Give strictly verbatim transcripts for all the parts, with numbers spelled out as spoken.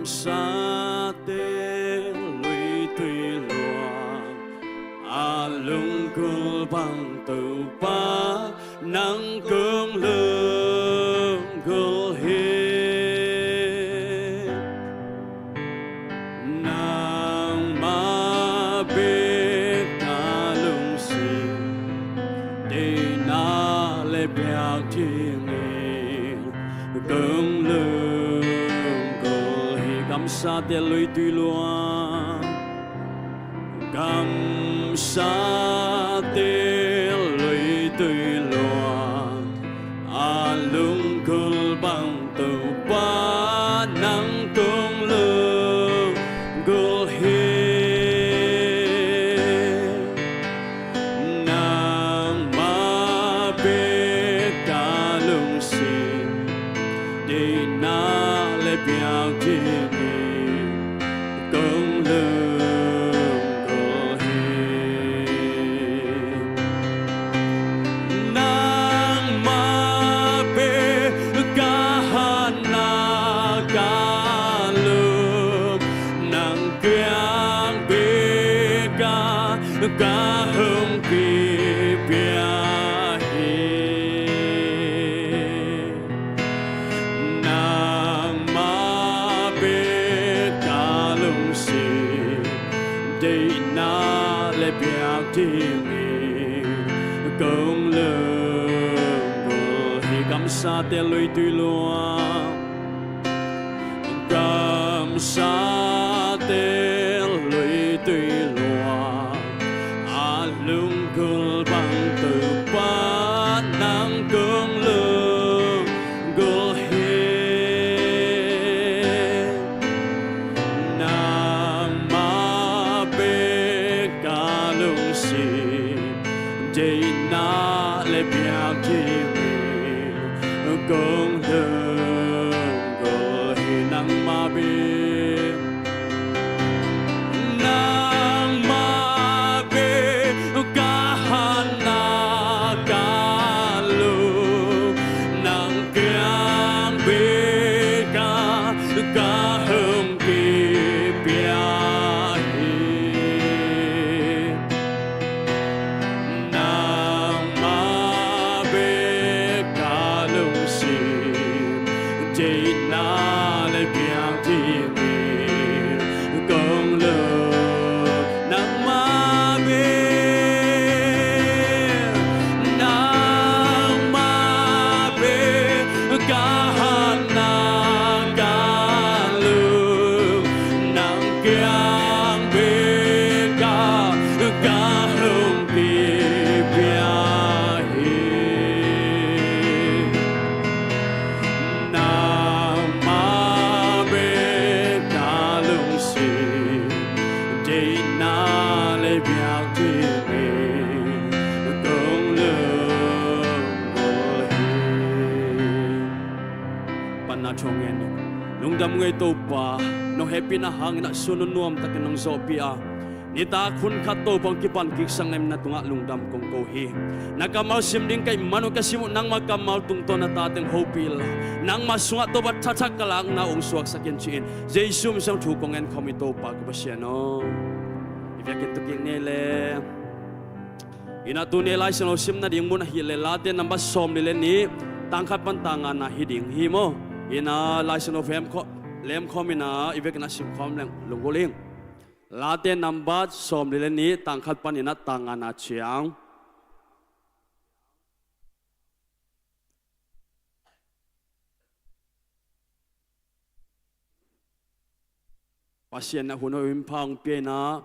Sate luitui luang a lunggulh bang Topa nang kong lunggulh hi. Nangmah bek ka lungsim deihna le biak dingin kong lunggulh hi. Kamsate luitui luang, kamsate luitui luang a lunggulh bang Topa nang kong lunggulh hi. Nangmah bek ka lungsim deihna le biak dingin kong lunggulh hi. Nangmah bek ka hatna ka luk, nang kiang bek ah ka hong kipia hi. Nangmah bek ka lungsim deihna le biak dingin kong lunggulh hi. Kamsate luitui luang, kamsate luitui luang a lunggulh bang Topa nang kong lunggulh hi. Nangmah bek ka lungsim deihna le biak dingin kong lunggulh hi. Nangmah bek, nangmah bek ka hatna ka luk, nang kiang bek ah ka hong kipia hi. Nangmah bek ka lungsim deihna le biak dingin kong lunggulh. Nangmah bek, nangmah bek ka hatna ka luk, nang kiang bek ah ka hong kipia hi. Nangmah bek ka lungsim deihna le biak dingin kong lunggulh hi. Panna thu ngen ni. Lungdam ung ei Topa, nong hehpihna hangin ah sun nuamtakin nong zawhpih a, nitak hun khat Topa hong kipan kiksak na hihna tungah lungdam kong ko hi. Na kammal sim ding ka hih man un ka sim uh, nangma kammal tungtawn na tate hong hopih inla, nangma sungah Topa thathak ka lakna hong suaksak in ci-in Jesu min suang thu kong ngen khawm hi Topa ka Pasian aw. I biakinn tung kik ni le. Inah tuni Lai Siangtho sim nading mun ahih leh Late nambat sawmli le nih, tang khat pan tang ngana hi ding hi maw. Inah Lai Siangtho vem kho-, lem khawm inah i vekin a sim khawm leng lunggulh ing. Late nambat sawmli le nih, tang khat pan inah tang ngana ciang. Pasian in a hun hoih hun pha hong pia inah,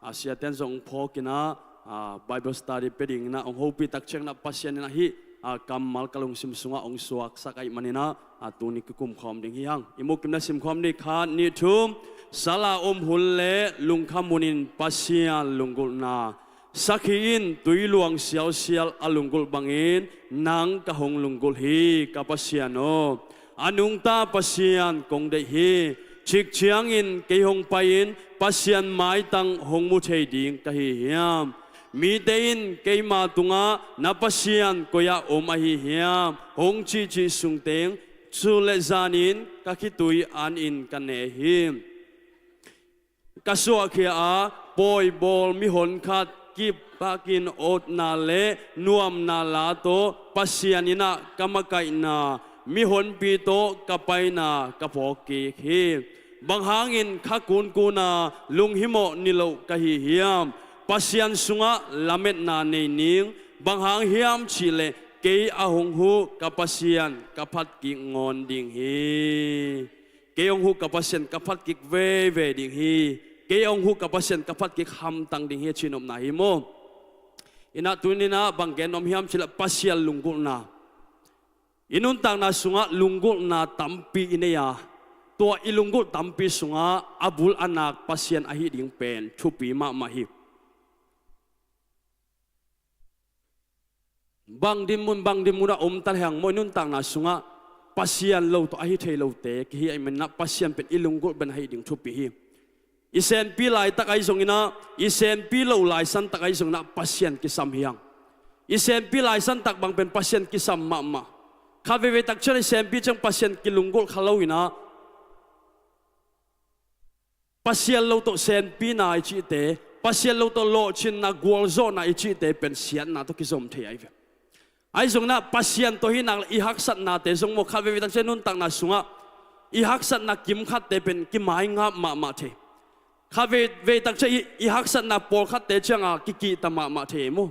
a siaten zong hong phawk inah, a Bible study pia ding inah hong hopih tak ciang inah Pasian in ahi a kammal ka lungsim sungah hong suaksak ahih man inah, a tuni kikum khawm ding hi hang. I mukim na sim khawm ding, khat nih thum. Sal a om hun le lungkham hunin Pasian lunggulhna, sakhi in tui luang sialsial a lunggulh bangin nang ka hong lunggulh hi ka Pasian aw. A nungta Pasian kong deih hi. Chik ciangin kei hong pai-in Pasian maitang hong mu thei ding ka hi hiam? Mite in keima tungah na Pasian koi-ah om ahi hiam hong cihcih sungteng Cu le zanin ka khitui an in ka ne hi. Ka suahkhia a pawi bawl mihon khat kip takin awtna le nuamna la tawh Pasian inn ah ka makaihna, mihonpi tawh ka paina ka phawk kik hi. Bang hangin kha kunkun a lunghimawh niloh ka hi hiam? Pasian sungah lametna nei ning. Bang hang hiam cihleh kei a hong huh ka Pasian ka phat kik ngawn ding hi. Kei hong huh ka Pasian ka phat kik veivei ding hi. Kei hong huh ka Pasian ka phat kik hamtang ding hi, a ci nopna hi maw? Inah tuninah bang gen nuam hiam cihleh Pasian lunggulhna. I nuntakna sungah lunggulhna tampi i nei a, tua i lunggulh tampi sungah a bul a nak Pasian ahi ding pen thupi mahmah hi. Bang dinmun, bang dinmun a om ta lehang maw, i nuntakna sungah Pasian lo tawh ahi thei lote kihi ahih maninah Pasian pen i lunggulh pen ahi ding thupi hi. I senpi laitak ahi zonginah, i senpi lo laisantak ahi zonginah Pasian kisam hi hang. I senpi laisantak bang pen Pasian kisam mahmah. Khat veivei tak ciang i senpi ciang Pasian kilunggulh kha loinah Pasian lo tawh senpina i cihte, Pasian lo tawh lawhcinna, gualzawhna i cihte pen siatna tawh kizom thei ahi ve. Ahi zonginah Pasian tawh hi nak le i haksatnate zong maw, khat veivei tak ciang nuntakna sungah i haksatna kimkhatte pen kimaingap mahmah thei. Khat vei, vei tak ciang i, i haksatna pawlkhatte cianga kikihta mahmah thei maw.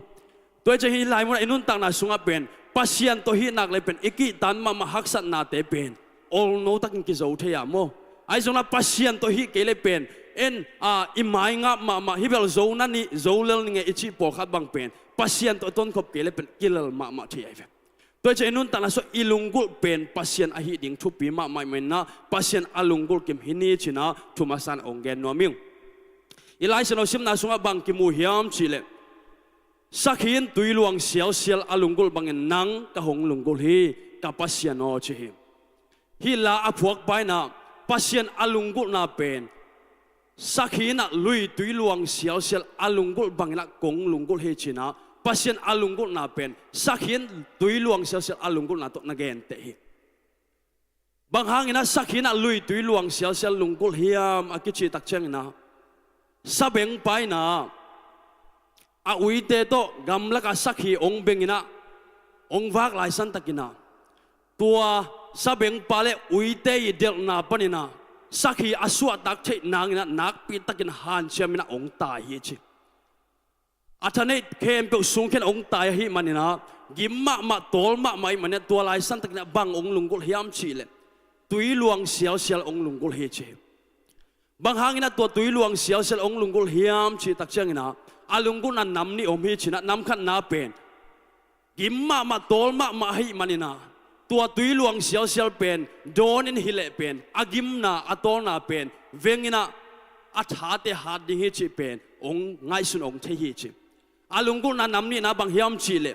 Tua hi ciang hih lai munah i nuntakna sungah pen Pasian tawh hih nak le pen i kihtan mahmah haksatnate pen olno takin kizo thei a maw. Ahi zonginah Pasian tawh hih kei le pen en a i maingap mahmah, hih bel zo na nih, zo lel ning e i cih pawlkhat bang pen Pasian tawh i tonkhop kei le pen kilel mahmah thei ahi ve. Tua hi ciang i nuntakna sungah i lunggulh pen Pasian ahi ding thupi mahmah ahih maninah Pasian a lunggulh kim hi ni cinah thumasa-in ong gen nuam ing. I Lai Siangtho simna sungah bang kimu hiam cihleh, sakhi in tui luang sialsial a lunggulh bangin nang ka hong lunggulh hi, ka Pasian aw, ci hi. Hih la a phuakpa inah Pasian a lunggulhna pen sakhi inah lui tui luang sialsial a lunggulh banginah kong lunggulh hi cinah Pasian a lunggulhna pen sakhi in tui luang sialsial a lunggulhna tawh na genteh hi. Bang hanginah sakhi inah lui tui luang sialsial lunggulh hiam a kicihtak cianginah sabengpa inah a uite tawh gamlakah sakhi ong benginah ong vak laisantakinah tua sabengpa le uite i delhna paninah sakhi a suahtak theih nanginah nakpitakin hanciaminah ong tai hi ci. A thaneih khempeuh sungkhen ong tai ahih maninah gim mahmah, tawl mahmah ahih maninah tua laisantakinah bang ong lunggulh hiam cihleh tui luang sialsial ong lunggulh hi ci. Bang hanginah tua tui luang sialsial ong lunggulh hiam cihtak cianginah a lunggulhna nam nih om hi cinah nam khatna pen gim mahmah, tawl mahmah ahih maninah tua tui luang sialsial pen dawnin hileh pen a gimna a tawlna pen venginah a thate hat ding hi cih pen ong ngaihsun ong thei hi ci. A lunggulhna nam nihna bang hiam cihleh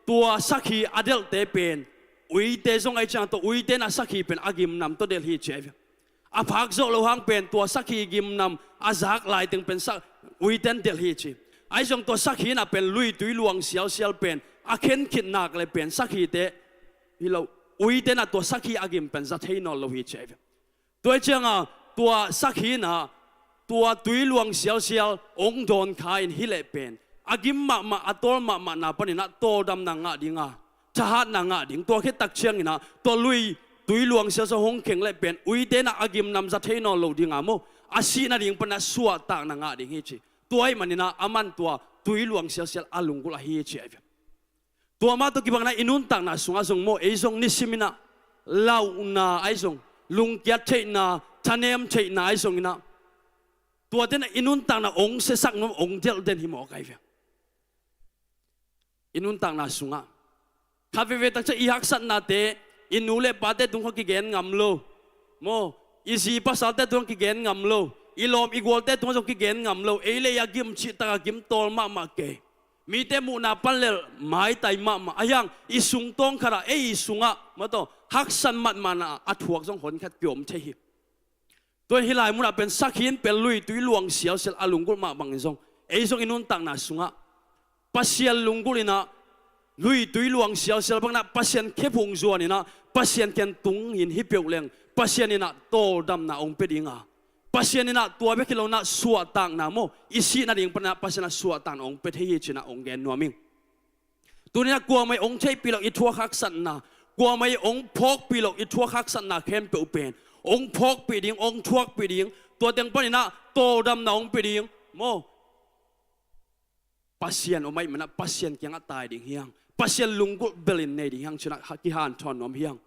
tua sakhi a delhte pen uite zong ahi ciang tua uite inah sakhi pen a gimnam tawh delh hi ci ahi ve. A phak zawh loh hang pen tua sakhi gimnam a zak laiteng pen sa-, uite in delh hi ci. Ahi zong tua sakhi inah pen lui tui luang sialsial pen a khenkhit nak le pen sakhite hi lo, uite inah tua sakhi a gim pen za thei nawn lo hi ci ahi ve. Tua hi cianga tua sakhi inah tua tui luang sialsial ong dawn kha in hileh pen a gim mahmah, a tawl mahmahna paninah tawldamna ngah dinga, thahatna ngah ding. Tua khittak cianginah tua lui tui luang sialsial hong kheng leh pen uite inah a gimnam za thei nawn lo dinga maw, a sih nading paninah suahtakna ngah ding hi ci. Tua ahih maninah aman tua tui luang sialsial a lunggulh ahi hi ci ahi ve. Tua mah tawh kibanginah i nuntakna sungah zong maw, ei zong nisiminah lauhna ahi zong, lungkiat theihna, thanem theihna ahi zonginah tuate inah i nuntakna ong siasak nuam, ong delh den hi mawk ahi ve. I nuntakna sungah khat veivei tak ciang i haksatnate i nu le pate tungah kigen ngam lo maw, i zi pasalte tungah kigen ngam lo, i lawm i gualte tungah zong kigen ngam lo, ei le ei a gim cihtakah gim tawl mahmah kei. Mite muhna pan lel maitai mahmah ahi hang i sungtawng khatah ei i sungah mataw haksan matmahna a thuak zong honkhat kiom thei hi. Tua in hih lai munah pen sakhi in pen lui tui luang sialsial a lunggulh mah bangin zong ei zong i nuntakna sungah Pasian lunggulh inah luitui luang sialsial bang inah Pasian khephung zuan inah Pasian kiang tung in hi peuh leng Pasian inah tawldamna hong pia ding a, Pasian inah tua bek hi lo inah suahtakna maw, i sih nading pan inah Pasian ah suahtakna hong pia thei hi ci inah hong gen nuam ing. Tuni inah kuamah in hong theihpih loh i thuak haksatna, kuamah in hong phawkpih loh i thuak haksatna khempeuh pen hong phawkpih ding, hong thuakpih ding, tua teng pan inah tawldamna hong pia ding maw, Pasian om ahih man inah Pasian kiangah tai ding hi hang. Pasian lunggulh bel in nei ding hi hang ci inah kihanthawn nuam hi hang.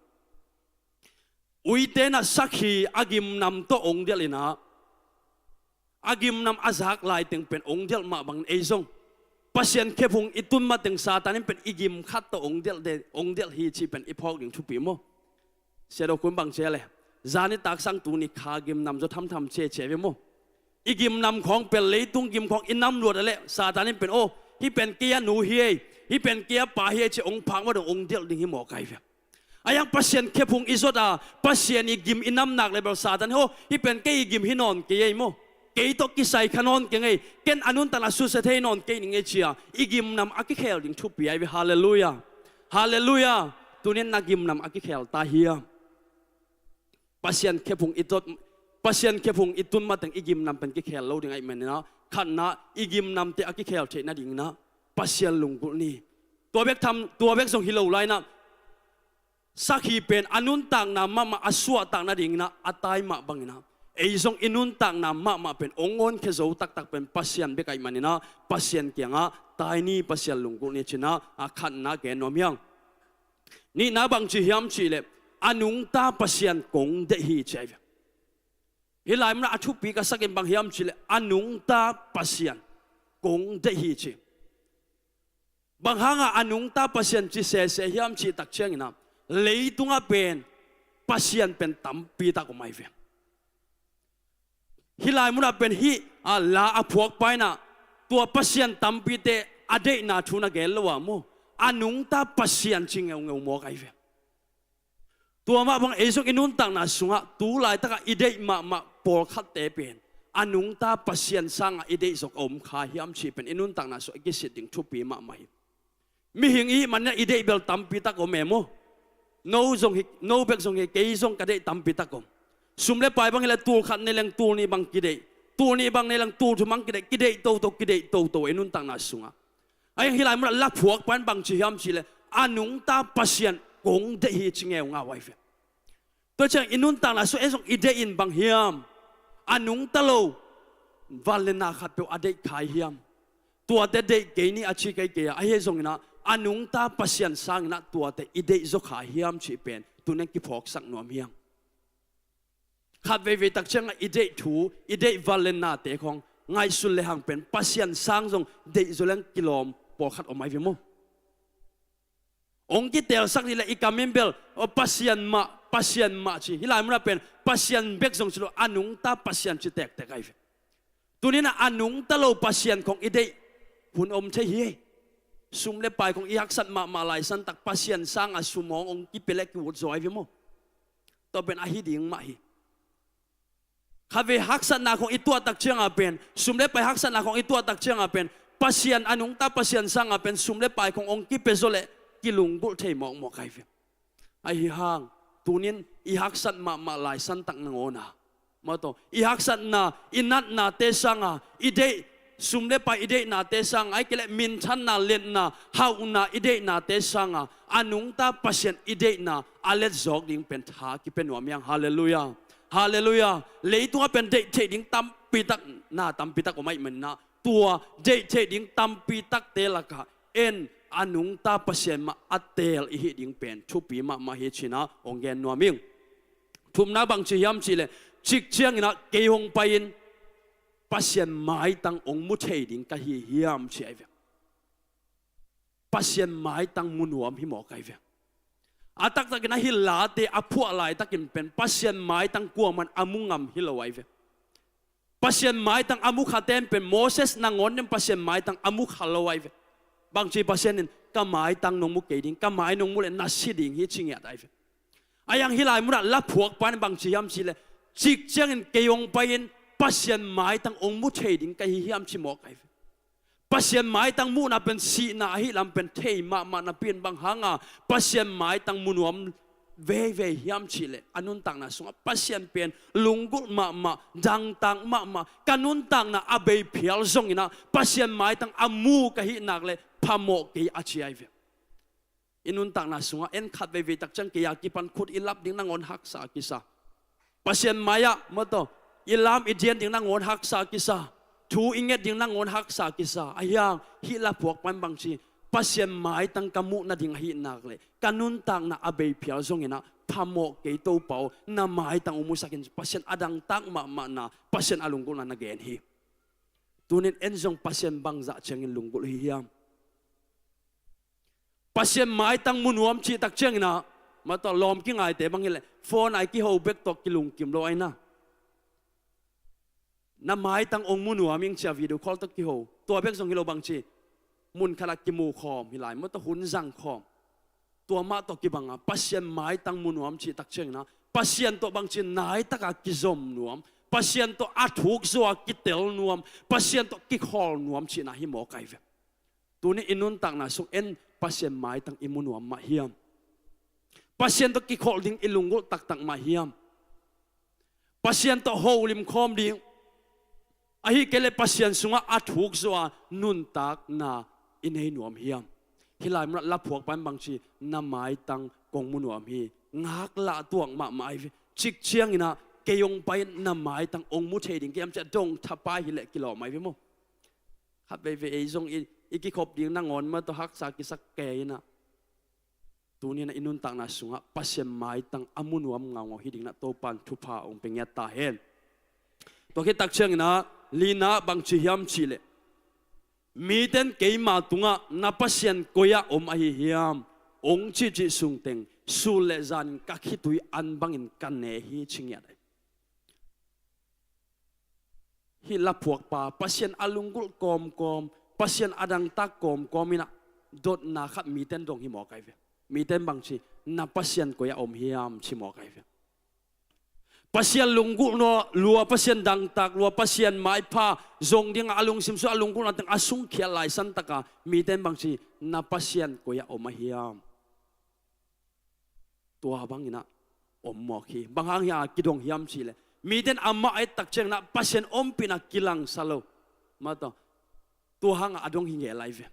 Uite inah sakhi a gimnam tawh hong delh inah, a gimnam a zak lai teng pen hong delh mah bangin ei zong Pasian khephung i tun mateng Satan in pen i gim khat tawh hong delh de, hong delh hi cih pen i phawk ding thupi maw? Sia Do Khun bang ci a le, zan i taksang tuni kha gimnam zaw thamtham ciacia ve maw? I gimnam khawng pen leitung gim khawng i nam luat a leh Satan in pen, aw, hih pen kei a nu hi ei, hih pen kei a pa hi ei ci hong phak mah dong hong delh ding hi mawk ai ve. Ahi hang Pasian khephung i zot a, Pasian i gim i nam nak leh bel Satan, aw, hih pen kei i gim hi nawn kei ei maw, kei tawh kisai kha nawn keng ei, ken a nuntakna susia thei nawn kei ning ei ci a i gimnam a kikhel ding thupi ai ve. Halleluiah. Halleluiah. Tuni in na gimnam a kikhel ta hiam? Pasian khephung i tot, Pasian khephung i tun mateng i gimnam pen kikhel lo ding ahih man inah, khatna, i gimnamte a kikhel theih nading inah Pasian lunggulh ni. Tua bek tham, tua bek zong hi lo lai inah, sakhi pen a nuntakna mahmah a suahtak nading inah a tai mah bang inah, ei zong i nuntakna mahmah pen hong honkhia zo taktak pen Pasian bek ahih man inah Pasian kiangah tai ni, Pasian lunggulh ni ci inah a khatna gen nuam hi hang. Nihna bang ci hiam cih leh, a nungta Pasian kong deih hi ci ai ve. Hih lai mun ah a thupi ka sak in bang hiam cih leh, a nungta Pasian kong deih hi ci. Bang hang a a nungta Pasian ci sese hiam cih tak ciang inah, leitung ah pen Pasian pen tampi tak om ai ve. Hih lai mun ah pen hih a la a phuakpa inah tua pasian tampite a deihna thu na gen lo a maw, a nungta Pasian ci ngeungeu mawk ai ve. Tua mah bang ei zong i nuntakna sungah tu laitak ah i deih mahmah pawlkhatte pen a nungta Pasian sang ah i deih zong a om kha hiam cih pen i nuntakna sungah i kisit ding thupi mahmah hi. Mihing i hih man inah i deih bel tampi tak om e maw? No zong hi, no bek zong hi, kei zong ka deih tampi tak om. Sum le pai bang hi leh tul khat nei leng tul nih bang kideih, tul nih bang nei leng tul thum bang kideih, kideih toto, kideih toto i nuntakna sungah. Ahi hang hih lai mun ah la phuakpa in bang ci hiam cih leh, a nungta Pasian kong deih hi ci ngeungau ai ve. Tua ciang i nuntakna sungah ei zong i deih in bang hiam? A nungta lo van le na khatpeuh a deih kha ai hiam? Tuate deih kei ni a ci kei kei a, ahi zong inah a nungta Pasian sang inah tuate i deih zaw kha ai hiam cih pen tuni in kiphawksak nuam hi hang. Khat veivei tak ciang ah i deih thu, i deih van le nate khawng ngaihsun le hang pen Pasian sang zong deih zaw leng kilawm pawlkhat om ai ve maw? Hong kitelsak ni leh i kam in bel, aw, Pasian mah, Pasian mah ci. Hih lai mun ah pen Pasian bek zong ci lo, a nungta Pasian ci tektek ai ve. Tuni in ah a nungta lo Pasian khawng i deih hun om thei hi. Sum le pai khawng i haksat mahmah lai san tak Pasian sang a sum hong, hong kipia leh ki-ut zaw ai ve maw? Tua pen ahi ding mah hi. Khatvei haksatna khawng i tuah tak ciang a pen, sum le pai haksatna khawng i tuah tak ciang a pen, Pasian a nungta Pasian sang a pen sum le pai khawng hong kipia zaw leh kilunggulh thei mawkmawk ai ve. Ahi hang tuni in i haksat mahmah lai san tak nangawn a, maw, tua i haksatna, i natnate sang a, i deih, sum le pai i deihnate sang a, ahih kei leh minthanna, liatna, hauhna i deihnate sang a, a nungta Pasian i deihna a let zawk ding pen tha kipia nuam hi hang. Halleluiah. Halleluiah. Leitung ah pen deih theih ding tampi tak, na tampi tak om ahih man inah, tua deih theih ding tampi takte lak ah en a nungta Pasian mah a teel i hih ding pen thupi mahmah hi ci inah hong gen nuam ing. Thumna bang ci hiam cih leh, cik ciang inah kei hong pai in Pasian maitang hong mu thei ding ka hi hiam ci ai ve. Pasian maitang mu nuam hi mawk ai ve. A taktak in ah hih late a phuah laitak in pen Pasian maitang kuamah in a mu ngam hi lo ai ve. Pasian maitang a mu khate in pen Moses nangawn in Pasian maitang a mu kha lo ai ve. Bangci Pasian in, ka maitang nong mu kei ding, ka mai nong mu leh na si ding hi ci ngiat ai ve. Ahi hang hih lai mun ah la phuakpa in bangci hiam cih leh, cik ciangin kei hong pai in Pasian maitang hong mu thei ding ka hi hiam ci mawk ai ve. Pasian maitang muhna pen sihna ahi lam pen thei mahmah napi in bang hanga Pasian maitang mu nuam veivei hiam cihleh, a nuntakna sungah Pasian pen lunggulh mahmah, dangtak mahmah, ka nuntakna a bei phial zonginah Pasian maitang a mu ka hih nak leh phamawh kei a ci ahi ve. I nuntakna sungah en khat veivei tak ciang kei a kipan khut i lap ding nangawn haksa kisa. Pasian mai-ah mawtaw i lam i dian ding nangawn haksa kisa. Thu i nget ding nangawn haksa kisa. Ahi hang hih laphuak pan bangci, Pasian maitang ka muh nading ahi nak leh ka nuntakna a bei phial zonginah phamawh kei Topa aw, na maitang ong musak in, Pasian a dangtak mahmahna, Pasian a lunggulhna na gen hi. Tunin en zong Pasian bangzah ciangin lunggulh hi hiam? Pasian maitang mu nuam cih tak cianginah, mawtaw lawm kingaite bang hileh phone ai kiho bek tawh kilungkim lo aina. Na maitang ong mu nuam ing cia video call tawh kiho. Tua bek zong hi lo bangci, mun khatah kimu khawm hi lai, mawtaw hun zang khawm. Tua mah tawh kibanga Pasian maitang mu nuam cih tak cianginah Pasian tawh bangci naitaka kizom nuam, Pasian tawh a thuk zaw a kitel nuam, Pasian tawh kikhawl nuam cihna hi mawk ahi ve. Tuni i nuntakna sung en Pasian maitang i mu nuam mah hiam? Pasian tawh kikholh ding i lunggulh taktak mah hiam? Pasian tawh holim khawm ding, ahi kei leh Pasian sungah a thuk zaw a nuntakna i nei nuam hiam? Hih lai munah laphuak pan bangci, na maitang kong mu nuam hi, ngaklah tuak mahmah ahi ve. Cik cianginah kei ong pai in na maitang ong mu thei ding ka hiam ciah dong thapai hileh kilawm ahi ve maw. Khat veivei ei zong i, i kikhop ding nangawn mawtaw haksa kisak kei inah. Tuninah i nuntakna sungah Pasian maitang a mu nuam ngaungau hi dinginah Topan thupha ong pia ngiat ta hen. Tua khit tak cianginah lina bangci hiam cihleh, miten keima tungah na Pasian koi-ah om ahi hiam ong cihcih sungteng sul le zan ka khitui an bangin ka ne hi ci ngiat ahi. Hih laphuakpa Pasian a lunggulh kawmkawm, Pasian a dangtak kawmkawm inah dotna khat miten dong hi mawk ahi ve. Miten bangci, na Pasian koi-ah om hiam ci mawk ahi ve. Pasian lunggulh lua, Pasian dangtak lua, Pasian maipha zong dingah a lungsim sung a lunggulhna teng a sungkhiat lai santaka miten bangci, na Pasian koi-ah om ahi hiam? Tua banginah om mawk hi. Bang hang hia kidong hiam cihleh, miten amah a et tak cianginah Pasian ompihna kilangsa lo. Mawtaw tua hangah a dong hi ngel ahi ve.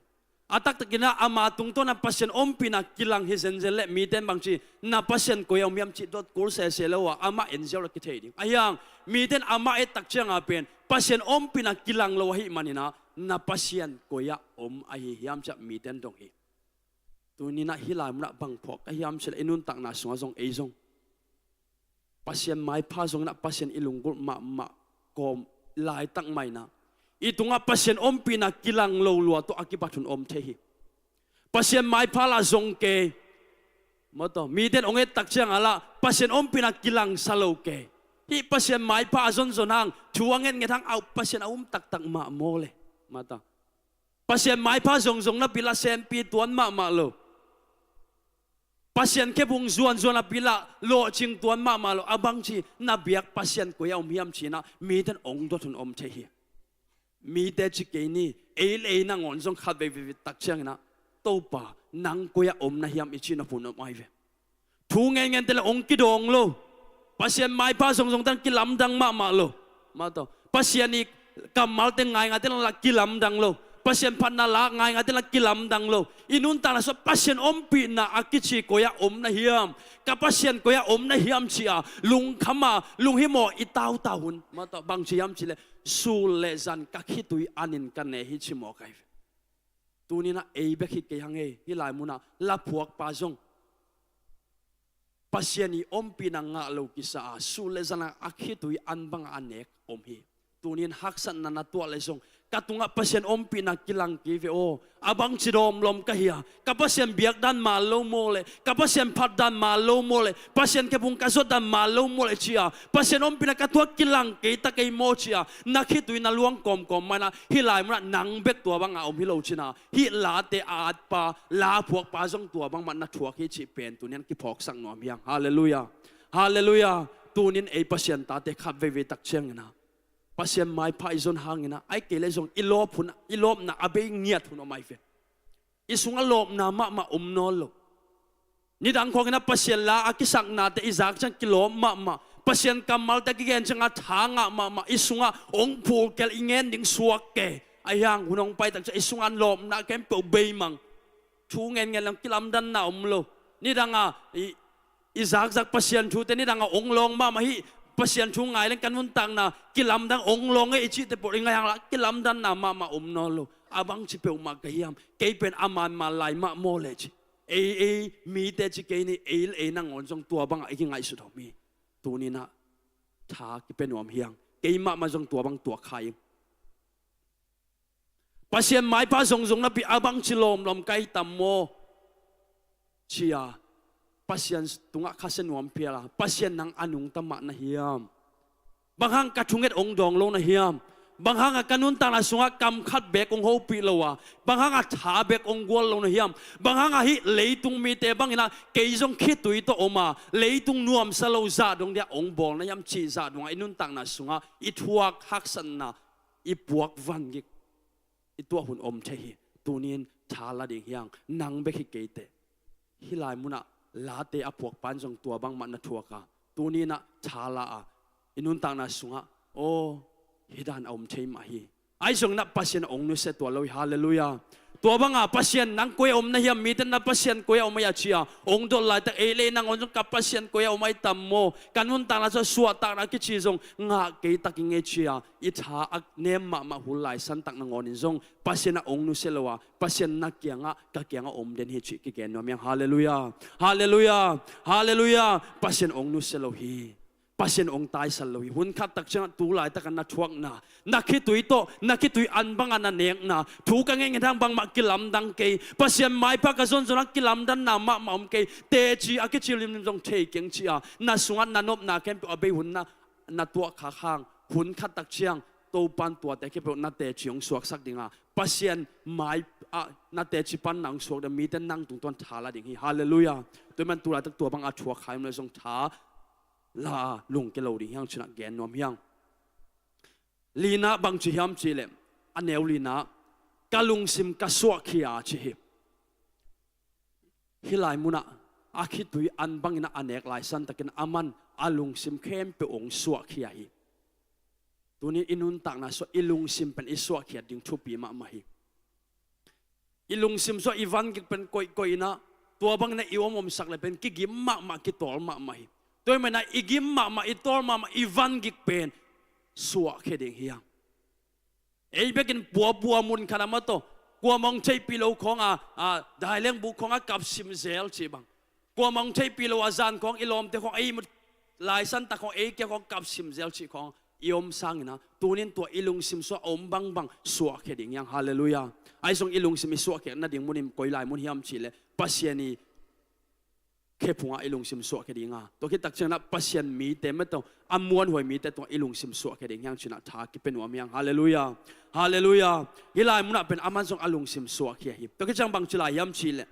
A taktakinah ama tungtawnah Pasian ompihna kilang hi zenzen leh miten bangci, na Pasian koi-ah om hiam cih dot kul sese lo a amah en ziau leh kithei ding. Ahi hang miten amah a et tak cianga pen Pasian ompihna kilang lo ahih maninah na Pasian koi-ah om ahi hiam ciah miten dong hi. Tuninah hih lai munah bang phuak ka hiam cihleh i nuntakna sungah zong ei zong Pasian maipha zonginah Pasian i lunggulh mahmah kawm laitak mah inah i tungah Pasian ompihna kilang lo lua tawh a kipat hun om thei hi. Pasian maipha lah zong kei, mawtaw miten ong et tak cianga lah Pasian ompihna kilangsa lo kei. Hih Pasian maipha a zonzon hang, thu a ngetnget hang, au Pasian a um taktak mah maw le, mawtaw Pasian maipha zongzong napi lah sempi tuan mahmah lo. Pasian khephung zuanzuan napi lah lawhcing tuan mahmah lo. A bangci, na biak Pasian koi-ah om hiam cinah miten ong dot hun om thei hi. Mite ci kei ni, ei le ei nangawn zong khat veivei tak cianginah Topa nang koi-ah om na hiam i cih nop hun om ahi ve. Thu ngeingente le ong kidawng lo. Pasian maipha zongzongte lang kilamdang mahmah lo. Mawtaw Pasian i kammalte ngaingaite lang lah kilamdang lo. Pasian phatna la ngaingaite lang kilamdang lo. I nuntakna sungah Pasian ompihna a kici koi-ah om na hiam? Ka Pasian koi-ah om na hiam ci-a lungkhama lunghimawh i tautau hun, mawtaw bangci hiam cihleh sul le zan ka khitui anin ka ne hi ci mawk ahi ve. Tuninah ei bek hi kei hang ei, hih lai munah laphuakpa zong Pasian i ompihna ngah lo kisa a sul le zan a khitui an bangah a nek om hi. Tunin haksatna na tuah le zong ka tungah Pasian ompihna kilang kei ve aw. A bangci dawmlawm ka hia? Ka Pasian biakdan mal lo maw le, ka Pasian phatdan mal lo maw le, Pasian khephung ka zuatdan mal lo maw le ci-a Pasian ompihna ka tuah kilang kei ta kei maw ci-a na khitui na luang kawmkawm mah inah hih lai munah nang bek tua bangah om hi lo cinah hih late a atpa, laphuakpa zong tua bangmah na thuak hi cih pen tunin kiphawksak nuam hi hang. Halleluiah. Halleluiah. Tunin ei Pasian tate khat veivei tak cianginah Pasian maipha i zon hangin ah, ahih kei leh zong i lawp hun, i lawpna a bei ngiat hun om ahi ve. I sungah lawpna mahmah om nawn lo. Nidang khawngin ah Pasian la a kisaknate i zak ciang kilawm mahmah. Pasian kammalte a kigen ciangah tha ngah mahmah. I sungah hong phulkel i ngen ding suak kei. Ahi hang hun hong pai tak ciang i sungah lawpna khempeuh beimang. Thu ngenngen leng kilamdanna om lo. Nidang a i, i zakzak Pasian thute nidang a hong lawng mahmah hi. Pasian thu ngai leng ka nuntakna kilamdang, hong lawng e i cihte pawl i ngaih hang lah kilamdanna mahmah om nawn lo. A bangci peuhmah ka hiam? Kei pen a manman lai mah maw le ci. Ei, ei mite ci kei ni, ei, ei nangawn zong tua bangah i kingaihsut om hi. Tuni-in ah tha kipia nuam hi hang. Kei mahmah zong tua bang tuak kha ing. Pasian maipha zongzong napi a bangci lawmlawm ka hi tam maw? Ci-a Pasian tungah khasia nuam phial a, Pasian nang a nungta mah na hiam? Bang hang ka thunget hong dawng lo na hiam? Bang hang a ka nuntakna sungah kam khat beek hong hopih lo a, bang hang a tha beek hong gual lo na hiam? Bang hang a hih leitung mite bangin ah kei zong khitui tawh om a, leitung nuamsa lo zah dong dia hong bawl na hiam cih zah dongah i nuntakna sungah i thuak haksatna, i puak vangik, i tuah hun om thei hi. Tuni-in tha la ding hi hang, nang bek hi kei teh. Hih lai munah late a puakpa'n zong tua bangmah na thuak a, tuni-in ah tha la a, i nuntakna sungah aw, hih dan a om thei mah hi. Ahi zongin ah Pasian hong nusia tuan lo hi. Halleluiah. Tua banga Pasian nang koi-ah om na hiam, mite na Pasian koi-ah om ahi a ci-a hong dot laitak ei le ei nangawn zong ka Pasian koi-ah om ahi tam maw? Ka nuntakna sungah suahtakna kici zong ngah kei tak ing e ci-a i tha a nem mahmah hun laisan tak nangawnin zong Pasian ah hong nusia lo a, Pasian na kiangah, ka kiangah om den hi cih kigen nuam hi hang. Halleluiah. Halleluiah. Halleluiah. Pasian hong nusia lo hi. Pasian hong taisan lo hi. Hun khat tak ciangah tu laitak a na thuakna, na khitui tawh, na khitui an bangah na nekna, thu ka ngeingei hang bangmah kilamdang kei, Pasian maipha ka zonzon hang kilamdanna mahmah om kei, teci a kici limlim zong thei keng ci-a na sungah na nopna khempeuh a bei hun na, na tuahkhak hang, hun khat tak ciang Topa'n tuate khempeuh na teci hong suaksak ding a, Pasian mai ah na teci panna hong suak ding a, mite nang tungtawn tha la ding hi. Halleluiah. Tua ahih man tu laitak tua bang a thuak kha i om leh zong tha la a lungkia lo ding hi hang ci-in ah gen nuam hi hang. Lina bang ci hiam cih leh, a neu lina, ka lungsim ka suahkhia ci hi. Hih lai munah a khitui an bangin ah a nek laisan takin aman a lungsim khempeuh hong suahkhia hi. Tuni i nuntakna sungah i lungsim pen i suahkhiat ding thupi mahmah hi. I lungsim sungah i vangik pen koihkoih in ah, tua bangin ah i om omsak leh pen kigim mahmah, kitawl mahmah hi. Tua ahih manin ah i gim mahmah, i tawl mahmah i vangik pen suahkhia ding hi hang. Ei bekin puapua mun khat ah maw tawh, kuamah hong theihpih lo khawng a, a, daileng buk khawng a kap sim zel cih bang. Kuamah hong theihpih lo a zan khawng i lawmte khawng ei mut laisan tak khawng ei kia khawng kap sim zel cih khawng i om sangin ah, tuni-in tua i lungsim sungah a om bangbang suahkhia ding hi hang. Halleluiah. Ahi zong i lungsim i suahkhiat nading mun in koi lai mun hiam cih leh Pasian i khephungah i lungsim suahkhia ding a, tua khit tak ciangin ah Pasian mite maw tawh, a muanhuai mite tungah i lungsim suahkhia ding hi hang ci-in ah tha kipia nuam hi hang. Halleluiah. Halleluiah. Hih lai munah pen aman zong a lungsim suahkhia hi. Tua khit ciang bang ci lai hiam cih leh,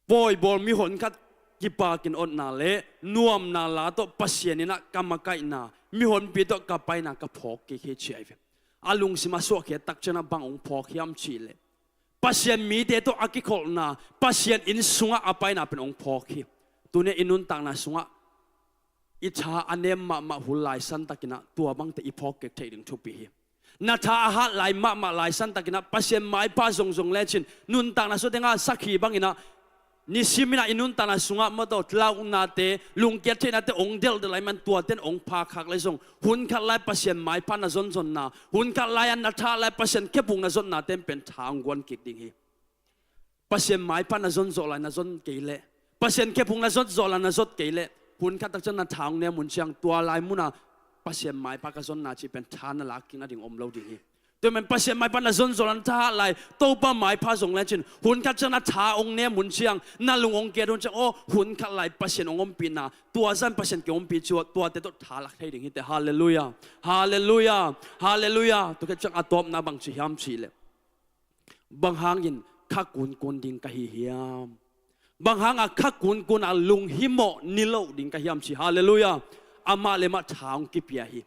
pawi bawl mihon khat kipakin otna le nuamna la tawh Pasian in ah ka makaihna, mihonpi tawh ka paina ka phawk kik hi ci ahi ve. A lungsim a suahkhiat tak ciangin ah bang hong phawk hiam cih leh, Pasian mite tawh a kikholhna, Pasian inn sungah a paina pen hong phawk hi. Tuni i nuntakna sungah i tha a nem mahmah hun laisan takin ah tua bangte i phawk kik theih ding thupi hi. Na tha a hat lai mahmah laisan takin ah Pasian maipha zongzong lecin, nuntakna sungah tengah sakhi bangin ah nisimin ah i nuntakna sungah maw tawh launate, lungkiat theihnate hong delhdelh lai man tuate in hong phakkhak leh zong, hun khat lai Pasian maipha na zonzonna, hun khat lai-a na tha lai Pasian khephung na zonnate in pen tha hong guan kik ding hi. Pasian maipha na zon zawh lai na zon kei leh, Pasian khephung na zot zawh lai na zot kei leh, hun khat tak ciang na tha hong nem hun ciang, tua lai munah Pasian maipha ka zonna cih pen tha na lak kik nading om lo ding hi. Tua ahih man Pasian maipha na zon zawh lai na tha hat lai, Topa maipha zong lecin, hun khat ciang na tha hong nem hun ciang, na lung hong kiat hun ciang, aw, hun khat lai Pasian hong ompihna, tua zan Pasian kei hong ompih ci-a, tuate tawh tha lak thei ding hi teh. Halleluiah. Halleluiah. Halleluiah. Tua khit ciang a tawpna bang ci hiam cih leh, bang hangin kha kunkun ding ka hi hiam? Bang hanga kha kunkun a lunghimawh niloh ding ka hiam ci. Halleluiah. Amah le amah tha hong kipia hi.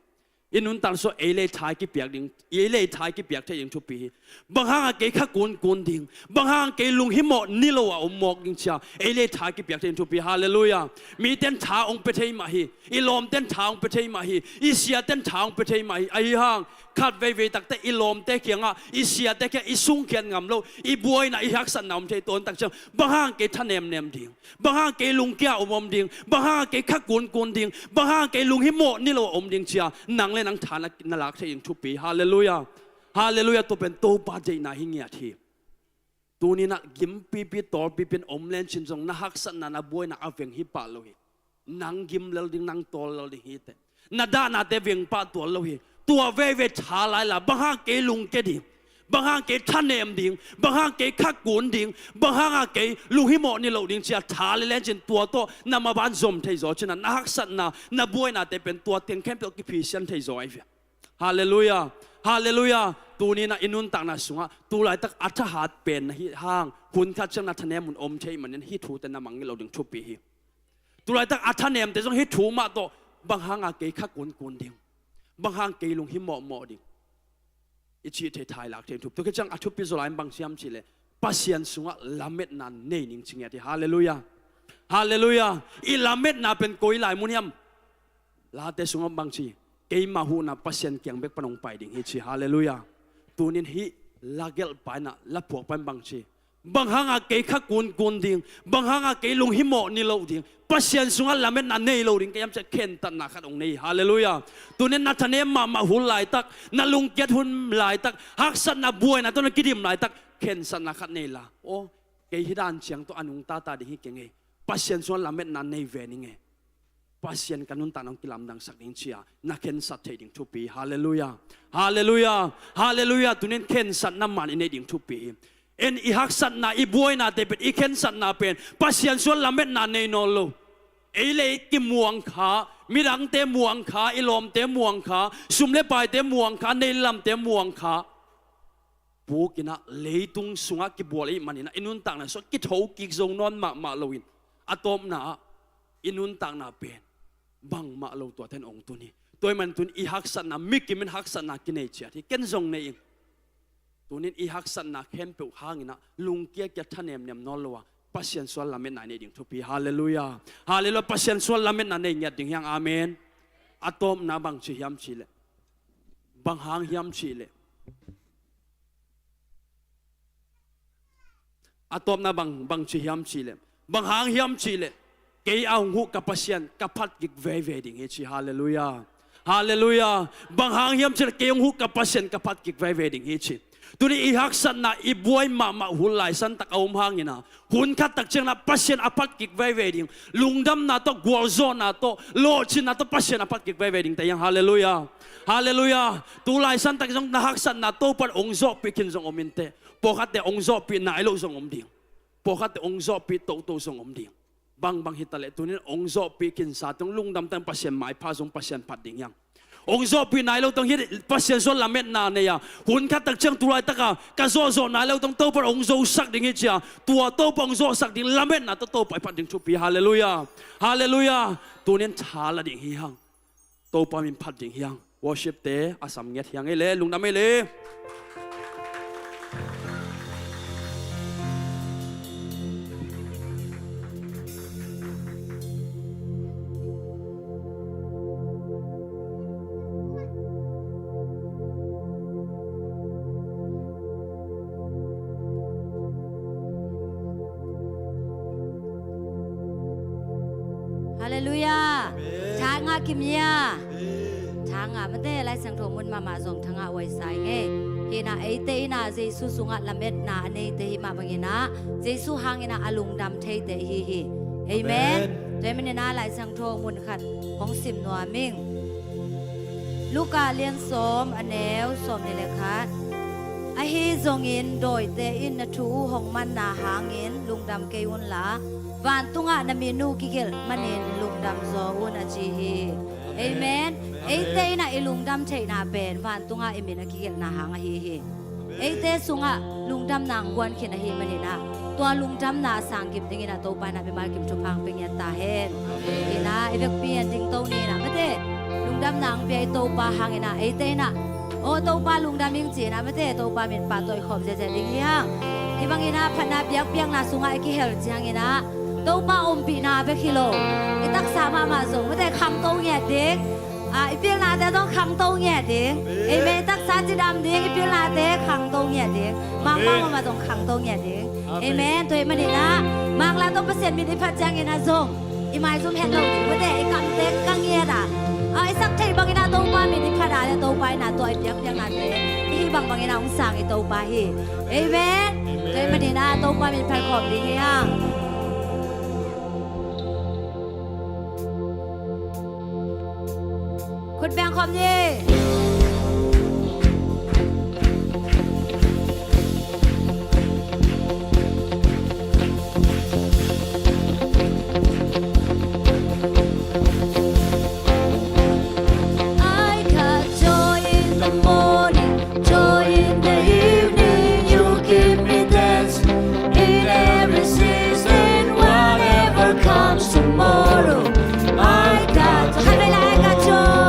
I nuntakna sungah ei le ei tha i kipiak ding, ei le ei tha i kipiak thei ding thupi hi. Bang hanga kei kha kunkun ding, bang hanga kei lunghimawh ni lo a om mawk ding ci-a ei le ei tha i kipiak thei ding thupi hi. Halleluiah. Mite'n tha hong pia thei mah hi. I lawmte'n tha hong pia thei mah hi. I siate'n tha hong pia thei mah hi. Ahi hang khat veivei takte i lawmte kiangah, i siate kiangah i sungkhiat ngam lo, i buaina, i haksatna om thei, tua hun tak ciang bang hanga kei thanemnem ding, bang hanga kei lungkia om om ding, bang hanga kei kha kunkun ding, bang hanga kei lunghimawh ni lo a om ding ci-a nang le nang tha na, na lak thei ding thupi. Halleluiah. Halleluiah. Tua pen Topa deihna hi ngiat hi. Tuni-in ah gimpipi, tawlpipi in om lencin zong na haksatna, na buaina a veng hi pah lo hi. Nang gim lel ding, nang tawl lel ding hi teh. Na dahnate veng pah tuan lo hi. Tua veivei tha lai la, bang hanga kei lungkia ding, bang hanga kei thanem ding, bang hanga kei kha kun ding, bang hanga kei lunghimawh ni lo ding ci-a tha le lencin tua tawh na maban zom thei zaw cin ah na haksatna, na buainate pen tua teng khempeuh kiphisian thei zaw ahi ve. Halleluiah. Halleluiah. Tuni-in ah i nuntakna sungah tulaitak a thahat pen na hih hang hun khat ciang na thanem mun om thei manin hih thute na mangngilh lo ding thupi hi. Tulaitak a thanemte zong hih thu mah tawh bang hanga kei kha kunkun ding, bang hanga kei lunghimawhmawh ding i cih thei, tha i lak thei thupi. Tua khit ciang a thupi zaw lai in bang ci hiam cih leh Pasian sungah lametna nei ning ci ngiat hi. Halleluiah. Halleluiah. I lametna pen koi lai mun hiam? Late sungah bang ci? Keima huhna Pasian kiang bek pan hong pai ding hi ci. Halleluiah. Tuni-in hih lagelhpa in ah laphuakpa in bang ci? Bang hanga kei kha kunkun ding, bang hanga kei lunghimawh ni lo ding, Pasian sungah lametna nei lo ding ka hiam ci-a khentatna khat hong nei hi. Halleluiah. Tuni-in na thanem mahmah hun laitak, na lungkiat hun laitak, haksatna buaina tawh na kidim laitak khensatna khat nei la. Aw, kei hih dan ciang tawh a nungta ta ding hi keng e. Pasian sungah lametna nei ve ning e. Pasian ka nuntakna hong kilamdangsak ding ci-a na khensat theih ding thupi. Halleluiah. Halleluiah. Halleluiah. Tuni-in khensatna man i neih ding thupi hi. En, i haksatna, i buainate pen, i khensatna pen Pasian sungah lametna nei nawn lo. Ei le ei kimuang kha, midangte muang kha, i lawmte muang kha, sum le paite muang kha, nei lamte muang kha. Pukin ah leitung sungah kibual ahih manin ah i nuntakna sungah kitho kik zo nawn mahmah loin, a tawpna ah i nuntakna pen bangmah lo tuate in hong tun hi. Tua ahih manin tuni-in i haksatna, mi kim in haksatna kinei ciat hi. Ken zong nei ing. Tuni-in i haksatna khempeuh hangin ah lungkiakia, thanemnem nawn lo a Pasian sungah lametna i neih ding thupi. Halleluiah. Halleluiah. Pasian sungah lametna nei ngiat ding hi hang. Amen. A tawpna bang ci hiam cih leh, bang hang hiam cih leh, a tawpna bang, bang ci hiam cih leh, bang hang hiam cih leh, kei a hong huh ka Pasian ka phat kik veivei ding hi ci. Halleluiah. Halleluiah. Bang hang hiam cih leh, kei hong huh ka Pasian ka phat kik veivei ding hi ci. Tuni-in i haksatna, i buai mahmah hun laisan tak a om hangin ah, hun khat tak ciangin ah Pasian a phat kik veivei ding, lungdamna tawh, gualzawhna tawh, lawhcinna tawh Pasian a phat kik veivei ding ta hi hang. Halleluiah. Halleluiah. Tu laisan tak zong na haksatna Topa in hong zawhpih khin zong om inteh. Pawlkhatte hong zawhpih nai lo zong om ding. Pawlkhatte hong zawhpih toto zong om ding. Bangbang hi ta leh tuni-in hong zawhpih khinsa teng lungdam teng Pasian maipha zong Pasian phat ding hi hang. Hong zawhpih nai lo teng hi Pasian sungah lametna nei a, hun khat tak ciang tu laitak a ka zawhzawh nai lo teng Topa in hong zosak ding hi ci-a, tua Topa hong zawhsak ding lametna tawh Topa i phat ding thupi. Halleluiah. Halleluiah. Tuni-in tha la ding hi hang. Topa min phat ding hi hang. Worship-te a sam ngiat hi hang ei le, lungdam ei le. Halleluiah. Amen. Thangah kim ia. Amen. Thangah mate, Lai Siangtho mun mahmah zong thangah huai sa ing ei. Hi-in ah eite in ah Jesu sungah lametna a neite hih mah bangin ah Jesu hangin ah a lungdam theite ihi hi. Amen. Amen. Tua ahih manin ah Lai Siangtho mun khat hong sim nuam ing. Luka lian sawm, a neu sawmnih le khat. Ahi zongin dawite in na thu uh hong manna hangin lungdam kei unla, vantungah na min uh kigelh manin lungdam zaw un, a ci hi. Amen. Amen. Eite in ah i lungdam theihna pen vantungah i min a kigelhna hang ahi hi. eite sungah lungdamna hong guan khin ahih manin ah, tua lungdamna a sang kim dingin ah Topa in ah mimal kim thupha hong pia ngiat ta hen. Ina, i vekpi in dingto ni in ah, mate, lungdamna hong pia i Topa hangin ah, eite in ah, aw Topa lungdam ing ci in ah, mate, Topa min pahtawi khawm ziahziah ding hi hang. Hih bangin ah phatna biakpiakna sungah i kihel ciangin ah, Topa ompihna bek hi lo, i taksa mahmah zong, mate, khangto ngiat ding. Ah, i pilnate zong khangto ngiat ding. Amen. Amen. I taksa cidam ding, i pilnate khangto ngiat ding. Amen. Mahmah mahmah zong khangto ngiat ding. Amen. Amen. Tua ahih manin ah, Mark la tawh Pasian min i phat ciangin ah zong i maizum het lo ding, mate, i kamte ka ngiat ah, ah, i sak theih bangin ah Topa min i phat a leh Topa in ah tua i biakpiaknate i hih bangbangin ah hong sang i Topa hi. Amen. Amen. Tua ahih manin ah Topa min phat khawm ding hi hang. Khut beng khawm ni. I got joy in the morning, joy in the evening. You keep me dancing in every season. Whatever comes tomorrow, I got joy.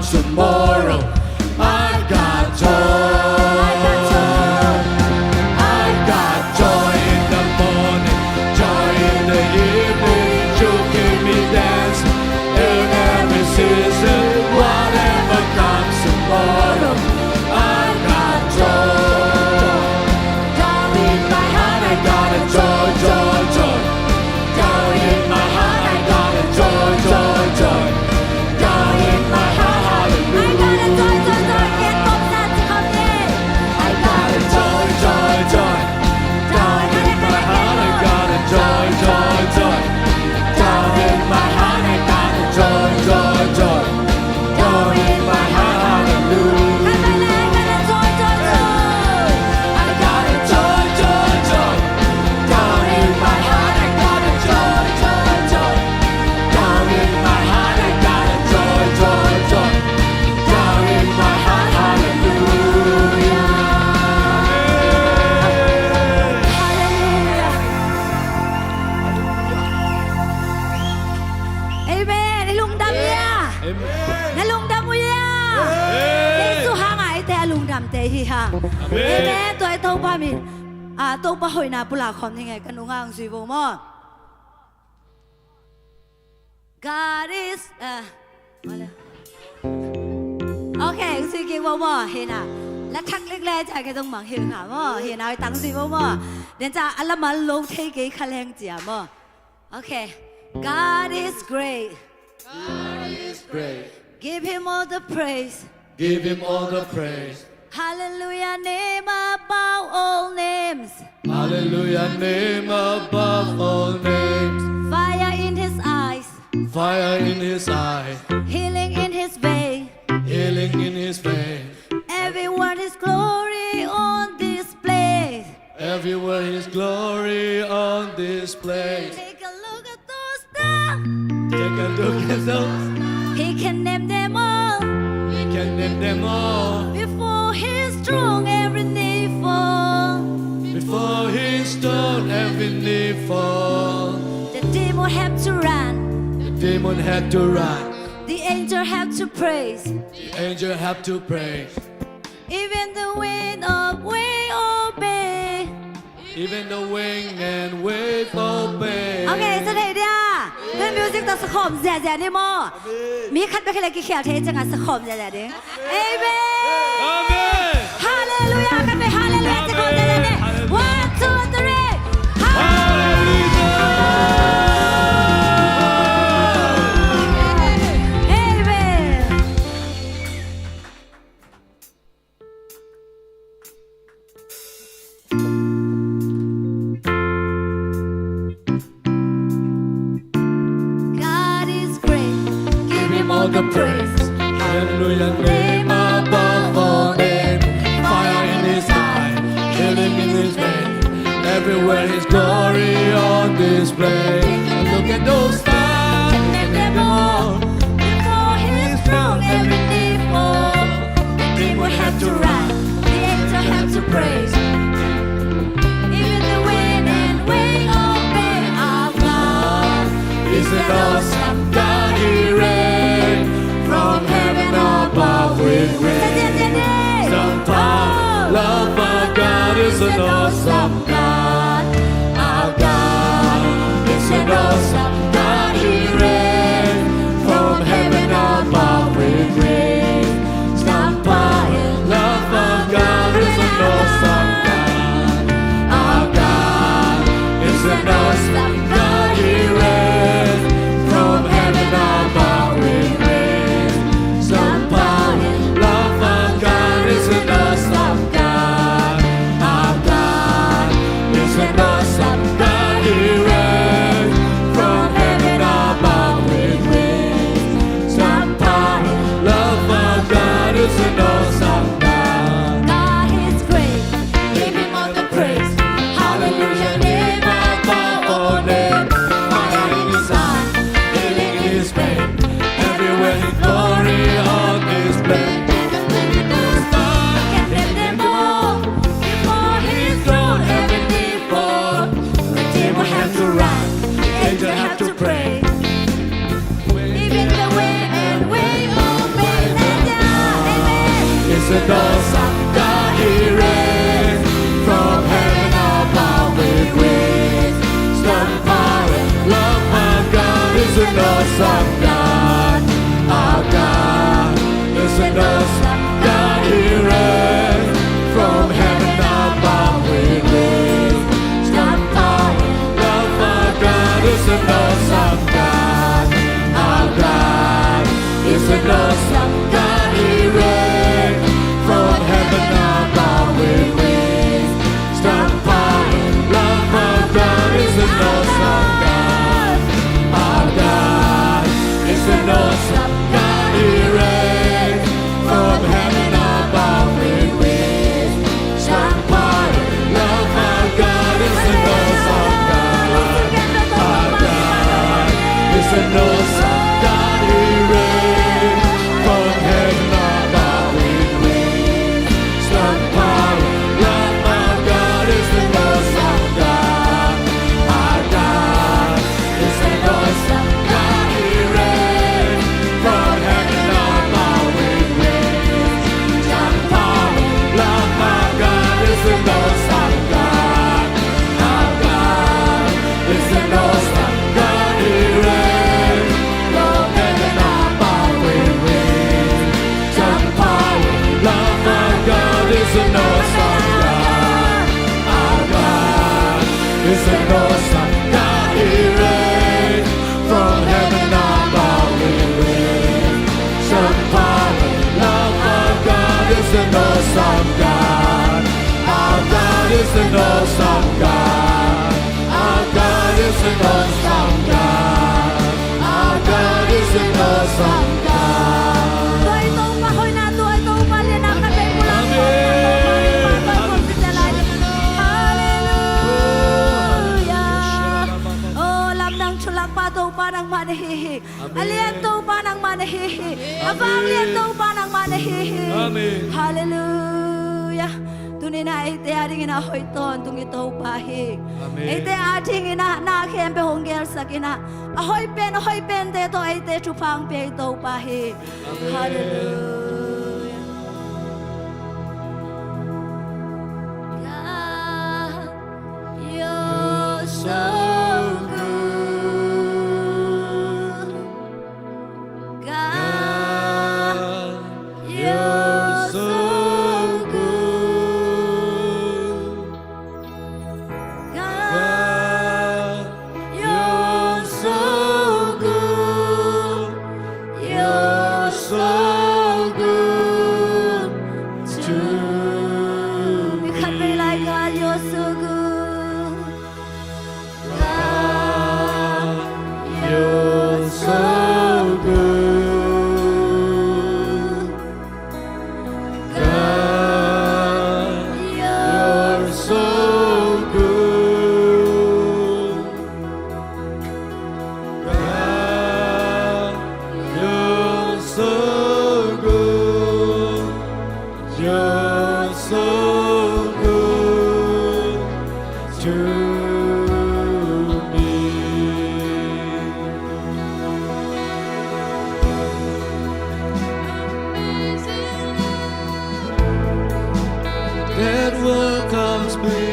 Tomorrow, I've got joy. I've got joy in the morning, joy in the evening. You keep me dancing in every season. Whatever comes tomorrow, I've got joy. Down in my heart, I got a joy, joy, joy. Down in my heart, I got a joy, joy, joy. Down in my heart, hallelujah. I got a joy, joy, joy. Get up, dance, come in. I got a joy, joy, joy. Down in my heart, I got a joy, joy, joy. Down in my heart, I got a joy, joy, joy. Down in my heart, hallelujah. I got a joy, joy, joy. I got a joy, joy, joy. Down in my heart, I got a joy, joy, joy. Down in my heart, I got a joy, joy, joy. Down in my heart, hallelujah. Hallelujah. Amen. I lungdam hia? Amen. Na lungdam uh hia? Amen. Jesu hangah eite a lungdamte hi hang. Amen. Amen. Tua i Topa min, ah, Topa hoihna pulak khawm ni ngei, ka nungah hong zui vo maw. God is, ah, okay, hong zui kik vo maw, hi na. La thak lik le, ca ke dong mang hi nga maw, hi na, tang zui vo maw. Den ca a lamal lo thei kei kha leng cia maw. Okay. God is great. God is great. Give him all the praise. Give him all the praise. Hallelujah, name above all names. Hallelujah, name above all names. Fire in his eyes. Fire in his eye. Healing in his vein. Healing in his vein. Everywhere his glory on display. Everywhere his glory on display. Take a look at those stars. Take a look at those. He can name them all. He can name them all. Before his throne, every knee fall. Before his throne, every knee fall. The demon have to run. The demon had to run. The angel have to praise. The angel have to praise. Even the wind of wave obey. Even the wind and wave obey. Okay, sa thei dia. Tun music tawh sa khawm ziazia ni maw. Amen. Mi khat bek hi leh kikhial thei ciangah sa khawm ziazia ding. Amen. Amen. Hallelujah, khat bek hallelujah, sa khawm ziazia ding. One, two, three. Hallelujah. Amen. God is great. Give him all the praise. Hallelujah, name above all names. Fire in his eye, healing in his vein. Everywhere his glory on display. Look at those stars, name them all. Before his throne, every knee fall. The demon have to run, the angel have to praise. Even the wind and wave obey. Our God is an awesome God, he reigns from heaven above with grace. Some power, love, our God is an awesome God. Our God is an awesome God, he reigns from heaven above with grace. Some power, love, our God is an awesome God. Our God is an awesome God, he reigns from heaven above with grace. Some power, love, our God is an awesome God. Our God is an awesome God. He reigns from heaven above. He reigns. Some power, love of God is an awesome God. Our God is an awesome God. Our God is an awesome God. Our God is an awesome God. Tua i Topa hoihna, tua i Topa lianna khat vei pulak. Amen. Topa hoihna, Topa hoihna, Topa hoihna. Halleluijah. Oh, lamdang thu lakpa Topa nangmah na hi hi. Amen. A lian Topa nangmah na hi hi. Amen. A vanglian Topa nangmah na hi hi. Amen. Halleluijah. Tuni-in ah eite adingin a hoih tawntung i Topa hi. Amen. Eite adingin ah na khempeuh hong gelsak in ah, a hoih pen, a hoih pente tawh eite thupha hong pia i Topa hi. Amen. Halleluijah. God, you're so good. God, you're so good. God, you're so good. You're so good to me. Khat vei lai, God, you're so good. God, you're so good. God, you're so good. God, you're so good. You're so good to me. That welcomes me,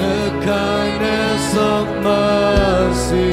the kindness of mercy.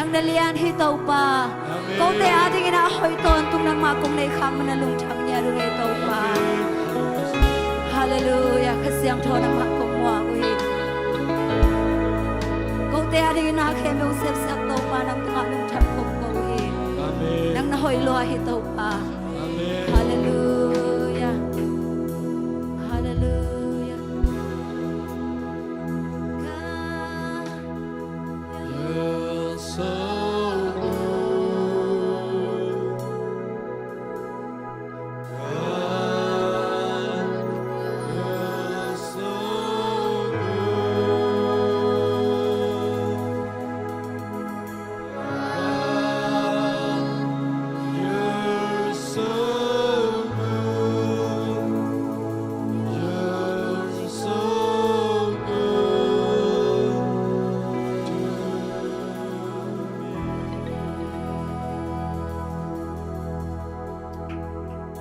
Na lian hi Topa. Amen. Kote adingin a hoih tawntung nangmah kong nei khak manin lungdam ngiat uh hi Topa. Amen. Halleluiah. Kha Siangtho nangmah kong muak uh hi. Kote adingin a khempeuh sepsak Topa nang tungah lungdam kong ko uh hi. Amen. Nang na hoih lua hi Topa. Amen. Halleluiah. Halleluiah.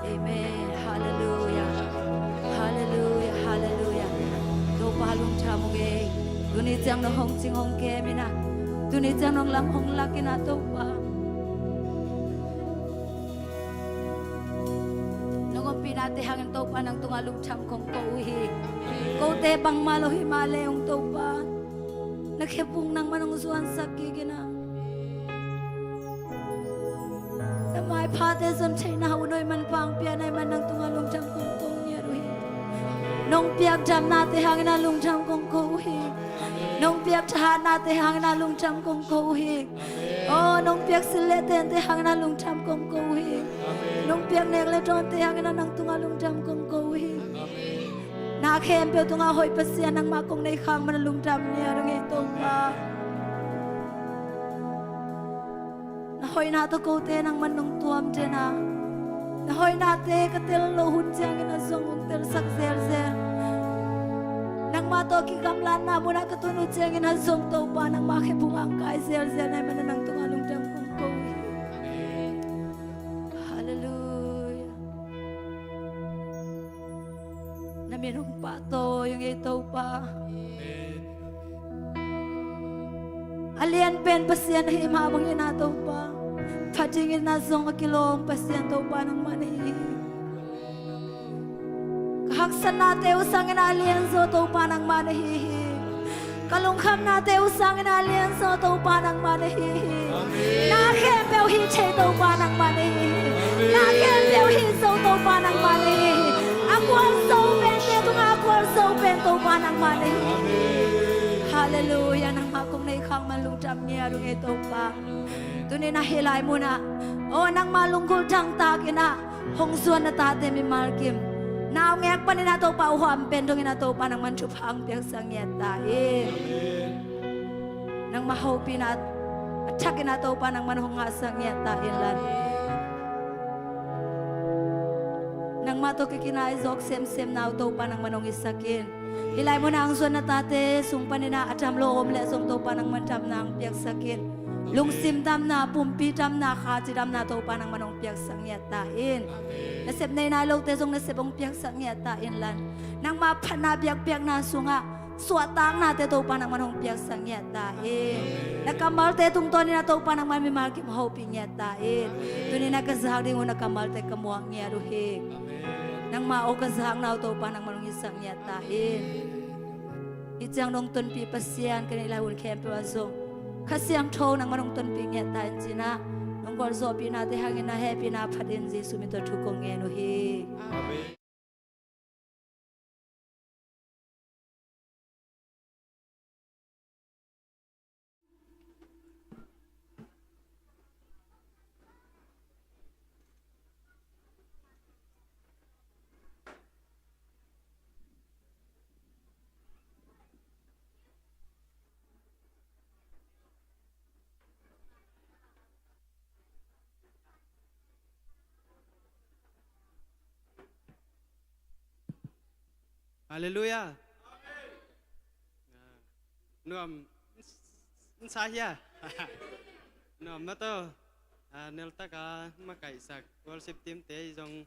Amen. Halleluiah. Halleluiah. Halleluiah. Topa lungdam ung ei. Tuni ciang nong hong cing hong kem in ah, tuni ciang nong lam hong lak in ah Topa, nong ompihnate hangin Topa nang tungah lungdam kong ko uh hi. Kote bangmah lo hi mah leh ung Topa, na khephung nangman hong zuansak kik in ah, na maiphate zon theihna uh na hoih manpha hong piakna ahih manin nang tungah lungdam kong ko ngiat uh hi. Nong piak damnate hangin ah lungdam kong ko uh hi. Nong piak thahatnate hangin ah lungdam kong ko uh hi. Aw, nong piak sil le tente hangin ah lungdam kong ko uh hi. Nong piak nek le dawnte hangin ah nang tungah lungdam kong ko uh hi. Na khempeuh tungah hoih Pasian nangmah kong nei khak manin lungdam ngiat ung ei Topa. Na hoihna tawh kote nangman nong tuam den a, na hoihnate ka tel loh hun ciangin ah zong hong telsak zelzel. Nangmah tawh kigamlatna munah ka tun uh ciangin ah zong Topa nangmah khephung ah hong kai zelzel na hih manin nang tungah lungdam kong ko uh hi. Halleluiah. Na min hong pahtawi ung ei Topa. A lian pen Pasian ahih mah bangin ah Topa, pha dingin ah zong a kilawm Pasian Topa nangmah na hi hi. Ka haksatnate uh sangin ah a lianzaw Topa nangmah na hi hi. Ka lungkhamnate uh sangin ah a lianzaw Topa nangmah na hi hi. Amen. Na khempeuh hih thei Topa nangmah na hi hi. Amen. Na khempeuh hih zo Topa nangmah na hi hi. A gualzo pente tungah a gualzo pen Topa nangmah na hi hi. Amen. Halleluiah. Nangmah kong nei khak manin lungdam ngiat ung ei Topa. Tuni-in ah hih lai munah, aw, nangmah lunggulh dangtak in ah hong zuan na tate mimal kim, na hong ek panin ah Topa, uh huam pen dongin ah Topa nangman thupha hong piaksak ngiat ta in. Amen. Nangmah hopihna a thakin ah Topa nangman hong ngahsak ngiat ta inla, nangmah tawh ka kinai zawk semsemna uh Topa nangman hong hisak in. Hih lai munah hong zuan na tate sung panin ah a dam lo om leh zong Topa nangman damna hong piaksak in. Lungsim damna, pumpi damna, kha cidamna Topa nangman hong piaksak ngiat ta in. Nasep nei nai lote zong nasep hong piaksak ngiat ta inla, nangmah phatna biakpiakna sungah suahtaknate Topa nangman hong piaksak ngiat ta in. Na kammalte tungtawnin ah Topa nangman mimal kim hopih ngiat ta in. Tuni-in ah ka zak ding uh na kammalte ka muak ngiat uh hi. Nangmah aw ka zakna uh Topa nangman hong hisak ngiat ta in. Hih ciang nong tonpih Pasian, ka neih lai hun khempeuh ah zong Kha Siangtho nangman hong tonpih ngiat ta in ci-in ah, nong gualzawhpihnate hangin na hehpihna phat in Jesuh min tawh thu kong ngen uh hi. Amen. Halleluiah. Nuam, n sa hia? Nuam mah tawh, ah, neltak a makaihsak worship team te zong,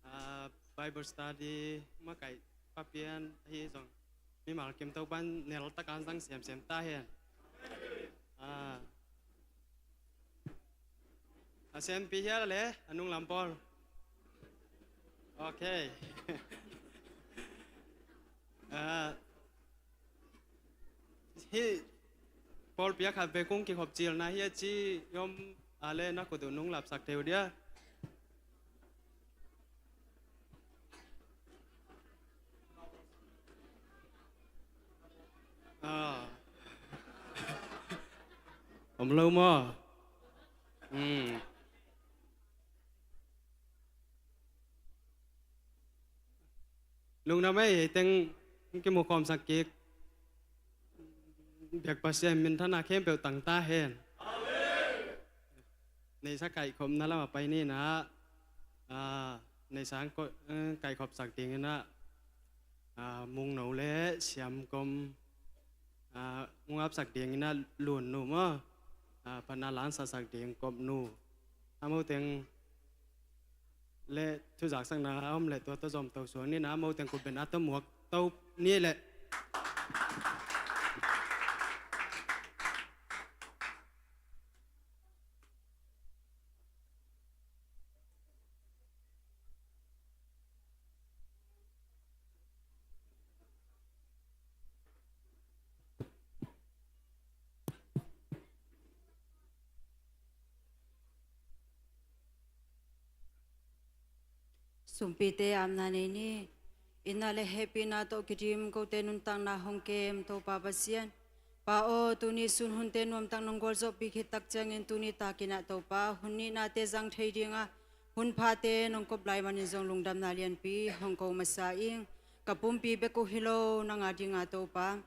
ah, Bible study makaih papian ahi zong mimal kim Topa'n neltak a zang semsem ta hen. Ah, A siampi hial le a nunglam pawl. Ok. Ah, hih pawlpi a khat vei kong kikhop cilna hi a ci i om a le na kut uh nunglapsak thei uh dia. Ah. Om lo maw? Hmm. Lungdam ei, hei teng kimu khawmsak kik. Biak Pasian minthanna khempeuh tang ta hen. Neihsa kaihkhopna lamah pai ni in ah, ah, neihsa ko-, eh, kaihkhopsak ding in ah, ah, Mungno le Siamkom, ah, nungapsak ding in ah Lunnu maw, ah, phatna lansatsak ding Kopnu. A mo teng le thuzaksakna a om le tua tawh zom to suak ni in ah, a mo teng kutbenna tawh muak to ni le. Sumpite apna nei ni. Itna le hehpihna tawh kidim kote nuntakna hong kem Topa Pasian, Pa aw, tuni sun hunte nuamtak nong gualzawhpih khit tak ciangin tuni takin ah Topa, hun nihnate zang thei dingah hun phate nong kop lai manin zong lungdamna lianpi hong ko masa ing. Ka pumpi bek uh hi lo, nang a dinga Topa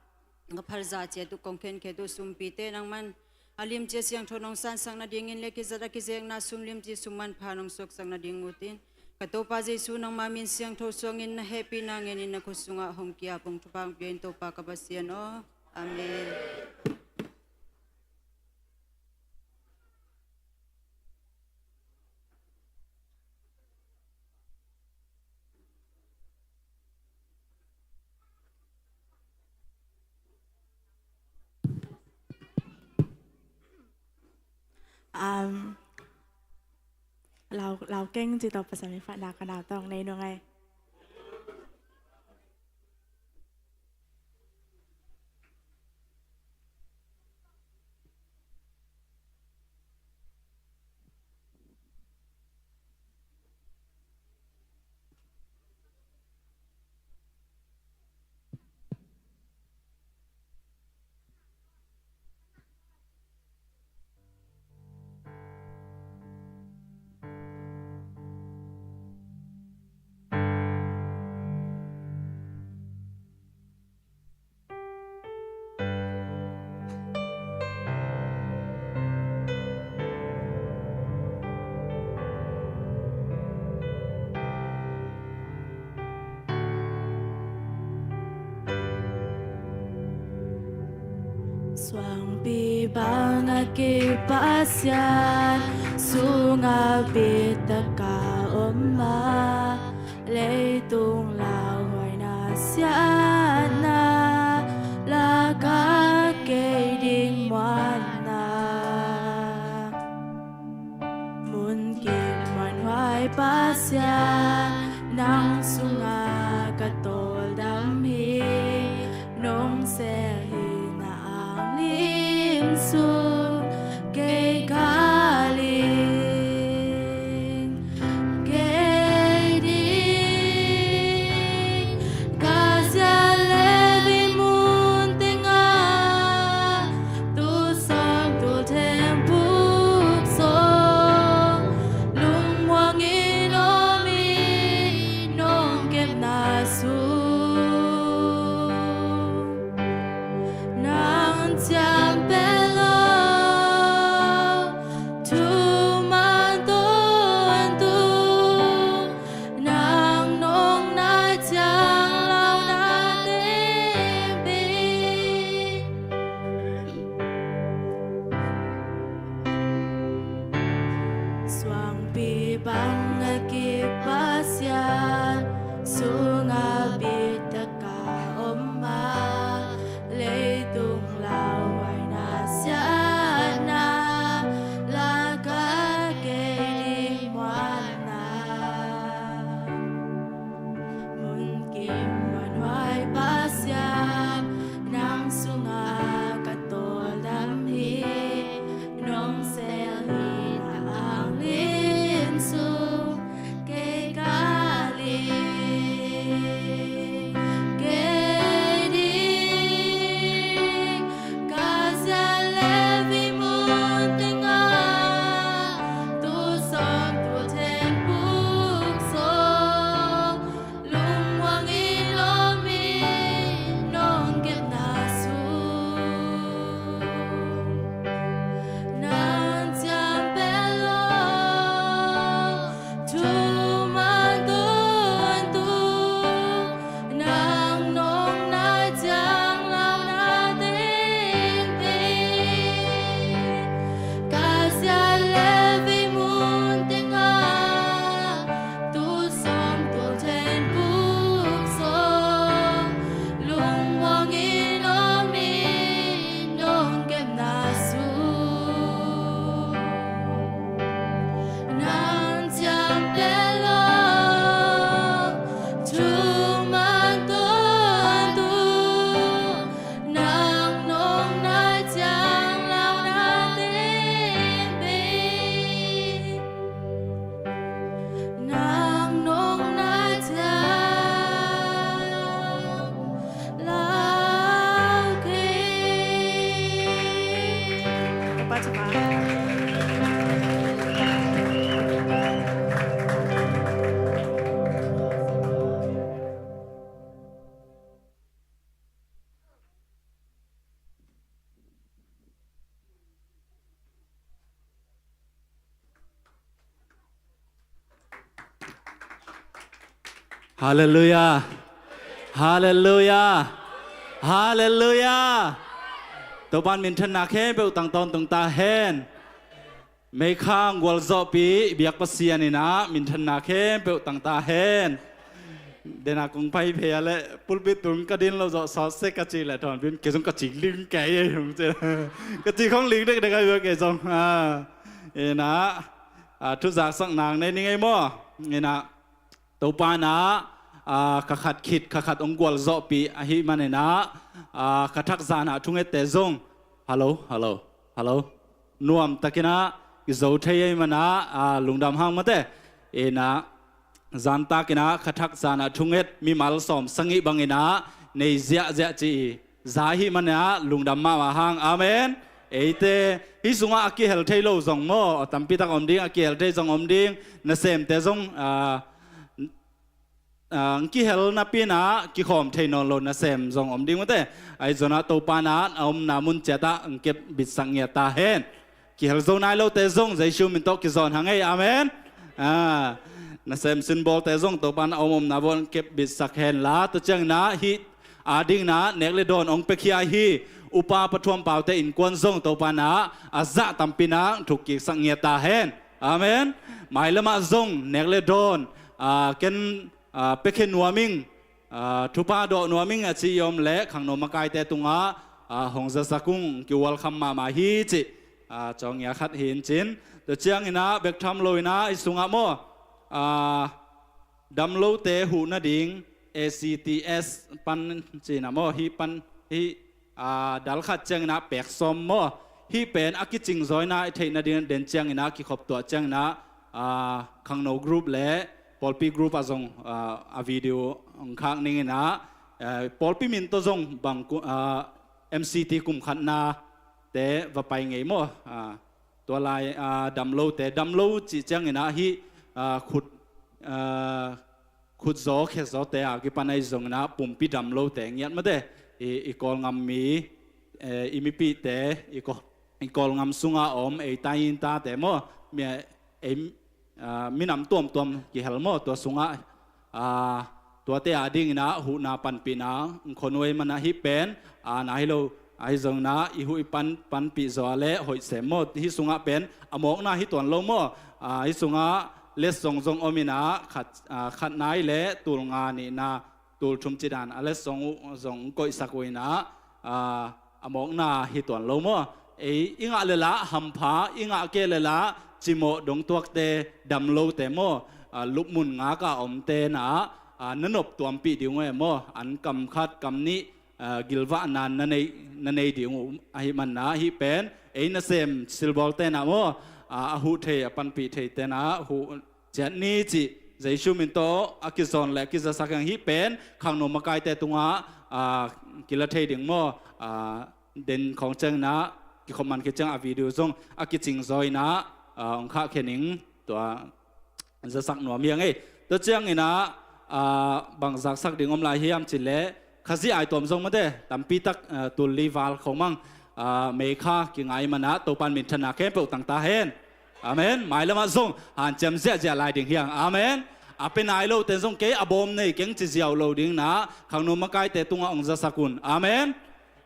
ka phalza ciat uh kong khenkhet uh sumpite nangman a limci a siangtho nong sansak nadingin le kizat a kizekna sum limci sum manpha nong suaksak nading utin, ka Topa Jesu nangma min siangtho suangin na hehpihna ngenin na khut sungah hong ki-ap ung. Thupha hong pia in Topa ka Pasian aw. Amen. Um, lau, lau keng ci tawh Pasian min phatna ka nau tawng nei nung ai. Suangpi bang a kip Pasian, sungah bitak a om a, leitung lauhuaina siatna lakah kei ding muanna. Munkip muanhuai Pasian, nang sungah ka tawldam hi. Nong sel hi na anglim sung kei ka ling kei ding. Ka zial le vei mun tengah tul sawm tul theng buk sawm lungmuang in om hi. Nong kepna sung nang ciam pen lo, thuman tawntung nang nong nai ciang launa teng pi. Suangpi bang a kip Pasian, sungah bitak a om a, leitung lauhuaina siatna lakah kei Halleluiah. Halleluiah. Halleluiah. Topan minthanna khempeuh tang tawntung ta hen. Meikha gualzawhpih biak Pasian in ah minthanna khempeuh tang ta hen. Dena kong pai phei a leh pulpit tung ka din lo zawh sawt sek ka cih leh thawnpin kei zong ka cih ling kei ei hong ci. Ka cih khong ling dekdek a hi kei zong. Ah, in ah, ah, thuzaksak nang nei ning ei maw? In ah, Topa in ah, ah, kha khat khit kha khat hong gualzawhpih ahih manin ah, ah, kha thak zan ah thungette zong. Hallo, hallo, hallo. Nuamtakin ah i zo thei ahih manin ah, ah, lungdam hang mate. In ah, zantakin ah kha thak zan ah thunget mimal sawm sagih bangin ah nei ziahziah ci i za ahih manin ah lungdam mahmah hang. Amen. Eite hih sungah a kihel thei lo zong maw, tampi tak om ding, a kihel thei zong om ding. Nasemte zong, ah, ah, kihel napi in ah kikhawm thei nawn lo nasem zong om ding mate. Ahi zongin ah Topa in ah a omna mun ciat ah kep bitsak ngiat ta hen. Kihel zo nai lote zong Jesu min tawh kizawn hang ei. Amen. Ah, nasem symbol-te zong Topa in ah a om omna vuah kep bitsak hen la, tua ciangin ah hih adingin ah nek le dawn hong piakhia hi. Upa Pa Thuam Pau-te innkuan zong Topa in ah a zah tampi in ah thuk kiksak ngiat ta hen. Amen. Mailam ah zong nek le dawn, ah, ken, ah, piakhia nuam ing, ah, thupha dawh nuam ing a ci i om leh khangno makaite tungah, ah, hong zasak ung, ki-welcome mahmah hi cih, ah, cawngia khat hi in cin. Tua ciangin ah bek tham lo in ah hih sungah maw, ah, damlote huh nading A C T S pan ci-in ah maw, hih pan, hih, ah, dal khat ciangin ah pek sawm maw, hih pen a kicing zaw in ah i theih nading den ciangin ah kikhop tuah ciangin ah, ah, khangno group le pawlpi group ah zong, ah, a video hong khak ning in ah, ah, pawlpi min tawh zong bang ku-, ah, M C T kum khatnate va pai ngei maw. Ah, tua lai, ah, damlote, damlo cih ciangin ah hih, ah, khut, ah, khutzaw khezawte a kipan ahi zongin ah pumpi damlote ngiat mate. I, i Kawlgam mi, eh, i mipihte, i Kawl, i Kawlgam sungah om ei tai in tate maw, mi, ei, ah, minam tuamtuam kihel maw, tua sungah, ah, tuate adingin ah huhna panpihna hong khon uh ahih manin ah hih pen, ah, na hi lo, ahi zongin ah i huh i pan, panpih zaw a leh hoih sem maw. Hih sungah pen a mawkna hi tuan lo maw. Ah, hih sungah letsong zong om in ah khat, ah, khatna hi leh tul nga nihna, tul thum cih dan a letsong uh zong koihsak uh in ah, ah, a mawkna hi tuan lo maw. Ei i ngah le lah hampha, i ngah kei le lah cimawh dongtuakte, damlote maw, ah, lupmun ngak a omte in ah, ah, na nop tuampih ding uh e maw. An kam khat kam nih, ah, gilvahna na nei, na nei ding uh ahih manin ah hih pen ei nasem silbawlte in ah maw, ah, a huh thei, a panpih theite in ah huh ciat ni cih Jesu min tawh a kizawn le a kizasak hi hang. Hih pen khangno makaite tungah, ah, kila thei ding maw, ah, den khawng ciangin ah kikhop man khit ciang a video zong a kicing zaw in ah, ah, hong khahkhia ning. Tua zasak nuam hi hang ei. Tua ciangin ah, ah, bang zaksak ding om lai hiam cih leh Khazih aituam zong mate, tampi tak, ah, tul li val khawng mang, ah, Meikha kingai manin ah Topan minthanna khempeuh tang ta hen. Amen. Mailam ah zong hanciam ziahziah lai ding hi hang. Amen. A pia nai lote zong kei a bawm nei keng ci ziau lo dingin ah khangno makaite tungah hong zasak un. Amen.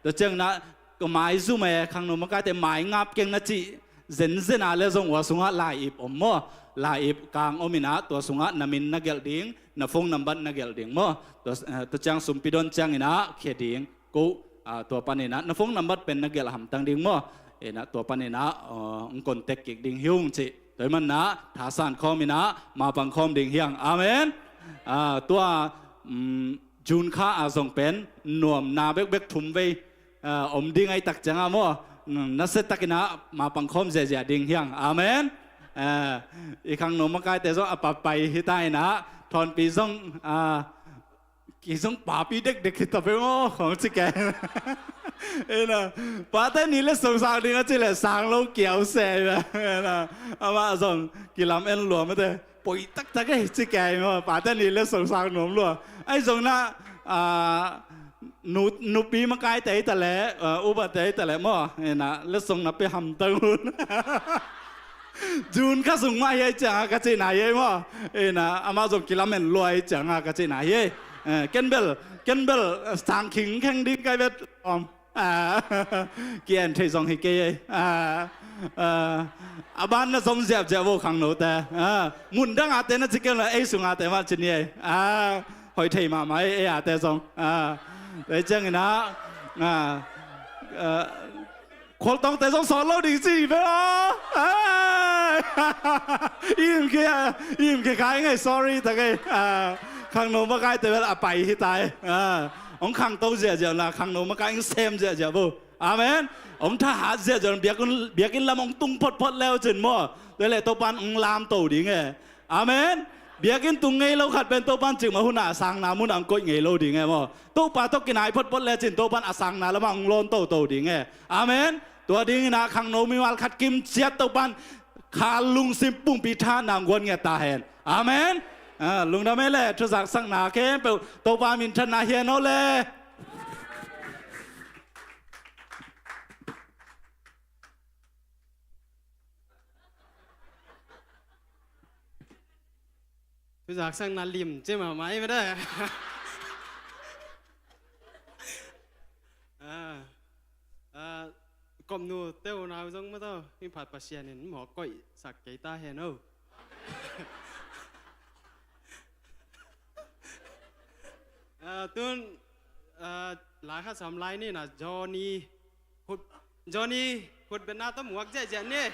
Tua ciangin ah ka maizum e, khangno makaite mai ngap keng na cih zenzen a leh zong ua sungah lai-ip om maw. Lai-ip kang om in ah tua sungah na min na gelh ding, na phone number na gelh ding maw. Tua, eh, tua ciang sumpi don ciangin ah khia ding. Ko, ah, tua panin ah na phone number pen na gelh hamtang ding maw. In ah tua panin ah, ah, hong contact kik ding hi ung cih. Tua ahih manin ah thasan khawm in ah mapang khawm ding hi hang. Amen. Ah, tua, mm, June kha ah zong pen nuamna bekbek thum vei, ah, om ding ahih tak ciangah maw, mm, nasia takin ah mapang khawm ziahziah ding hi hang. Amen. Ah, i khangno makaite zong a papai hi ta in ah, thawnpi zong, ah, kei zong papi dekdek hi ta peuh maw, khawng ci kei. In ah, pate ni letsong sang ding a cih leh sang lo kiau se. In ah, amah zong kilam en lua mate. Poi taktak ei ci kei maw, pate ni letsong sang nuam lua. Ahi zongin ah, ah, nu, nupi makaite hi ta leh, ah, upate hi ta leh maw, in ah letsong na pia hamtang un. June kha sung mah hi ei cianga ka cihna hi ei maw. Ina, amah zong kilamen lua ei cianga ka cihna hi ei. Eh, ken bel, ken bel, eh, sang khingkheng ding kai vet om. Ah, ki-en thei zong hi kei ei. Ah, ah, a ban na zom ziapziap vo khangnote. Ah, mun dangate na ci kei lo, ei sungate mah ci ni ei. Ah, hoih thei mahmah ei, ei ate zong. Ah, ei ciangina, ah, ah, Khualtawngte zong sawt lo ding ci ve aw. Ai. Im khia, im khia khai ngei, sorry ta ngei. Ah, khangno makaite bel a pai hi tai. Ah, hong khangto ziahziah na, khangno makai hong sem ziahziah vo. Amen. Hong thahat ziahziah, biakinn, biakinn lam hong tung photphot leu cin maw. Tua leh Topan hong lamto ding e. Amen. Biakinn tung ngei lo khat pen Topan cikmah hunah a sangna munah hong koih ngei lo ding e maw. Topa tawh kinai photphot lecin Topan a sangna lamah hong lawn toto ding e. Amen. Tua dingin ah khangno mimal khat kimciat Topan kha lungsim pumpi thahatna hong guan ngiat ta hen. Amen. Ah, lungdam e le, thuzaksakna khempeuh Topa minthanna hi hen aw le. Thuzaksakna lim ci mahmah ei mah de. Ah, ah, kawmnu te unau zong mah tawh, mi phat Pasian in mawh koihsak kei ta hen aw. Ah, tun, ah, lai khat sam lai ni na, Johnny. Khut, Johnny, khut betna tawh muak ziahziah ni.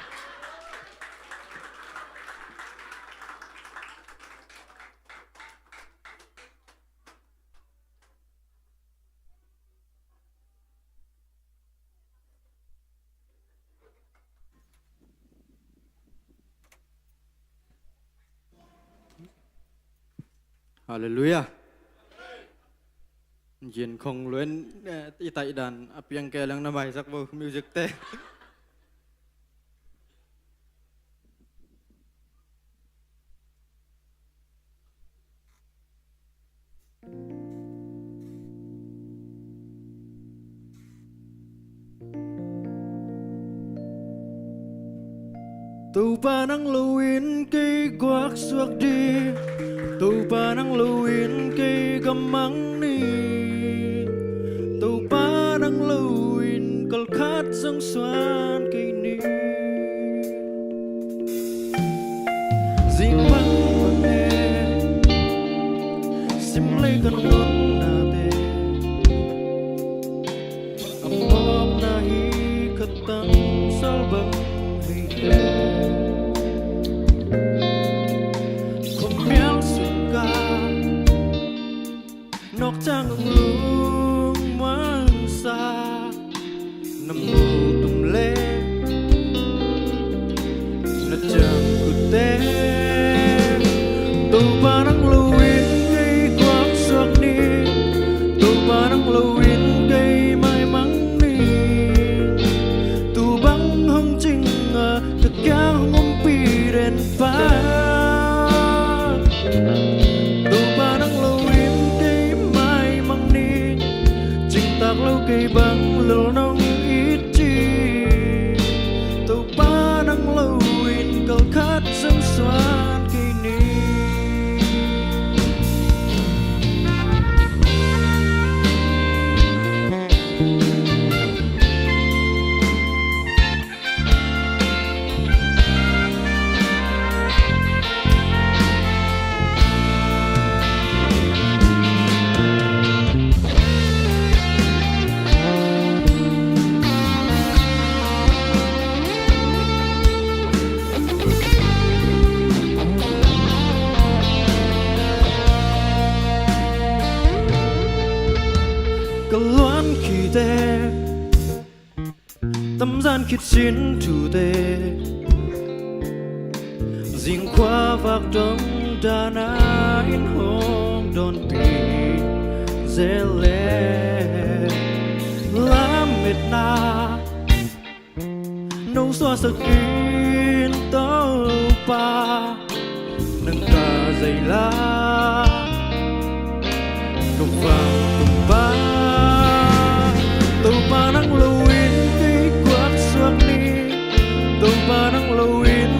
Halleluiah. Yin khong luen, eh, i taih dan a piang kei leng na maisak vo music te. Topa nang loin kei guaksuak ding, Topa nang loin kei gamang ni, Topa nang loin kalkhat zong suan kei ni. Zing bang bang e, sim lei kan nunna te, a mawkna hi khat tangsal bang hei te. Khuamial sung ka nawk ciang hong lungmuansa, na mu tum le na ciangkhutte. Topa nang loin kei guaksuak ni, Topa nang loin kei maimang ni. Tu bang hong cing a, ka kiang hong umpi den pa. Topa nang loin kei maimang ni, cingtak lo kei bang lel nong it ci. Topa nang loin kalkhat zong suan kei ni. Ka luan khite, tamzan khit sin thute, zingkhua vak dong dana in hong dawnpih zel le, lametna no suahsak in Topa, nang ka zei la, ka vang tung pa. Topa nang loin kei guaksuak ni, Topa nang loin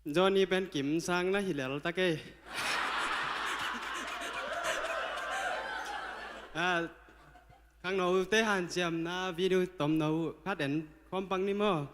Johnny pen Kim sang na hi lel ta kei. Ah, khangnote hanciamna video tomno khat en khawm pang ni maw?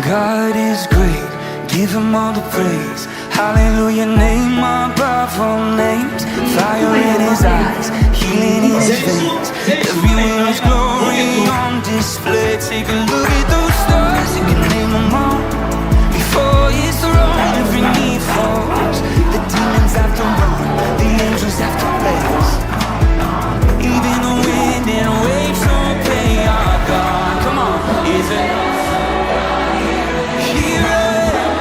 God is great, give him all the praise. Hallelujah, name above all names. Fire in his eyes, healing in his veins. Everywhere his glory on display. Take a look at those stars, you can name them all. Before his throne, every knee falls. The demons have to run, the angels have to praise. Even the wind and waves obey our God. Come on, is it? Here I am.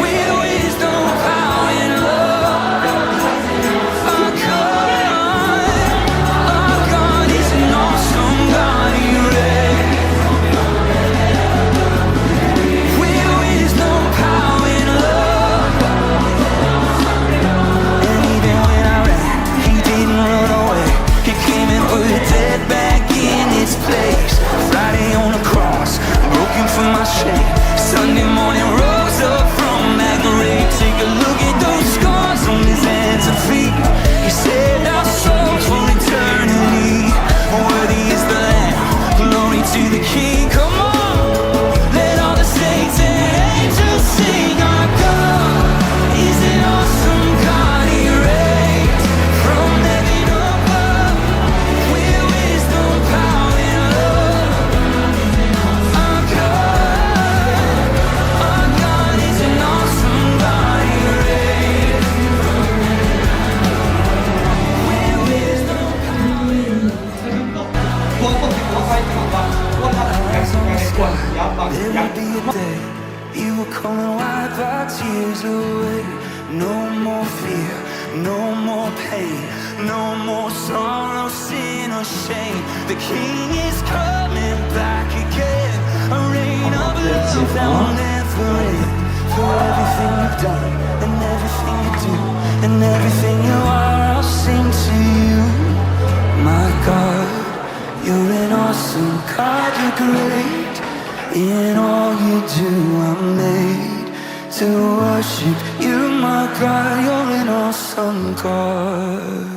With wisdom, power, and love. Our God, our God is an awesome God. He reigns. With wisdom, power, and love. And even when I ran, he didn't run away. He came and put death back in its place. Friday on the cross, broken for my shame. Sunday morning, rose up from that grave. Take a look at those scars on his hands and feet. He saved our souls for eternity. Worthy is the Lamb. Glory to the King. Come on, let all the saints and angels sing. Our God is an awesome God. He reigns from heaven above. With wisdom, power, and love. Our God, our God is an awesome God. He reigns. With wisdom, power, and love. There will be a day you will come and wipe our tears away. No more fear, no more pain, no more sorrow, sin or shame. The King is coming back again. A reign of love that will never end. For everything you've done and everything you do and everything you are, I'll sing to you. My God, you're an awesome God, you're great. In all you do, I'm made to worship you, my God. You're an awesome God.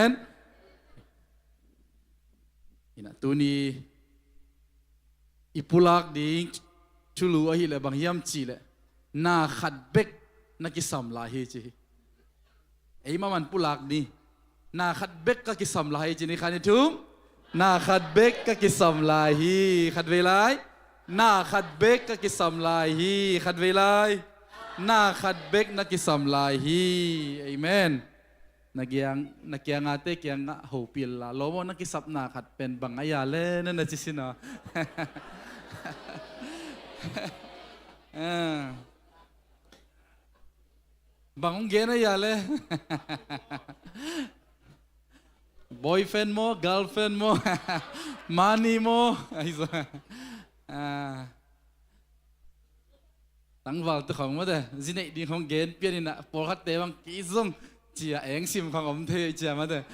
Amen. Ina tuni i pulak ding thulu ahih leh bang hiam cih leh na khat bek na kisam lai hi ci hi. Ei mah man pulak ni. Na khat bek ka kisam lai hi ci ni, khat ni thum. Na khat bek ka kisam lai hi. Khat vei lai. Na khat bek ka kisam lai hi. Khat vei lai. Na khat bek na kisam lai hi. Amen. Na kiang, na kiangate kiangah hopih la. Lawm aw, na kisapna khat pen bang a hia le na na ci sin aw. Ah. Bang hong gen a hia le. Boyfriend maw, girlfriend maw, money maw, ahi zong, ah, tangval te khong mate, zi neih ding khong gen pian inah, pawlkhatte bang kei zong cia eng sim khong om thei cia mate.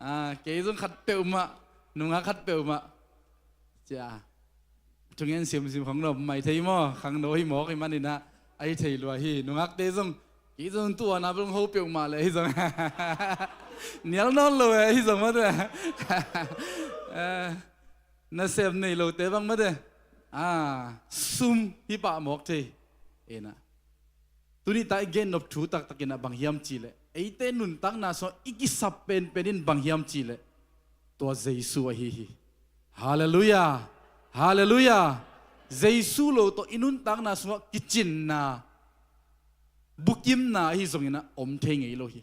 Ah, kei zong khat peuhmah, nungak khat peuhmah cia. Thungen simsim khong na om mai thei maw, khangno hi mawk hi man inah, ahi thei lua hi. Nungakte zong, kei zong tua na bel ho peuhmah le hi zong. Nial nawn lo eh, hi zong mate. Eh, nasem nei lote bang mate. Ah, sum hi pah mawk thei. Ena. Tuni ta i gen nop thu taktak inah bang hiam cihleh, eite nuntakna sungah i kisap penpen in bang hiam cihleh, tua Jesu ahi hi. Halleluiah. Halleluiah. Jesu lo tawh i nuntakna sungah kicinna, bukimna ahi zong inah om thei ngei lo hi.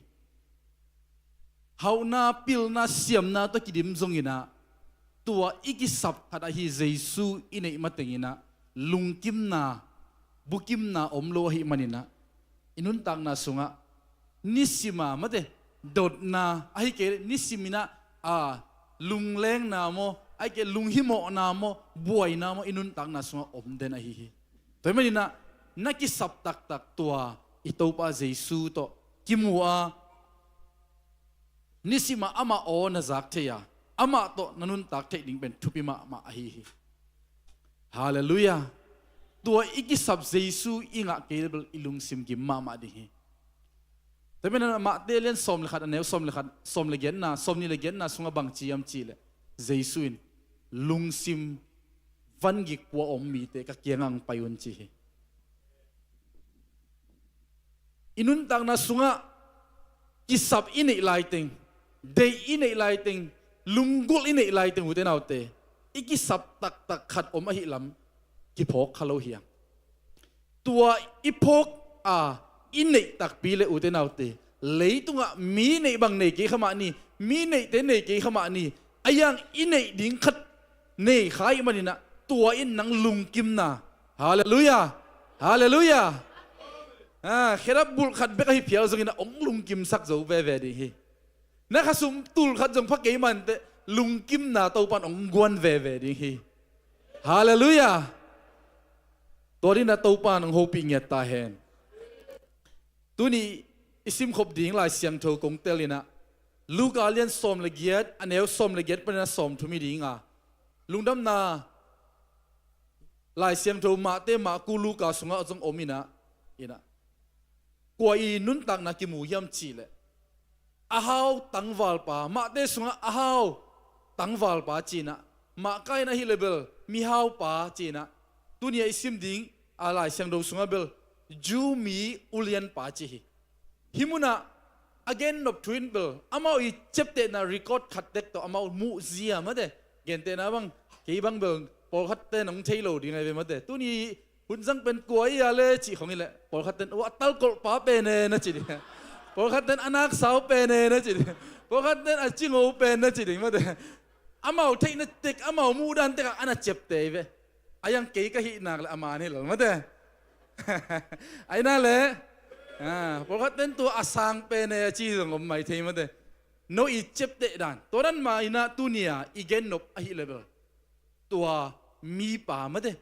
Hauhna, pilna, siamna tawh kidim zong inah, tua i kisap khat ahi Jesu i neih mateng inah lungkimna, bukimna om lo ahih man inah, i nuntakna sungah nisima mate, dotna ahi kei le nisim inah, a, lunglengna maw, ahi kei lunghimawhna maw, buaina maw, i nuntakna sungah om den ahi hi. Tua ahih man inah na kisap taktak tua i Topa Jesu tawh kimu a, nisimah amah aw na zak thei a, amah tawh na nuntak theih ding pen thupi mahmah ahi hi. Halleluiah. Tua i kisap Jesu i ngah kei le bel i lungsim gim mahmah ding hi. Tua ahih man inah Mate lian sawm le khat, a neu sawm le khat, sawm le giatna, sawm nih le giatna sungah bang ci hiam cihleh, Jesu in lungsim vangik pua om mite ka kiangah hong pai un ci hi. I nuntakna sungah kisap i neih laiteng, deih i neih laiteng, lunggulh i neih laiteng, ute naute, i kisap taktak khat om ahih lam kiphawk kha lo hi hang. Tua i phawk a i neih takpi le, ute naute, leitungah mi neih bang nei kei kha mah ni, mi neihte nei kei kha mah ni, a iang i neih ding khat nei kha ahih man inah, tua in nang lungkimna. Halleluiah. Halleluiah. Ah, khedap bulh khat bek ahi phial zong inah hong lungkimsak zo veve ding hi. Na khasum tul khat zong pha kei manteh, lungkimna Topa in hong guan veve ding hi. Halleluiah. Tua ding inah Topa in hong hopih ngiat ta hen. Tuni i simkhop ding Lai Siangtho kong tel inah, Luka lian sawm le giat, a neu sawm le giat pan inah sawm thum hi ding a, Lungdamna Lai Siangtho Mate, Marku, Luka sungah zong om inah, inah, kua i nuntakna kimu hiam cihleh, a hau tangvalpa, Mate sungah a hau tangvalpa ci inah, Marka in ahih le bel mihaupa ci inah, tuni a i sim ding a Lai Siangtho sungah bel Jew mi ulianpa ci hi. Hih munah a gen nop thu in bel amau i ciaptehna record khat tek tawh amau muh zia mate, gentehna bang, kei bang bel pawlkhatte in hong thei lo ding ahi ve mate. Tuni hun zang pen kua i a le cih khong i leh, pawlkhatte in, "Ua, a talkolhpa pen e," na ci ding. Pawlkhatte in, "A naksau pen e," na ci ding. Pawlkhatte in, "A cingo pen," na ci ding mate. Amau theihna tek, amau muhdan tekah a na ciapteh hi ve. A iang kei ka hih nak le a man hi lel mate. Ahi nak le, ah, pawlkhatte in tua a sang pen e a ci zong om mai thei mate. No i ciapteh dan, tua dan mah inah tuni a i gen nop ahih le bel, tua mipa mate,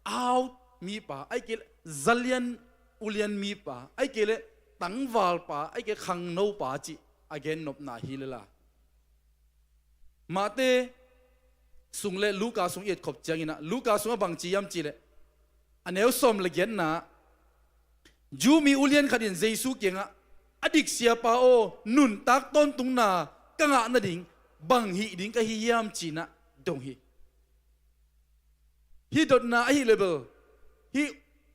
a hau mipa, ahi kei le zalian ulian mipa, ahi kei le tangvalpa, ahi kei le khangnopa cih a gen nopna hi le la. Mate sung le Luka sung i etkhop ciang inah, Luka sungah bang ci hiam cihleh, a neu sawm le giatna, Jew mi ulian khat in Jesu kiangah, "A dik Siapa aw, nuntak tawntungna ka ngah nading bang hih ding ka hi hiam?" ci inah dong hi. Hih dotna ahih le bel, hih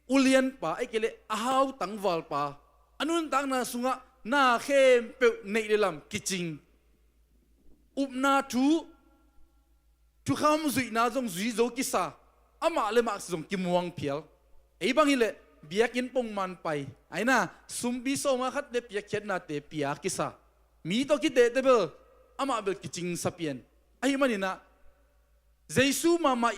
ulianpa, ahi kei le a hau tangvalpa, a nuntakna sungah na khempeuh neih le lam kicing, upna thu, thukham zuihna zong zui zo kisa, amah le mah zong kimuang phial. Ei bang hi leh biakinn pongman pai, ahi na, sumpi sawma khat le piakkhiatnate pia kisa, mi tawh kitehte bel amah bel kicing sa pian. Ahih manin ah Jesu mahmah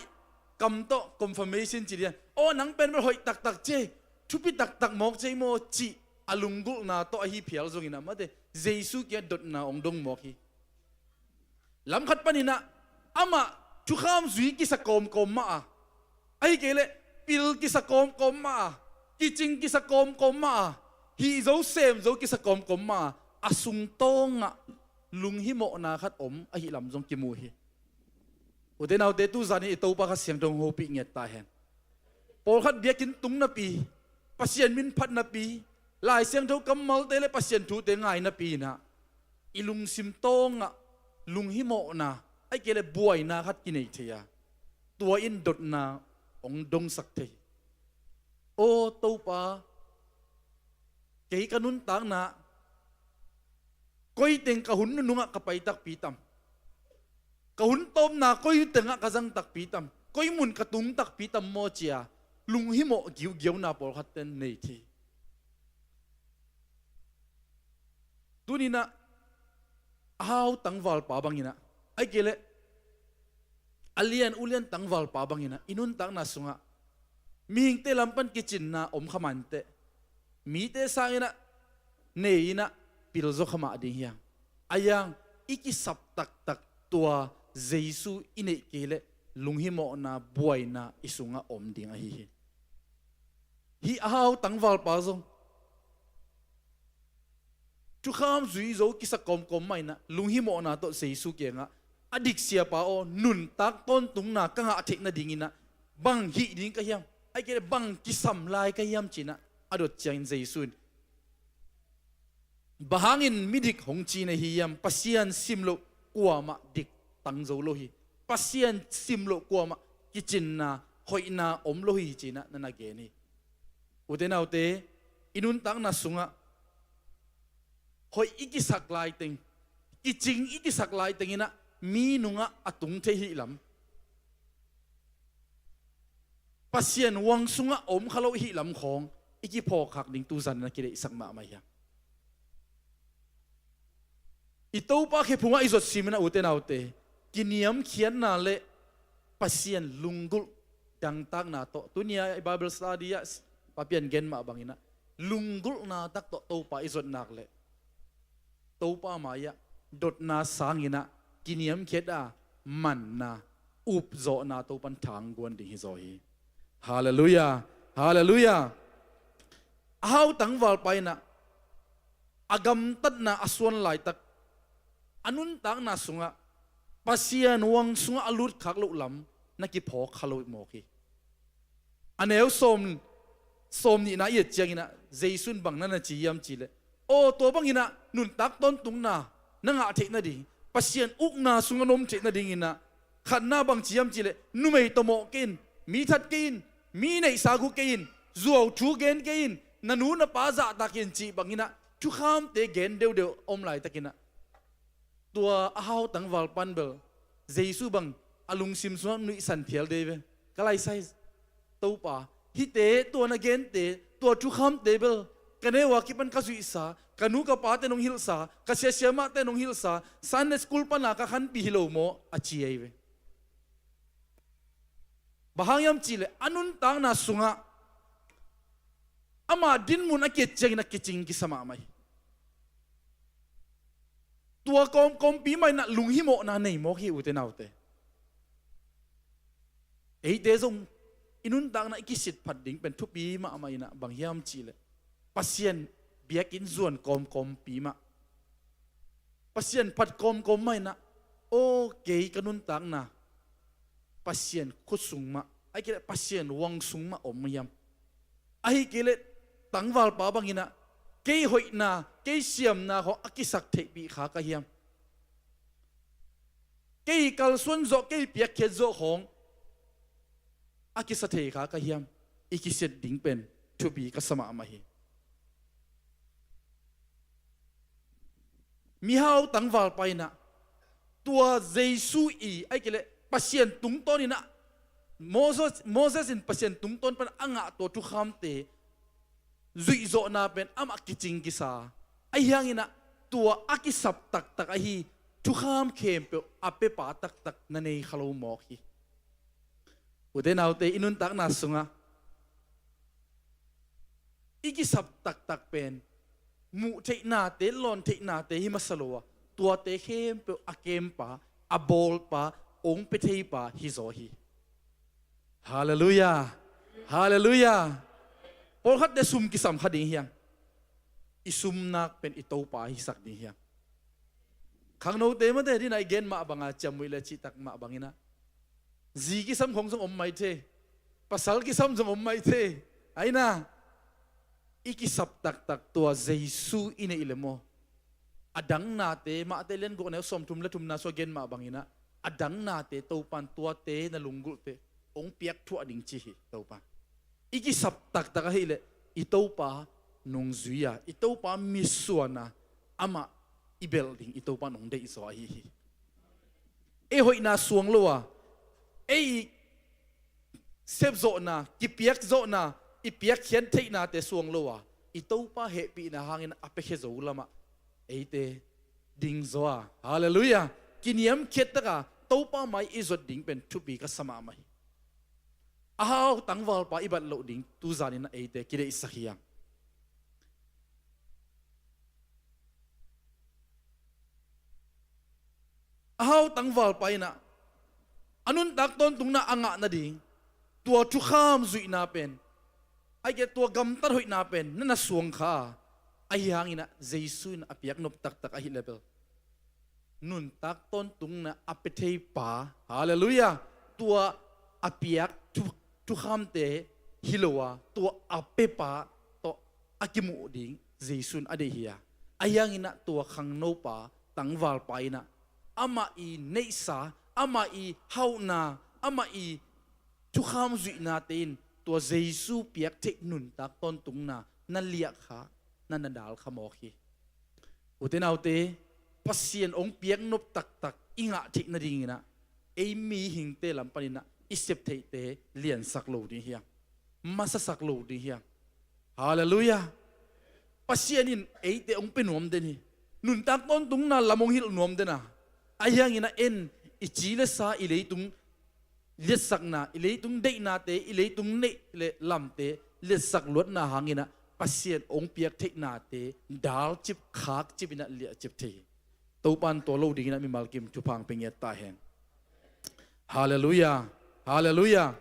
kam tawh confirmation ci lian. Aw, nang pen bel hoih taktak ci ei, thupi taktak mawk ci ei maw cih a lunggulhna tawh ahi phial zongin ah mate, Jesu kiang dotna hong dong mawk hi. Lam khat paninah amah thukham zui kisa kawmkawm mah a, ahi kei leh pil kisa kawmkawm mah a, kicing kisa kawmkawm mah a, hih zo sem zo kisa kawmkawm mah a, a sungtawngah lunghimawhna khat om ahi lam zong kimu hi. Ute naute, tuzan in i Topa Kha Siangtho hong hopih ngiat ta hen. Pawlkhat biakinn tung napi, Pasian min phat napi, Lai Siangtho kammalte le Pasian thute ngai napi inah i lungsim tawngah lunghimawhna, ahi kei le buaina khat kinei thei a, tua in dotna hong dongsak thei. Aw Topa, kei ka nuntakna koi teng ka hun nunungah ka pai takpi tam? Ka hun tawpna koi tengah ka zang takpi tam? Koi mun ka tung takpi tam maw cia lunghimawh giugiauna pawlkhat ten nei thei. Tuninah a hau tangvalpa banginah, ahi kei leh a lian ulian tangvalpa banginah i nuntakna sungah mihingte lam pan kicinna om kha mah inteh, mite sanginah nei inah pil zaw kha mah ding hiam? A yang i kisap taktak tua Jesu i neih kei leh lunghimawhna buaina i sungah om ding ahi hi. Hih a hau tangvalpa zong thukham zui zo kisa kawmkawm mah inah lunghimawhna tawh Jesu kiangah, a diksiapa aw, nuntak tawntungna ka ngah theih nadinginah bang hih ding ka hiam? Ahi kei leh bang kisam lai ka hiam? Cinah a dot ciangin Jesu in, bang hangin midik hong ci na hi hiam? Pasian sim loh kuamah dik tang zo lo hi. Pasian sim loh kuamah kicinna hoihna om lo hi, cinah na na gen hi. Ute naute, i nuntakna sungah hoih i kisak laiteng, kicing i kisak laitenginah mi nungah a tung thei hih lam, Pasian huang sungah a om kha lo hih lam khawng i kiphawkkhak ding tuzan na kideihsak mahmah hiam? I Topa khephungah i zot siminah, ute naute, kiniamkhiatna le Pasian lunggulh dangtakna tawh, tunia i Bible study ah Papian gen mah banginah lunggulhna tak tawh Topa i zotnak le Topa mai-ah dotna sanginah kiniamkhiat a manna upzawhna Topan thangguan ding hi zaw hi. Halleluiah. Halleluiah. A hau tangvalpa inah a gamtatna a suan laitak, a nuntakna sungah Pasian huang sungah a lutkhak loh lam na kiphawk kha lo mawk hi. A neu sawm, sawm nihna i et cianginah Jesu in bang na na ci hiam cihleh, aw, tua banginah nuntak tawntungna na ngah theih nading, Pasian ukna sungah na om theih nadinginah khatna bang ci hiam cihleh, numei tawmawh kei in, mi that kei in, mi neihsa gu kei in, zuau thu gen kei in, na nu na pa zahtak in cih banginah thukhamte gen deudeu a om laitakinah tua a hau tangvalpan bel Jesu bang a lungsim sungah nuihsan phial dei ve. Ka laisai Topa, hihte, tua na gente, tua thukhamte bel ka neu a kipan ka zuihsa, ka nu ka pate nong hilhsa, ka siasia mahte nong hilhsa, Sunday school pana ka khanpih hi lo maw, a ci ahi ve. Bang hang hiam cihleh a nuntakna sungah ama dinmun a kiat ciangin a kicing kisa mahmah hi. Tua kawmkawmpi mah inah lunghimawhna nei mawk hi, ute naute. Eite zong i nuntakna i kisit phat ding pen thupi mahmah inah, bang hiam cihleh Pasian biakinn zuan kawmkawmpi mah, Pasian phat kawmkawm mah inah, aw, kei ka nuntakna Pasian khutsung mah, ahi kei leh Pasian huang sung mah om hiam? Ahi kei leh tangvalpa banginah kei hoihna, kei siamna khawng a kisak theihpih kha ka hiam? Kei kalsuan zawh, kei piakkhiat zawh khawng a kisa thei kha ka hiam? I kisiat ding pen thupi ka sa mahmah hi. Mihau tangvalpa inah tua Jesu i, ahi kei leh Pasian tungtawn inah, Moses, Moses in Pasian tungtawn pan a ngah tua thukhamte zuihzawhna pen amah kicing kisa. Ahi hanginah tua a kisap taktak ahi thukham khempeuh a pepa taktak na nei kha lo mawk hi. Ute naute, i nuntakna sungah i kisap taktak pen muh theihnate, lawn theihnate hi masa lo a, tuate khempeuh a kempa, a bawlpa, hong pia theipa hi zaw hi. Halleluiah. Halleluiah. Pawlkhatte sum kisam kha ding hiang. I sum nak pen i Topa hisak ding hiang. Khangnote mate dina i gen mah banga ciammuih le cihtak mah banginah zi kisam khong zong om mai thei. Pasal kisam zong om mai thei. Aina i kisap taktak tua Jesu i neih le maw, a dang nate, Mate lian guk neu sawmthum le thumna sua gen mah banginah a dang nate Topan tuate na lunggulhte hong piak thuah ding ci hi Topan. I kisap taktak ahileh i Topa nungzui-a, i Topa misuana, amah i belh ding i Topa nong deihzaw ahi hi. Ei hoihna suang lo a, ei sepzawhna, kipiakzawhna, i piakkhiat theihnate suang lo a, i Topa hehpihna hangin a piakhia zo lamah eite dingzaw a, halleluiah, kiniamkhiat taka Topa mai i zot ding pen thupi ka sa mahmah hi. A hau tangvalpa i bat loh ding tuzaninah eite kideihsak hiang. A hau tangvalpa inah a nuntak tawntungna a ngah nading, tua thukham zuihna pen, aike tua gamtat hoihna pen na na suang kha a, ahi hanginah Jesu in a piaknop taktak ahi level nuntak tawntungna a pia theipa, halleluiah, tua a piak thu, thukhamte hi lo a, tua a piapa tawh a kimuh ding Jesu in a deih hi a, ahi hanginah tua khangnopa tangvalpa inah amah i neihsa, amah i hauhna, amah i thukham zuihnate in tua Jesu piak theih nuntak tawntungna na liah kha, na na dal kha mawk hi. Ute naute, Pasian hong piaknop taktak i ngah theih nadinginah ei mihingte lam paninah i sep theihte liansak lo ding hiang, masasak lo ding hiang. Halleluiah. Pasian in eite hong pia nuam den hi. Nuntak tawntungna lam hong hilh nuam den a, ahi hanginah en i ci le sa, i leitung liatsakna, i leitung deihnate, i leitung neih le lamte liatsak luatna hanginah Pasian hong piak theihnate dalcip khakcip inah liahcip thei hi. Topan tua lo dinginah mimal kim thupha hong pia ngiat ta hen. Halleluiah. Halleluiah.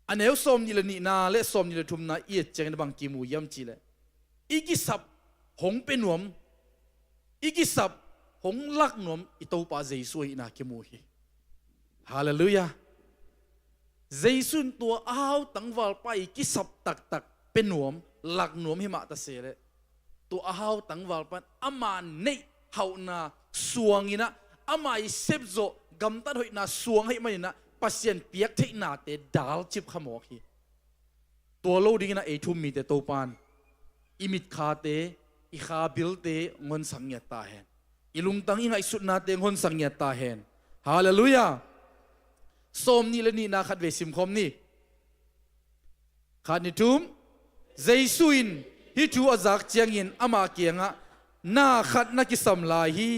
A neu sawmnih le nihna le sawmnih le thumna i et ciangin a bang kimu hiam cihleh, i kisap hong pia nuam, i kisap hong lak nuam i Topa Jesu ahihna kimu hi. Halleluiah. Jesu in tua a hau tangvalpa i kisap taktak pia nuam, lak nuam hi mah ta se leh, tua a hau tangvalpa in ama neih hauhna suanginah, ama i sepzawh gamtat hoihna suang ahih maninah Pasian piak theihnate dalcip kha mawk hi. Tua lo dinginah ei thu-um mite Topan i mitkhate, i khabilte hong honsak ngiat ta hen. I lungtang i ngaihsutnate hong honsak ngiat ta hen. Halleluiah. Sawmnih le nihna khatvei simkhawm ni. Khat, ni, thum. Jesu in hih thu a zak ciangin amah kiangah, "Na khat na kisam lai hi.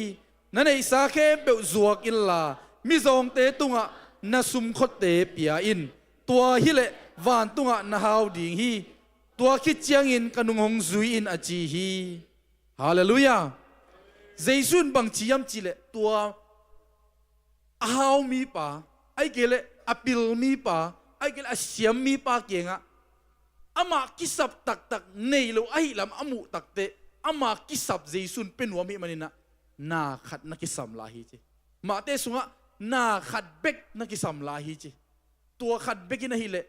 Na neihsa khempeuh zuak inla mizawngte tungah na sumkhotte pia in. Tua hileh vantungah na hau ding hi. Tua khit ciangin ka nung hong zui in," a ci hi. Halleluiah. Jesu in bang ci hiam cihleh, tua a hau mipa, ahih kei leh a pil mipa, ahih kei leh a siam mipa kiangah amah kisap taktak nei lo ahih lam a muh takteh, amah kisap Jesu in pia nuam ahih maninah, "Na khat na kisam lai hi," ci. Mate sungah, "Na khat bek na kisam lai hi," ci. Tua khat bekin ahileh,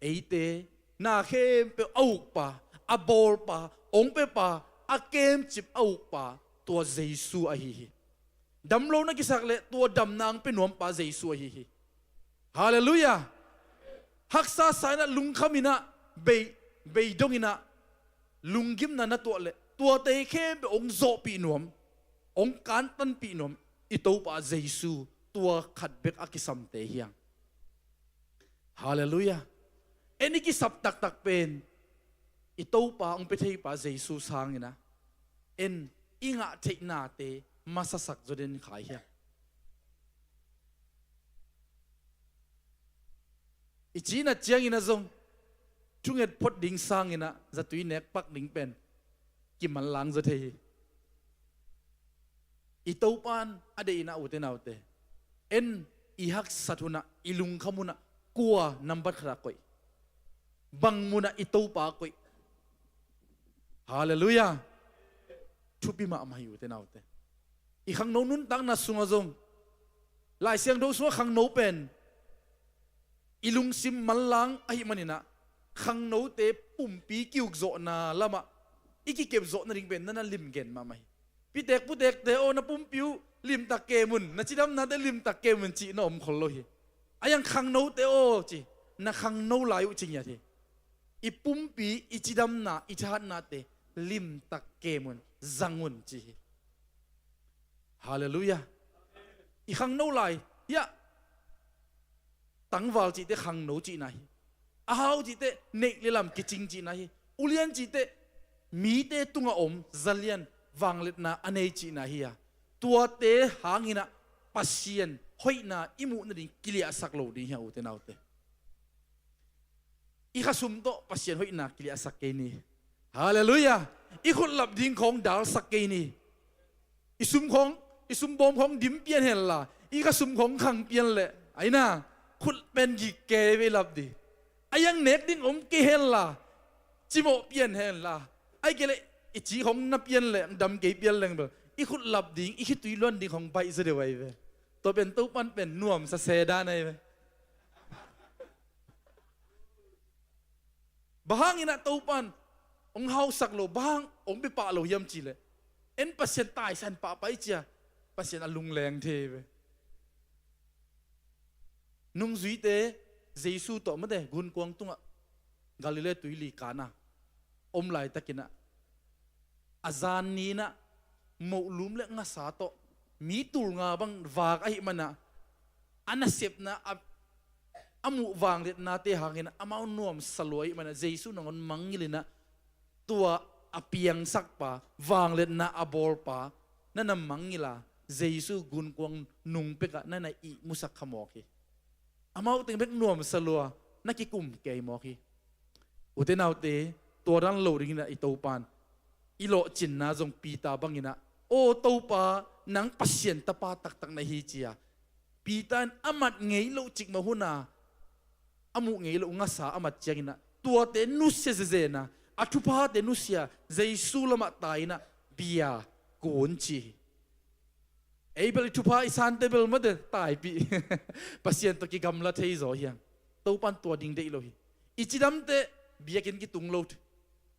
eite na khempeuh a ukpa, a bawlpa, hong piapa, a kemcip a ukpa, tua Jesu ahi hi. Damlo na kisak leh tua damna hong pia nuampa Jesu ahi hi. Halleluiah. Haksa sa inah, lungkham inah, bei, bei dong inah, lunggimna na tuah leh tuate khempeuh hong zawhpih nuam, hong kantanpih nuam i Topa Jesu, tua khat bek a kisamte hiang. Halleluiah. En i kisap taktak pen i Topa hong pia theipa Jesu sanginah en i ngah theihnate masasak zaw den kha hiang. I cinat cianginah zong thunget phot ding sanginah zatui nek pak ding pen kimanlang zaw thei hi. I Topan a deih in ah, ute naute, en i haksat hunah, i lungkham hunah, kua nambat khatah koih, bang munah i Topa koih. Halleluiah. Thupi mahmah hi, ute naute. I khangno nuntakna sungah zong, Lai Siangtho sungah khangno pen i lungsim manlang ahih maninah, khangnote pumpi kiukzawhna lamah i kikepzawh nading pen na na limgen mahmah hi. Pitek putekte aw, na pumpi uh limtak kem un, na cidamnate limtak kem un cih na om khol lo hi. A iang khangnote aw ci, na khangno lai uh ci ngiat hi. I pumpi, i cidamna, i thahatnate limtak kem un, zang un ci hi. Halleluiah. I khangno lai hiah tangval cihte khangno cihna hi. A hau cihte neih le lam kicing cihna hi. Ulian cihte mite tungah om zalian vangliatna a nei cihna hi a, tuate hanginah Pasian hoihna i muh nading kiliahsak lo ding hi a, ute naute. I khasum tawh Pasian hoihna kiliahsak kei ni. Halleluiah. I khutlap ding khawng dalsak kei ni. I sum khawng, i sumbawm khawng dim pian henla, i khasum khawng khang pian leh, aina, khut pen gik kei ve i lap ding. A iang nek ding om kei henla, cimawh pian henla, ai kei leh i ci khawng na pian leh dam kei pian leng bel, i khutlap ding, i khitui luan ding khawng baih zaw deuh ai ve. Tua pen Topan pen nuamsa se dan ai ve. Bang hanginah Topan hong hausak lo, bang hang hong bia pah lo hiam cihleh, en Pasian taisan pahpah i cia, Pasian a lungleng thei ve. Nungzuite Jesu tawh mate gunkuang tungah Galilee tuili Kana om laitakinah, a zan ni inah mohlum le ngasa tawh mi tul nga bang vak ahih manah, a nasepna a, a muh vangliatnate hangin amau nuamsa lua ahih manah, Jesu nangawn mangngilh inah, tua a piangsakpa, vangliatna a bawlpa na na mangngilh a, Jesu gunkuang nung pekah na na ihmusak kha mawk hi. Amau teng bek nuamsa lua, na kikum kei mawk hi. Ute naute, tua dan lo dinginah i Topan i lawhcinna zong Peter banginah, "Aw Topa, nang Pasian Tapa taktak na hi," ci a, Peter in a mat ngei loh cikmah huna, a muh ngei loh ngasa a mat cianginah, tuate nusia zezena, a thuphate nusia, Jesu lamah tai inah bia kun ci hi. Ei bel i thupha i sante bel mate taipih Pasian tawh kigamla thei zaw hiang. Topan tua ding deih lo hi. I cidamte biakinn kitung lo,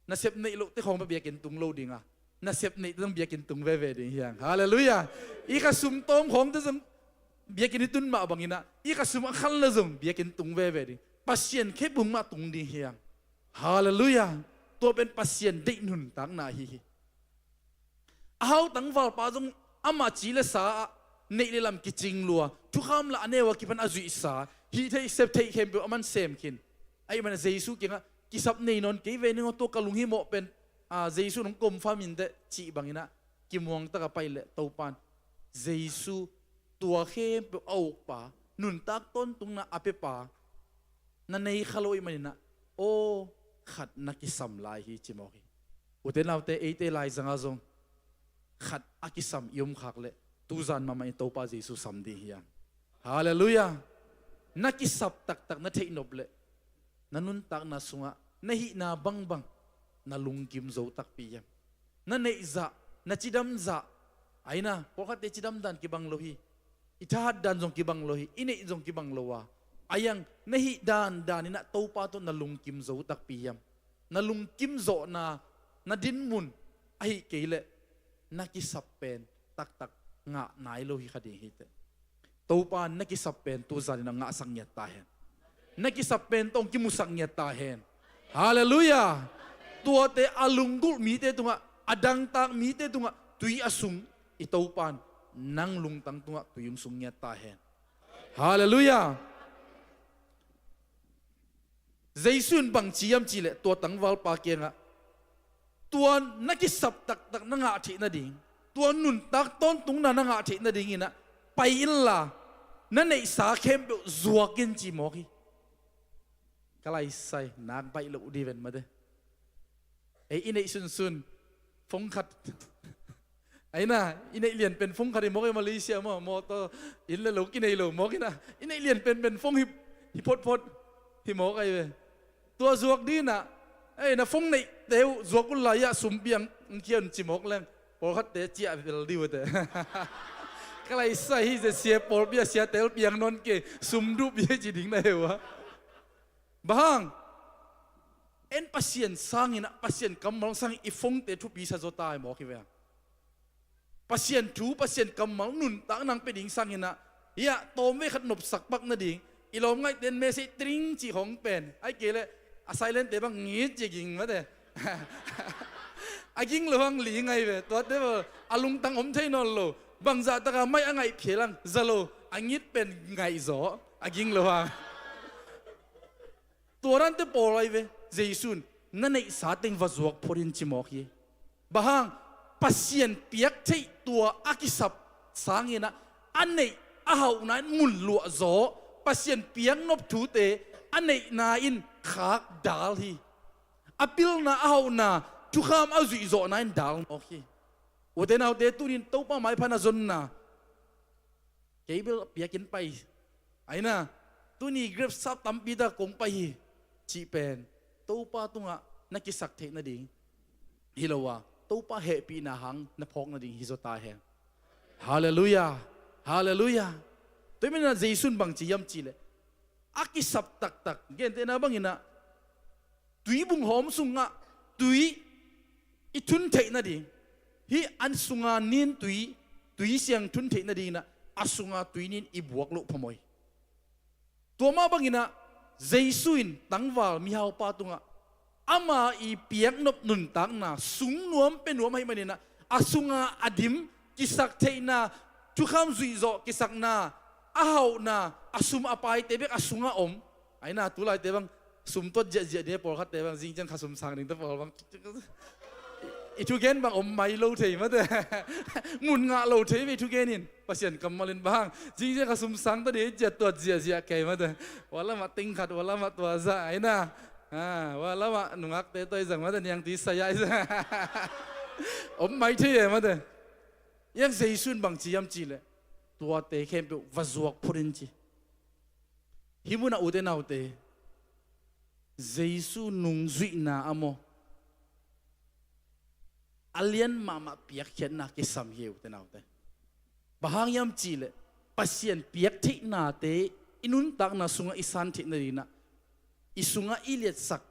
nasep neih lohte khawng bia biakinn tung lo dinga, nasep neihte zong biakinn tung veve ding hiang. Halleluiah. I khasum tawm khawngte zong biakinn i tun mah banginah, i khasum a khan le zong biakinn tung veve ding. Pasian khepbung mah tung ding hiang. Halleluiah. Tua pen Pasian deih nuntakna ahi hi. A hau tangvalpa zong ama ci le sa ah neih le lam kicing lua, thukham lah a neu a kipan a zuihsa, hih theih sep theih khempeuh a man sem khin. Ahih manah Jesu kiangah, "Kisap nei nawn kei ve ning aw, tua ka lunghimawh pen, a, Jesu nong confirm inteh," cih banginah kimuangtak a pai leh Topan, Jesu tua khempeuh a ukpa, nuntak tawntungna a pepa, na nei kha lo ahih maninah, aw, khat na kisam lai hi ci mawk hi. Ute naute, eite laizangah zong khat a kisam i om khak leh, tuzan mahmah in Topa Jesu sam ding hiang. Halleluiah. Na kisap taktak na theih nop leh, na nuntakna sungah na hihna bangbang na lungkim zo takpi hiam? Na neihzah, na cidamzah, aina, pawlkhatte cidam dan kibang lo hi. I thahat dan zong kibang lo hi, i neih zong kibang lo a, a iang na hih dan dan inah Topa tawh na lungkim zo takpi hiam? Na lungkim zawhna, na dinmun ahih kei leh, na kisap pen taktak ngah nai lo hi kha ding hiteh. Topa na kisap pen tuzan inah ngahsak ngiat ta hen. Na kisap pen tawh hong kimusak ngiat ta hen. Halleluiah. Tuate a lunggulh mite tungah, a dangtak mite tungah tui a sung i Topan nang lungtang tungah tui hong sung ngiat ta hen. Halleluiah. Jesu in bang ci hiam cihleh, tua tangvalpa kiangah, tua na kisap taktak na ngah theih nading, tua nuntak tawntungna na ngah theih nadinginah pai inla, na neihsa khempeuh zuak in ci mawk hi. Ka laisai nak baih loh dih ven mate. Ei i neih sunsun phone khat Aina, i neih lian pen phone khat hi mawk ei, Malaysia maw, mawtaw inn le lo kinei lo mawk ina, i neih lian penpen phone hi, hi photphot hi mawk ahi ve. Tua zuak dinah, ei, na phone neihte uh zuak un lai-ah sum piang kia un ci mawk leng, pawlkhatte ciah vel dih uh te. Ka laisai hi zia, sia pawlpi ah sia tel piang nawn kei, sum duh pi hi ci ding na hi uh a. Bang hang? En Pasian sanginah, Pasian kammal sangin i phone-te thupi sa zaw ta hi mawk hi ve. Pasian thu, Pasian kammal nuntak nang pia ding sanginah, hiah tawmvei khat nopsak pak nading, i lawmngaihte in message tring cih hong pen, ahih kei leh a silent-te bang ngit ci ging mate. A ging lo hang li ngai ve, tuate bel a lungtang om thei nawn lo, bangzah taka maih a ngaih phial hang za lo, a ngit pen ngaih zaw, a ging lo hang. Tua dante pawl ahi ve. Jesu in na neihsa teng va zuak phot in ci mawk hi. Bang hang? Pasian piak theih tua a kisap sanginah, a neih a hauhna in mun luah zaw, Pasian piak nop thute a neihna in khak dal hi. A pilna a hauhna thukham a zuih zawhna in dal mawk hi. Ute naute, tunin Topa maipha na zonna, kei bel a piakin pai. Aina, tuni grep sap tampi tak kong pai hi, cih pen Topa tungah na kisak theih nading hi lo a, Topa hehpihna hang na phawk nading hi zaw ta hen. Halleluiah. Halleluiah. Tua hi maninah Jesu in bang ci hiam cihleh, a kisap taktak, gentehna banginah tuibung hawm sungah tui i thun theih nading, hih an sunga nin tui, tui siang thun theih nadinginah a sunga tui nin i buak loh phamawh hi. Tua mah banginah Jesu in tangval mihaupa tungah ama i piaknop nuntakna sung nuam pia nuam ahih maninah, a sunga a dim kisak theihna, thukham zuihzawh kisakna, a hauhna, a sum a paite bek a sungah om. Aina, tulaite bang sum tuat ziahziah ding, pawlkhatte bang zingciang kha sum sang ding te pawl bang, i thugen bang om mai lo thei mate. Ngun ngah lo thei ve i thugen in. Pasian kammal in bang zingciang kha sum sang ta ding, ziah tuat ziahziah kei mate. Ua lamah teng khat, ua lamah tua zah, aina, ua lamah nungakte tawh i zang mate, niangtui sai-ah i zang. Om mai thei e mate. Iang Jesu in bang ci hiam cihleh, tuate khempeuh va zuak phot in ci. Hih munah ute naute, Jesu nungzuihna a maw, a lian mahmah piakkhiatna kisam hi ute naute. Bang hang hiam cihleh, Pasian piak theihnate i nuntakna sungah i san theih nadinginah, i sungah i liatsak,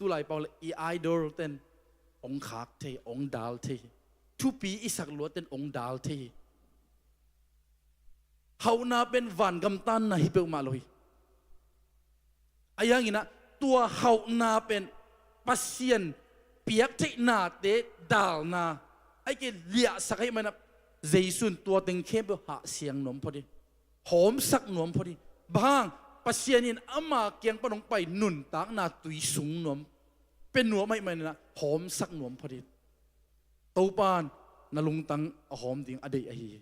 tulai pau le i idol ten ong khak thei, ong dal thei, thupi i sak luat ten ong dal thei. Hauhna pen vangam tanna hi peuhmah lo hi. Ahi hanginah tua hauhna pen Pasian piak theihnate dalna, ahih kei liahsak ahih maninah Jesu in tua teng khempeuh hahsiang nuam phot hi. Hawmsak nuam phot hi. Bang hang? Pasian in ama kiang pan hong pai nuntakna tui sung nuam, pia nuam ahih maninah hawmsak nuam phot hi. Topa in na lungtang a hawm ding a deih ahi hi.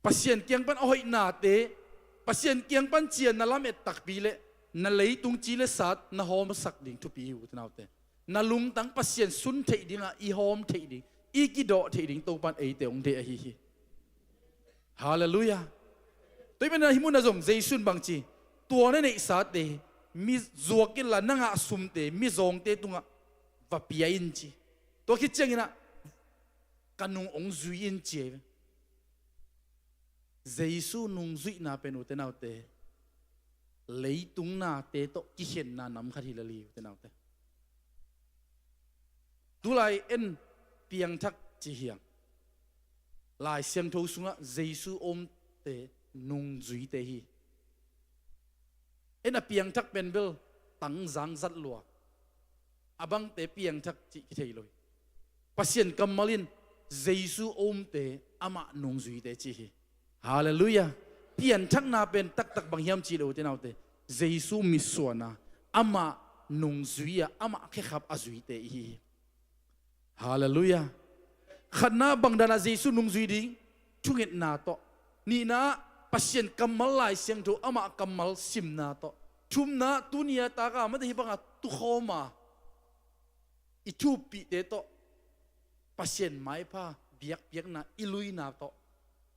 Pasian kiang pan a hoihnate, Pasian kiang pan cian na lamet takpi le na leitung ci le sat na hawmsak ding thupi hi ute naute. Na lungtang Pasian sun theih dingah i hawm theih ding, i kidawh theih ding Topa in eite hong deih ahi hi. Halleluiah. Tua hi maninah hih munah zong Jesu in bang ci, tua na neihsate, mi zuak inla na ngah sumte mizawngte tungah va pia in ci. Tua khit cianginah ka nung hong zui in ci ahi ve. Jesu nungzuihna pen ute naute, leitung nate tawh kikhenna nam khat hi lel hi ute naute. Tulai en piangthak ci hiang. Lai Siangtho sungah Jesu omte nungzuite hi. En a piangthak pen bel tangzang zat lua, a bangte piangthak cih kithei lo hi. Pasian kammal in Jesu omte amah nungzuite ci hi. Halleluiah. Pianthakna pen taktak bang hiam cihleh ute naute, Jesu mitsuanna, amah nungzui-a amah khekhap a zuite i hi hi. Halleluiah. Khatna, bang danah Jesu nungzui ding? Thungetna tawh. Nihna, Pasian kammal Lai Siangtho, amah kammal simna tawh. Thumna, tuni-a taka mate hih banga tukhawma i thupihte tawh Pasian maipha biakpiakna i luina tawh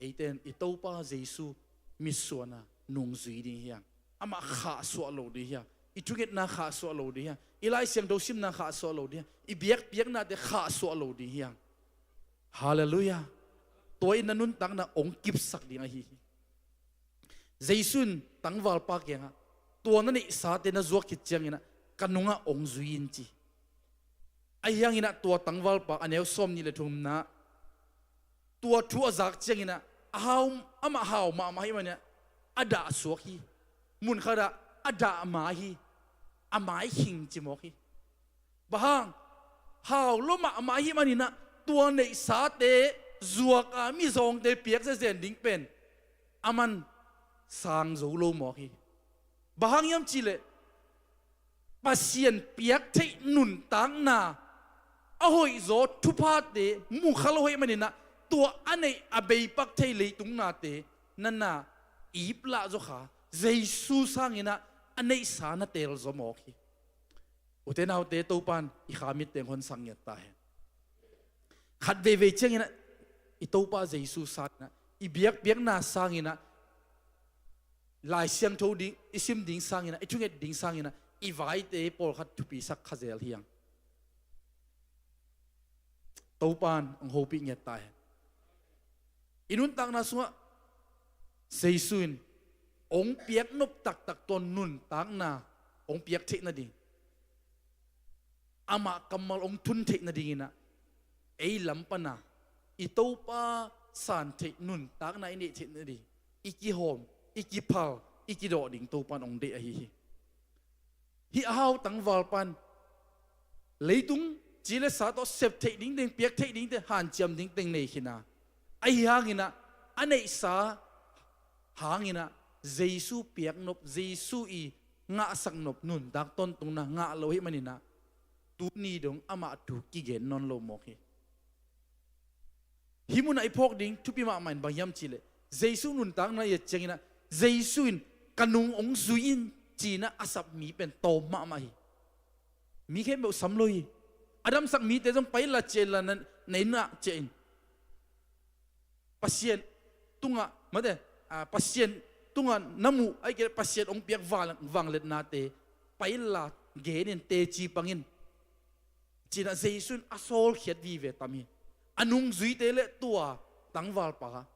eite in i Topa Jesu mitsuanna nungzui ding hiang. Amah khahsuah lo ding hiang. I thungetna khahsuah lo ding hiang. I Lai Siangtho simna khahsuah lo ding hiang. I biakpiaknate khahsuah lo ding hiang. Halleluiah. Tua in na nuntakna hong kipsak ding ahi hi. Jesu in tangvalpa kiangah, tua na neihsate na zuak khit cianginah ka nungah hong zui in ci. Ahi hanginah tua tangvalpa, a neu sawm nih le thumna, tua thu a zak cianginah a hau, amah hau mahmah hi maninah a dah suak hi. Mun khatah a dah ma hi. A mai khing ci mawk hi. Bang hang? Hau lo mahmah hi maninah tua neihsate zuak a mizawngte piak zenzen ding pen a man sang zo lo mawk hi. Bang hang hiam cihleh Pasian piak theih nuntakna, a hoihzaw thuphate mu kha lo hi maninah tua a neih a beipak thei leitung nate na na iplah zaw kha, Jesu sanginah a neihsa na teel zaw mawk hi. Ute naute, Topan i kha mit teng hon sak ngiat ta hen. Khat veivei cianginah i Topa Jesu sanginah, i biakpiakna sanginah, Lai Siangtho ding, i sim ding sanginah, i thunget ding sanginah i vaite pawlkhat thupisak kha zel hiang. Topan hong hopih ngiat ta hen. I nuntakna sungah Jesu in hong piaknop taktak tua nuntakna hong piak theih nading, amah kammal hong thun theih nadinginah ei lam pana i Topa san theih nuntakna i neih theih nading, i kihawm, i kiphal, i kidawh ding Topan hong deih ahi hi. Hih a hau tangvalpan leitung ci le sa tawh sep theih ding teng, piak theih ding teng, hanciam ding teng nei khin a, ahi hanginah a neihsa hanginah Jesu piaknop, Jesu i ngahsaknop nuntak tawntungna ngah lo hi maninah tuni dong amah thu kigen nawn lo mawk hi. Hih munah i phawk ding thupi mahmah in bang hiam cihleh, Jesu nuntakna i et cianginah Jesu in ka nung hong zui in cinah a sap mi pen tawm mahmah hi. Mi khempeuh sam lo hi. A damsak mite zong pai la ciah inla, na, na innah ciah in. Pasian tungah, mate, ah, Pasian tungah na muh, ahih kei leh Pasian hong piak vang, vangliatnate pai inla gen in, teci pang in. Cinah Jesu in a sawlkhiat vive tam hi. A nungzuite le tua tangvalpa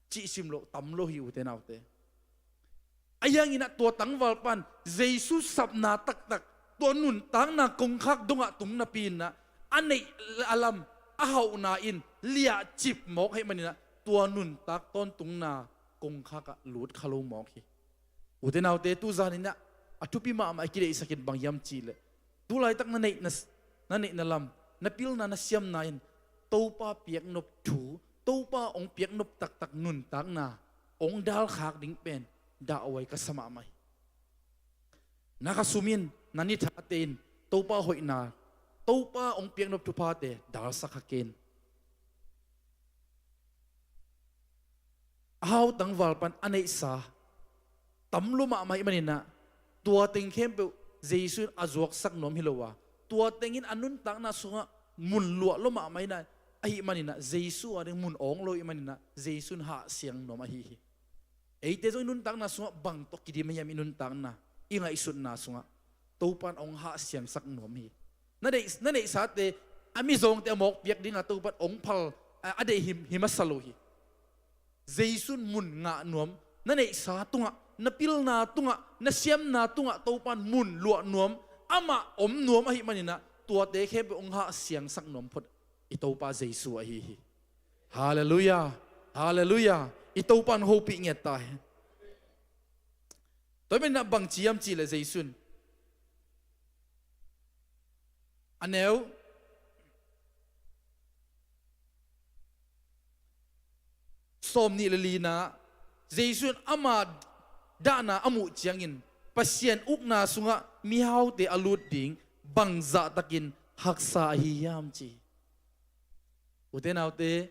cih sim loh tam lo hi, ute naute. Ahi hanginah tua tangvalpan Jesu sapna taktak, tua nuntakna kongkhak dongah tung napi innah a neih a lam, a hauhna in liahcip mawk hi maninah tua nuntak tawntungna kongkhakah lut kha lo mawk hi. Ute naute, tu zaninah a thupi mahmah i kideihsak in bang hiam cihleh, tu laitak na neihna, na neihna lam, na pilna, na siamna in Topa piaknop thu, Topa hong piaknop taktak nuntakna hong dalkhak ding pen dahhuai ka sa mahmah hi. Na khasum in, na nithate in Topa hoihna, Topa hong piaknop thuphate dalsak kha ken. A hau tangvalpan a neihsa tam lo mahmah hi maninah tua teng khempeuh Jesu in a zuaksak nuam hi lo a, tua tengin a nuntakna sungah mun luah lo mahmah hi na, ahi maninah Jesu a ding mun awng lo hi maninah Jesu in hahsiang nuam ahi hi. Eite zong i nuntakna sungah bang tawh kidim ahiam? I nuntakna, i ngaihsutna sungah Topan hong hahsiangsak nuam hi. Na neih, na neihsate, a mizawngte a mawk piak dinga Topan hong phal, a, a deih hi, hi masa lo hi. Jesu in mun ngah nuam, na neihsa tungah, na pilna tungah, na siamna tungah Topan mun luah nuam, amah om nuam ahi maninah tuate khempeuh hong hahsiangsak nuam phot i Topa Jesu ahi hi. Halleluiah. Halleluiah. I Topan hopih ngiat ta hi. Tua hi maninah bang ci hiam cihleh Jesu in, a neu sawm nih le lina, Jesu in ama dahna a muh ciangin Pasian ukna sungah mihaute a lut ding bangzahtakin haksa ahi hiam ci. Ute naute,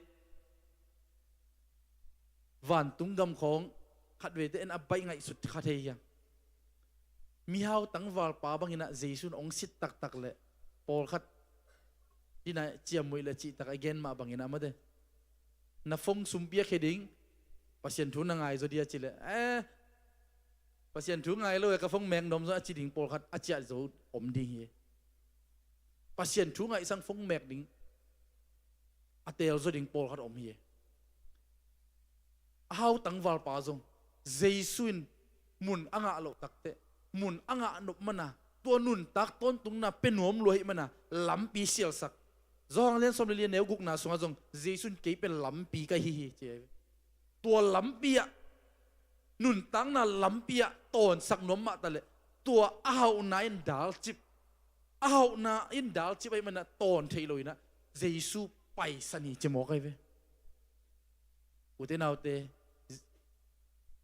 vantung gam khawng khatveite en a baih ngaihsut kha thei hiam? Mihau tangvalpa banginah Jesu in hong sit taktak leh pawlkhat Hih na ciammuih le cihtak a gen mah bangin a mate, na phone sum piak hi ding, Pasian thu na ngai zaw dia ci le, eh, Pasian thu ngai lo e, ka phone mek nuam zaw a ci ding pawlkhat a ciah zo om ding hi. Pasian thu ngaihsang phone mek ding a teel zaw ding pawlkhat om hi. A hau tangvalpa zong Jesu in mun a ngah loh takteh, mun a ngah nop mana, tua nuntak tawntungna pia nuam lua hi mana, lampi sialsak. Johan lian sawm le li a neu gukna sungah zong Jesu in kei pen lampi ka hi hi ci. Tua lampi ah, nuntakna lampi ah tawnsak nuam mah taleh, tua a hauhna in dalcip, a hauhna in dalcip ahih mana tawn theih lo inah Jesu paisan hi ci mawk ahi ve. Ute naute,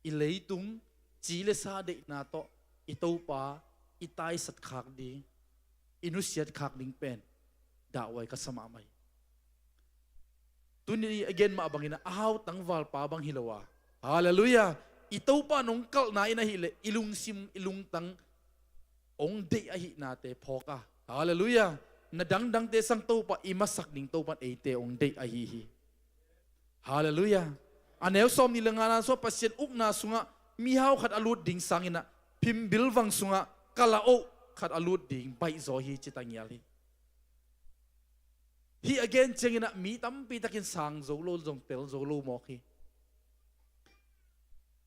i leitung ci le sa deihna tawh i Topa i taisat khak ding, i nusiat khak ding pen dahhuai ka sa mahmah hi. Tuni a gen mah bangin a hau tangvalpa bang hi lo a, halleluiah, i Topa nong kalhna in ahileh i lungsim, i lungtang hong deih ahihnate phawk a, halleluiah, na dangdangte sang Topa i masak ding Topa in eite hong deih ahi hi. Halleluiah. A neu sawm nih le ngana sungah Pasian ukna sungah mihau khat a lut ding sanginah phimbilvang sungah kalaoh khat a lut ding baihzaw hi ci tangial hi. Hih a gen cianginah mi tampi takin sang zo lo zong tel zo lo mawk hi.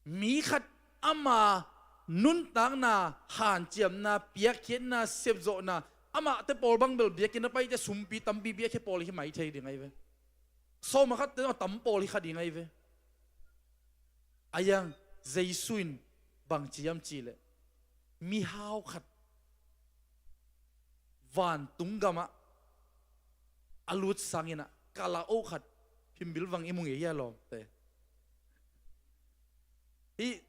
Mi khat ama nuntakna, hanciamna, piakkhiatna, sepzawhna, amahte pawl bang bel biakinn a paite sumpi tampi piakkhiat pawl hi mai thei ding ahi ve. Sawm a khatte a tam pawl hi kha ding ahi ve. A yang Jesu in bang ci hiam cihleh, mihau khat vantung gamah a lut sanginah kalaoh khat phimbilvang i mu ngei hia lawmte? Hih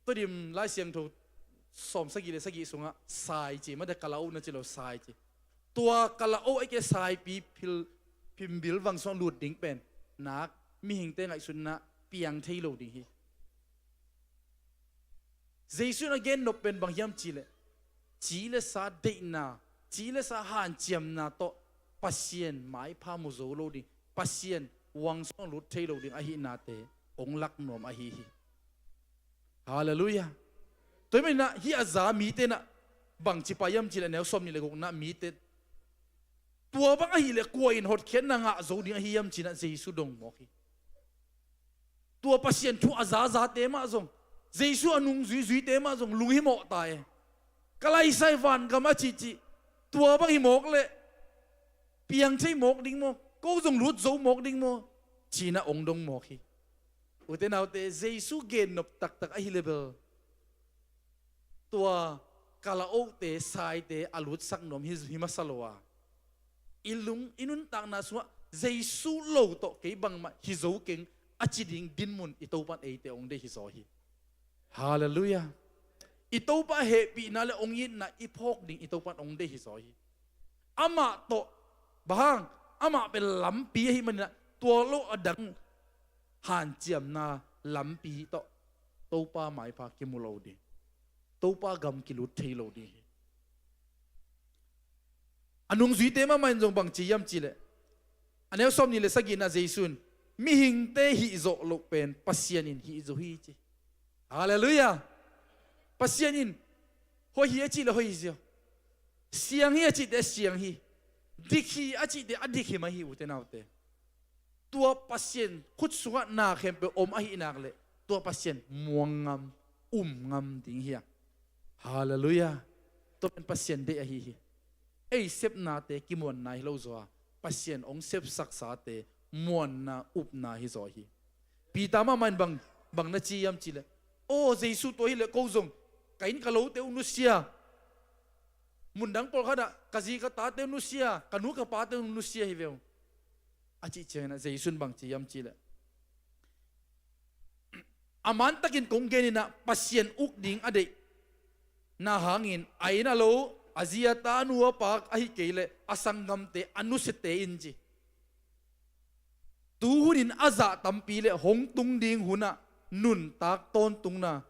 Tuadim Lai Siangtho sawm sagih le sagih sungah sai ci, mate kalaoh na ci lo sai ci. Tua kalaoh a kei saipi phil phimbilvang sungah lut ding pen nak mihingte ngaihsutna piang thei lo ding hi. Jesu in a gen nop pen bang hiam cihleh, ci le sa deihna, ci le sa hanciamna tawh Pasian maipha mu zo lo ding, Pasian huang sungah lut thei lo ding ahihnate hong lak nuam ahi hi. Halleluiah. Tua hi maninah hih a za mite nah bangci pah hiam cihleh, neu sawm nih le gukna mite tua bang ahileh kua in hotkhiatna ngah zo ding ahi hiam cinah Jesu dong mawk hi. Tua Pasian thu a zazate mah zong, Jesu a nungzuizuite mah zong lunghimawh ta e. Ka laisai vangam a cihcih, tua bang hi mawk leh piang thei mawk ding maw? Ko zong lut zo mawk ding maw? Cinah ong dong mawk hi. Ute naute, Jesu gennop taktak ahi le bel tua kalaohte, saite a lutsak nuam hi, hi masa lo a, i lung i nuntakna sungah Jesu lo tawh kei bangmah hi zo keng a ci ding dinmun i Topan eite hong deih hi zaw hi. Halleluiah. I Topa hehpihna le hong itna i phawk ding i Topan hong deih hi zaw hi. Amah tawh bang hang, amah pen lampi ahi maninah tua lo a dang hanciamna lampi tawh Topa maipha kimu lo ding, Topa gam kilut thei lo ding hi. A nungzuite mahmah in zong bang ci hiam cihleh, a neu sawm nih le sagihna Jesu in mihingte hih zawh loh pen Pasian in hih zo hi ci. Halleluiah. Pasian in hoih hi a cihleh hoih hi ziau, siang hi a cihteh siang hi, dik hi a cihteh a dik hi mai hi, ute naute. Tua Pasian khut sungah na khempeuh om ahih nak leh tua Pasian muang ngam, um ngam ding hi a. Halleluiah. Tua pen Pasian deih ahi hi. Ei sepnate kimuanna hi lo zaw a, Pasian hong sepsaksate muanna, upna hi zaw hi. Peter mahmah in bang, bang na ci hiam cihleh, aw Jesu, tua hileh ko zong ka inn ka lote uh nusia, mundang pawlkhatah ka zi ka tate uh nusia, ka nu ka pate uh nusia hi ve uh, a cih cianginah Jesu in bang ci hiam cihleh, a mantakin kong geninah Pasian uk ding a deihna hangin a inn a lo, a zi a ta, a nu a pa ahi kei leh a sanggamte a nusiate in ci. Tu hunin a zah tampi le hong tung ding hunah nuntak tawntungna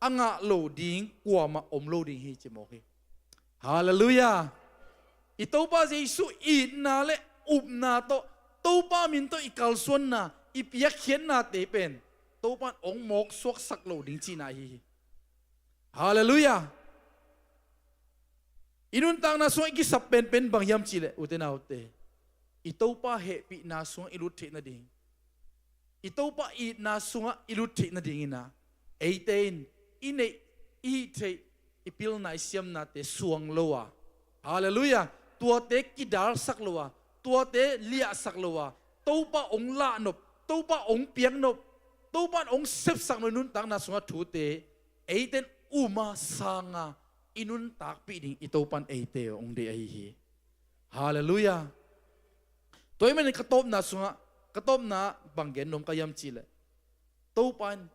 a ngah lo ding kuamah om lo ding hi ci mawk hi. Halleluiah. I Topa Jesu itna le upna tawh, Topa min tawh i kalsuanna, i piakkhiatnate pen Topa in hong mawksuaksak lo ding cihna ahi hi. Halleluiah. I nuntakna sungah i kisap penpen bang hiam cihleh, ute naute, i Topa hehpihna sungah i lut theih nading, i Topa itna sungah i lut theih nadingin ah, eite in i neih, i hih theih, i pilna, i siamnate suang lo a, halleluiah, tuate kidalsak lo a, tuate liahsak lo a, Topa hong lahnop, Topa hong piaknop, Topa in hong sepsak nop i nuntakna sungah thute, eite in um a, sang a, i nuntakpih ding i Topa in eite hong deih ahi hi. Halleluiah. Tua ahih manin ka tawpna sungah, ka tawpna bang gen nuam ka hiam cihleh, Topa in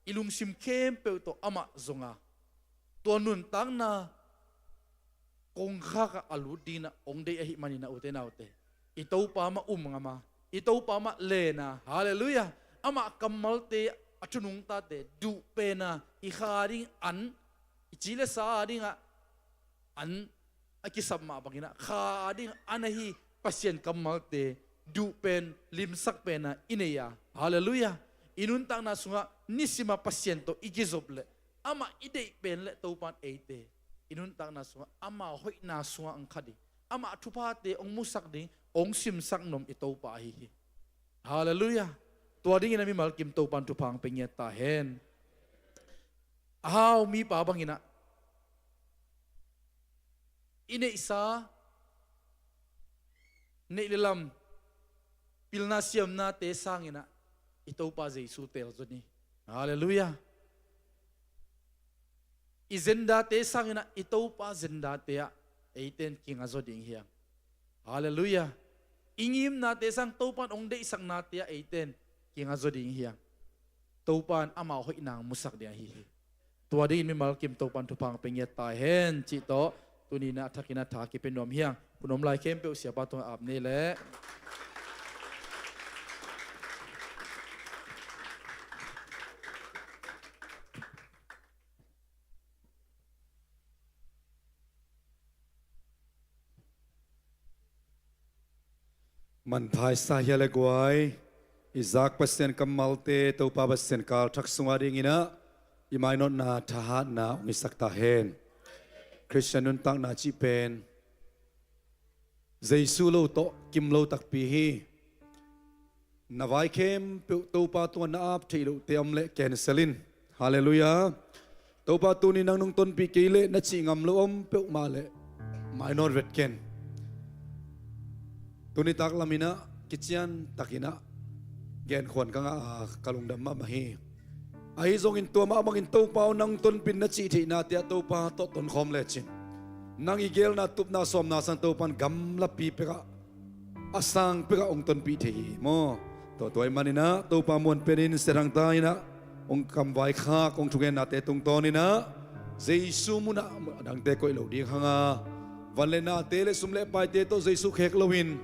i lungsim khempeuh tawh amah zong a, tua nuntakna kongkhak ah a lut dingin ah hong deih ahih manin ah, ute naute, i Topa mah um ngam a, i Topa mah len a, halleluiah, amah kammalte, a thunungtate duh pen a, i kha a ding an, i ci le sa a dingah an a kisap mah bangin ah, kha a ding an ahi Pasian kammalte duh pen, limsak pen a i nei a, halleluiah, i nuntakna sungah nisim a Pasian tawh i kizop leh, amah i deih pen leh Topa in eite i nuntakna sungah ama hoihna sungah hong kha ding, ama thuphate hong musak ding, hong simsak nuam i Topa ahi hi. Halleluiah. Tua dingin ah mimal kim Topa in thupha hong pia ngiat ta hen. A hau mipa bangin ah, i neihsa, neih le lam, pilna siamnate sangin ah i Topa Jesu teelzaw ni. Halleluiah. I zendate sangin ah i Topa zendate ah eite in kingazaw ding hi hang. Halleluiah. I ngimnate sang Topa in hong deihsaknate ah eite in kingazaw ding hi hang. Topa in ama hoihna hong musak ding ahi hi. Tua dingin mimal kim Topa in thupha hong pia ngiat ta hen cih tawh, tuni-in ah a thakin ah tha kipia nuam hi hang. Hun om lai khempeuh siapa tungah ap ni leh. Manthaisa hia le guai, i zak Pasian kammalte Topa Pasian kal thak sungah dingin ah i mainawtna thahatna hong hisak ta hen. Khristian nuntakna cih pen Jesu lo tawh kim lo takpi hi. Na vai khempeuh Topa tungah na ap theih loh te om leh cancel in. Halleluiah. Topa tuni nang nong tonpih kei leh na cih ngam lo om peuhmah leh mainawt vet ken. Tuni taklam in ah kician takin ah genkhuan ka ngah a, ka lungdam mahmah hi. Ahi zongin tua mah bangin Topa aw nang tonpih in na cih theihnate ah Topa tawh tonkhawm lecin nang i geelna tupna sawmna sang Topa in gamlapi pekah a sang pekah hong tonpih thei hi maw? Tua tua ahih manin ah Topa muan penin siathang ta in ah hong kamvaikhak hong thugennate tungtawnin ah Jesu munah a dangte koih lo ding hang a, van le nate le sum le paite tawh Jesu khek loin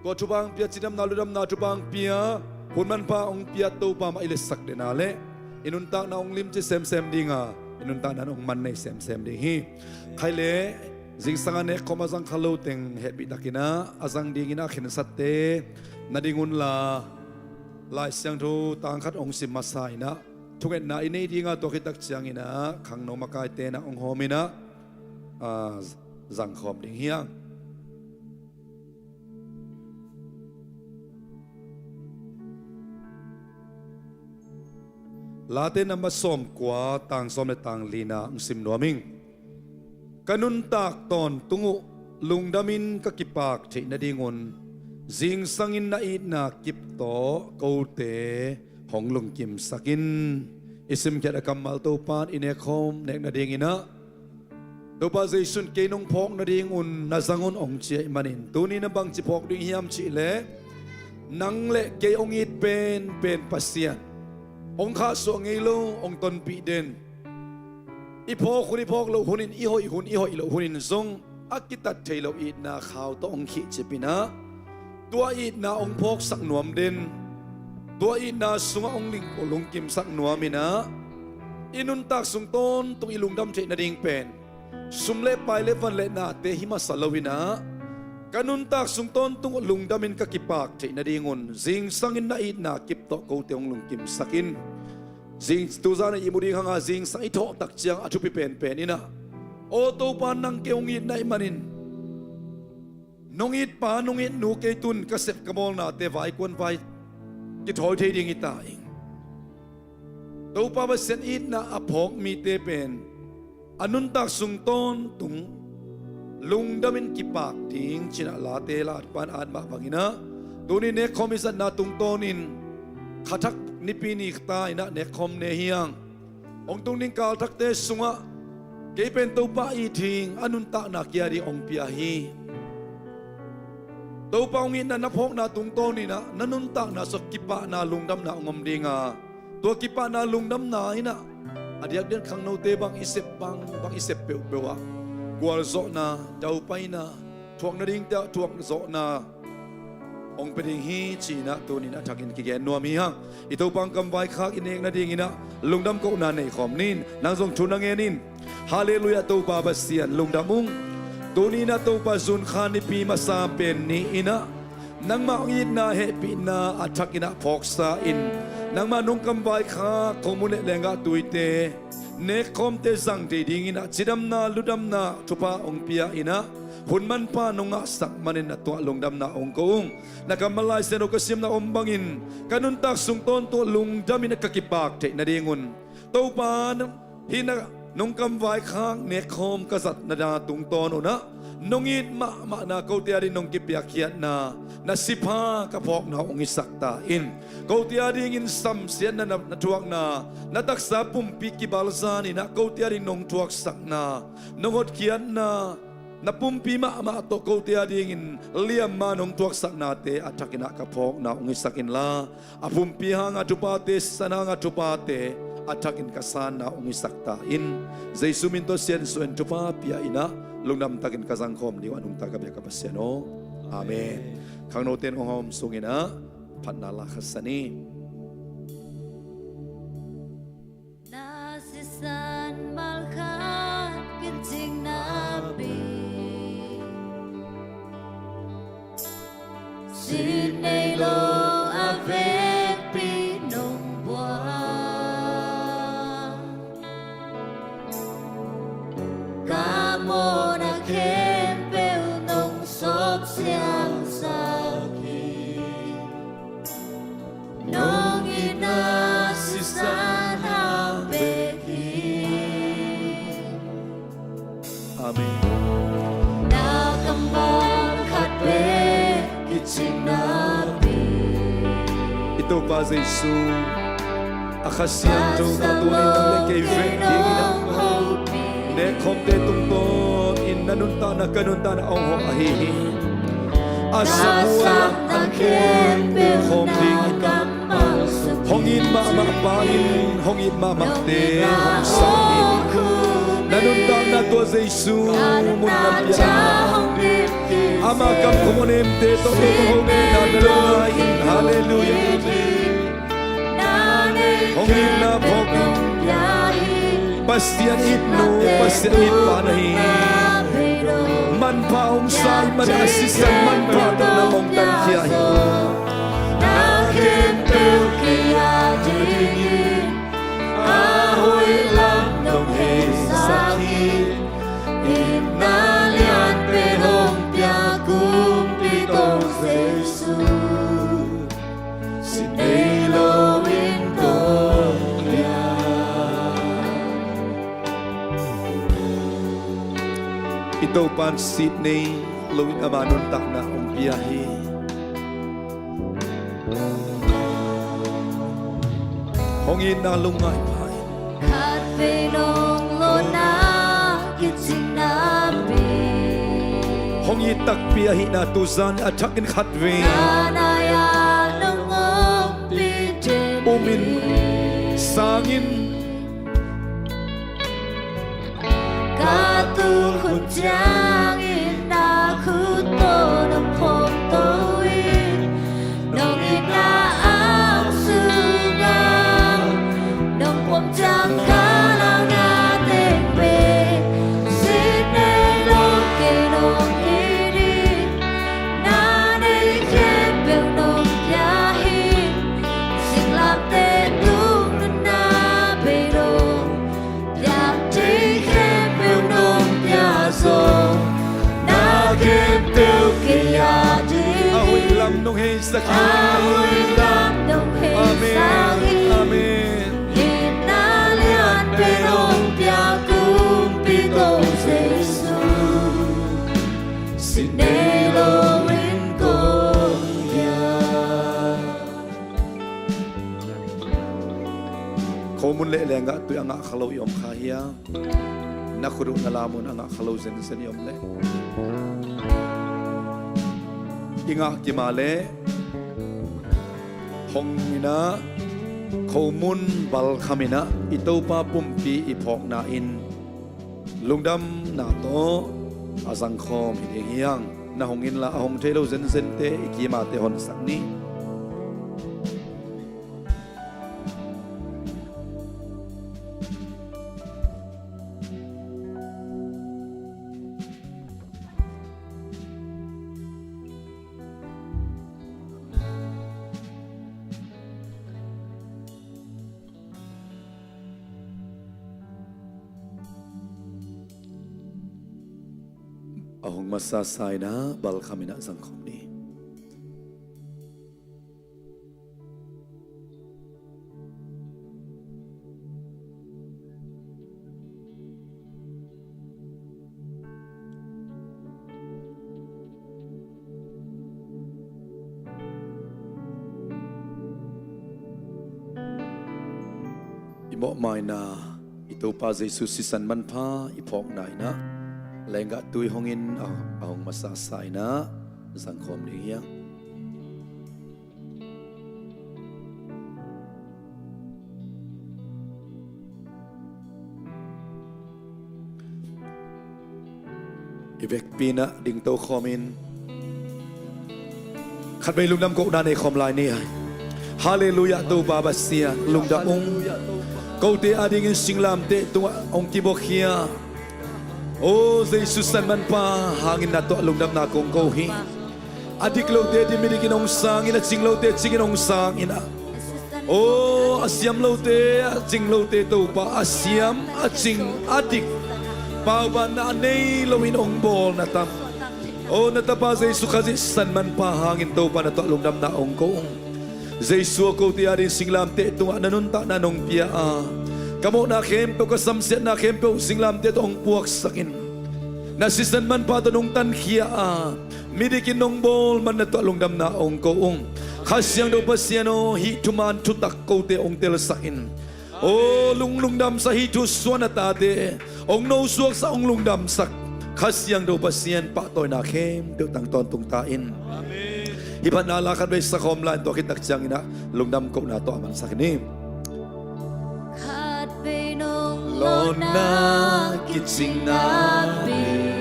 tua thupha hong pia, cidamna ludamna thupha hong pia, hun manpha hong pia Topa mah i letsak den a leh i nuntakna hong limci semsem ding a, i nuntakna in hong man nei semsem ding hi. Khai leh zingsang a nek khawm a zang kha lo teng hehpih takin ah a zang dingin ah a khensatte na ding unla, Lai Siangtho tang khat hong sim masa in ah thungetna i nei ding a, tua khit tak ciangin ah khangno makaite in ah hong hawm in ah, a, zang khawm ding hi hang. Late number sawmkua, tang sawm le tang lina hong sim nuam ing. Ka nuntak tawntung uh lungdamin ka kipak theih nadingun zingsangin na itna kip tawh kote hong lungkimsak in. I simkhiat a kammal Topa in i nekkhawm nek nadingin ah Topa Jesu in kei nong phawk nadingun na zang un hong ci ahih manin tuni na bangci phawk ding hiam cihleh, nang le kei hong it penpen Pasian, hong khahsuah ngei lo, hong tonpih den, i phawk hun i phawk loh hunin, i hoih hun i hoih loh hunin zong a kitat thei lo itna khau tawh hong khihcip in ah tua itna hong phawksak nuam den, tua itna sungah hong ling, hong lungkimsak nuam in ah i nuntak sung tawntung i lungdam theih nading pen sum le pai le van le nate hi masa lo in ah Ka nuntak sung tawntung uh lungdamin ka kipak theih nadingun zingsangin na itna kip tawh kote hong lungkimsak in. Zing, tuzan a ihmu ding hanga zingsang i thawh tak ciang a thupi penpen inah, aw Topa, nang kei hong itna ih manin nong itpa nong itnu kei tun ka sep ka bawlnate vaikuan vai kithawi thei ding hi ta ing. Topa Pasian itna a phawk mite pen a nuntak sung tawntung lungdamin kipak ding cinah late la pan at mah banginah, tuni nekkhawm i zatna tungtawnin khathak nipi ni ta inah nekkhawm ne hiang. Hong tung ding kalthakte sungah kei pen Topa i thing a nuntakna kia ding hong pia hi. Topa hong itna na phawkna tungtawninah na nuntakna sua kipahna lungdamna hong om dinga, tua kipahna lungdamna inah a diakdiak khangnote bang i sep bang bang i sep peuhpeuh ah gualzawhna, daupaina, thuak nadingte ah thuakzawhna hong pia ding hi cinah tunin a thakin kigen nuam hi hang. I Topa hong kamvaikhak i nek nadinginah lungdam kohna nei khawm nin. Nang zong thu na ngen in. Halleluiah, Topa Pasian lungdam ung. Tuninah Topa zunkha nipi masa pen ni inah nangmah hong itna hehpihna a thakinah phawksa in, nangmah nong kamvaikhak khomun le lenggah tuite nekkhawmte zang thei dinginah cidamna ludamna thupha hong pia inah hun manpha nong ngahsak manin a tuah lungdamna hong ko ung. Na kammal Lai Siangtho ka simna om bangin ka nuntak sung tawntung lungdamin ka kipak theih nadingun Topa hih na nong kamvaikhak nekkhawm ka zatna da tungtawn unah nong it mahmahna kote a ding nong kipiakkhiatna na sipha ka phawkna hong hisak ta in. Kote a dingin samsiatna na, na thuakna na taksa pumpi kibalzan inah kote a ding nong thuaksakna nong hotkhiatna na pumpi mahmah tawh kote a dingin liamma nong thuaksaknate a thakinah ka phawkna hong hisak inla, a pumpi hanga thupate, san hanga thupate a thakin ka sanna hong hisak ta in. Jesu min tawh siansuah in thupha pia inah lungdam takin ka zangkhawm ding uh a nungta ka bia ka Pasian aw. Amen. Khangnote in hong hawm sunginah phatna la khasan hi. Na sisan malkhat kicingna pi, sit nei lo a vekpi nong buak. Ka mawhna khempeuh nong sawp siangsak hi. Nong itna sisan hang bek hi. Amen. Na kammal khat bek kicingna pi, i Topa Jesu a Kha Siangtho tawh tunin nang le kei vek dingin a nekkhawmte tungtawnin na nuntakna ka nuntakna hong hawh ahi hi. A sap uh a khawm ding hong it mahmah pa in hong it mahmahte hong sap hi. Na nuntakna tua Jesu mun na pia ama kam khong a nemte tawh hong hong itna na lo ngai in. Halleluiah. Hong itna phawk in. Pasian it nu, Pasian it pa na hi. Manpha hong sa ahih manin a sisan manpha tawh na hong tankhia hi. Na khempeuh kei a dingin a hoih lam nong heisak hi. Itna lianpen hong pia kumpi tawh Jesu. Sit nei loin kong lian. I Topa'n sit nei loin ama nuntakna hong pia hi. Hong itna lungngai pha in. Khatvei nong lawhna kicingna pi. Hong it takpi ahihna tuzan a thakin khatvei. Na nai-ah nong ompih den. Um in, sang in. Ka tul khut ciangin na khut tawh nong phawngto in, nong itna a hong sung a, nong pom ciang ka lauhna teng pen sit nei lo kei nong it in. Amen. Amen. Khomun le lenggah tui a ngah kha lo i om kha hia? Na khut uh na lam un a ngah kha lo zenzen i om leh, i ngah kima leh hong in ah, khomun balkham in ah i Topa pumpi i phawkna in lungdamna tawh a zangkhawm hi ding hi hang. Na hong inla, a hong thei lo zenzente i kimate honsak ni. A hong masa sa in ah balkham in ah zangkhawm ni. I mawhmaina i Topa Jesu sisan manpha i phawkna in ah lenggah tui hong in a, a hong masa sa in ah zangkhawm ding hi hang. I vekpi in ah dingto khawm in khatvei lungdam kohna nei khawm lai ni. Halleluiah, Topa Pasian lungdam ung. Kote adingin singlamteh tungah hong kibuakkhia, aw Jesu sisan manpha hangin na tawh lungdamna kong ko hi. A dik lote ading midikin hong sang in, a cing lote cingin hong sang in ah, aw a siam lote a cing lote Topa, a siam a cing a dik, paubanna a nei loin hong bawl na tam. Aw na Tapa Jesu Khazih sisan manpha hangin Topa na tawh lungdamna hong ko ung. Jesu aw, kote ading singlamteh tungah na nuntakna nong pia a, ka mawhna khempeuh, ka samsiatna khempeuh singlamteh tawh hong puaksak in, na sisan manpha tawh nong tankhia a, midikin nong bawl man na tawh lungdamna hong ko ung. Kha Siangtho Pasian aw, hih thuman thutak kote hong telsak in, aw lunglungdamsak hih thusuan a tate hong nosuaksak, hong lungdamsak Kha Siangtho Pasian pahtawina khempeuh tang tawntung ta in. Amen. Hih phatna la khatvei sakhawm lai in, tua khit tak ciangin ah lungdam kohna tawh a mansak ni. Khatvei nong lawnna kicingna pen.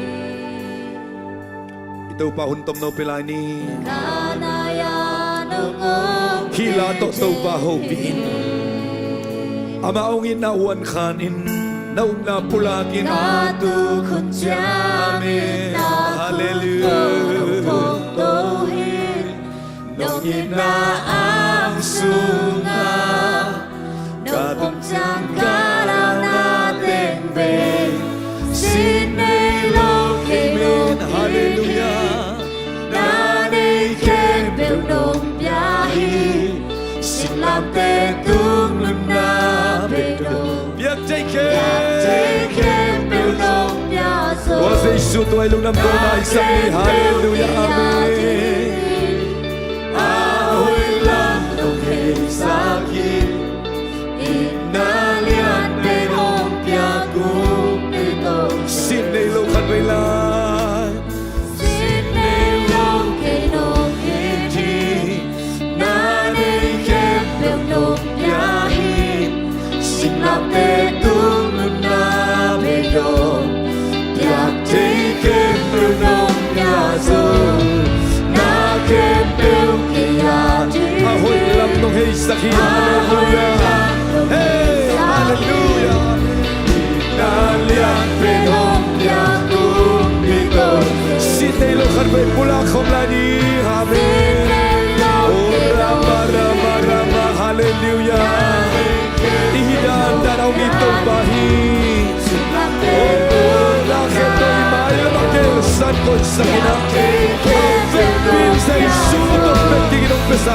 I Topa hun tomno pia lai ni. Hih la tawh Topa hopih in. Amah hong itna uh ankhan in, na upna pulak in. Amen. Halleluiah. Nong itna ang sungah ka tung ciang ka lauhna teng vei, sin nei lo kei nong, halleluiah, na nei khempeuh nong pia hi. Singlamteh tung nunna beidong, biak thei khempeuh nong pia zo. Tua Jesu tua i lungdam kohna i sak ni. Halleluiah. Amen. A hoih lam nong heisak hi. Itna lian pen hong piak kumpi tawh, sin nei lo khatvei lai. Sin nei lo kei nong it hi. Na nei khempeuh nong pia hi. Singlamteh tung nunna beidong, biak thei khempeuh nong pia zo. Na khempeuh kei a ding, a hoih lam nong heisak hi. Halleluiah. Hey, halleluiah. Itna lian pen hong piak kumpi tawh, sin nei lo khatvei pulak khawm lai ni. Amen. Oh rama rama rama, halleluiah. I hih dandan a hong it Topa hi. Oh na khempeuh i mailam ah kelsak koihsak in ah, a vekpi in Jesu tawh bek dingin Pesa.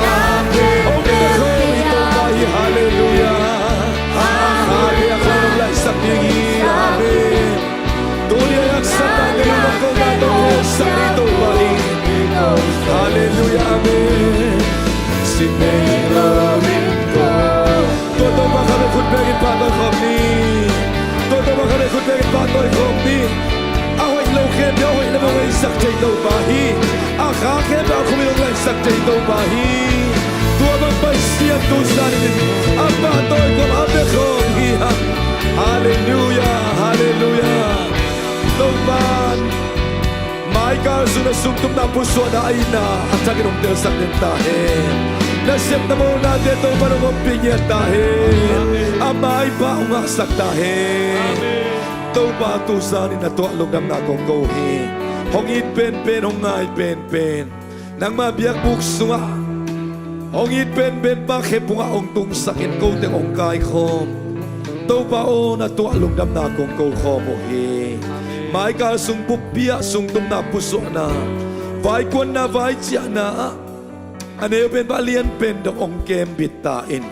Hong pia khawm hi Topa hi. Halleluiah. A khate a khawm laihsak ding hi. Amen. Tuni a haksatna nei lo, hong ko na tawh hong sak ding Topa hi. Halleluiah. Amen. Sin nei lo in ko. Tua Topa khat bek khut bekin pahtawi khawm ni. Tua Topa khat bek khut bekin pahtawi khawm ni. A hoih lo khempeuh a hoih lam hong ngeisak thei Topa hi. A kha khempeuh a khum in hong laihsak thei Topa hi. Tua bang Pasian tu zan in a pahtawi khawm a bia khawm hi hang. Halleluiah, halleluiah. Topa'n maikal sung na sungtumna pusuahna a itna a thakin hong telsak den ta hen. Na sepna mawhnate Topa'n hong ompih ngiat ta hen. A maipha hong ngahsak ta hen. Topa tu zanin na tuah lungdamna kong ko hi. Hong it penpen, hong ngai penpen, nangma biakbuk sungah hong it penpen pa khephungah hong tungsakin ko teng hong kaikhawm. Topa aw, na tuah lungdamna kong ko khawm uh hi. Maikal sung buppi ah sungtumna pusuahna, vaikuanna vaiciahna ah a neu pen pa lian pen dong hong kembit ta in.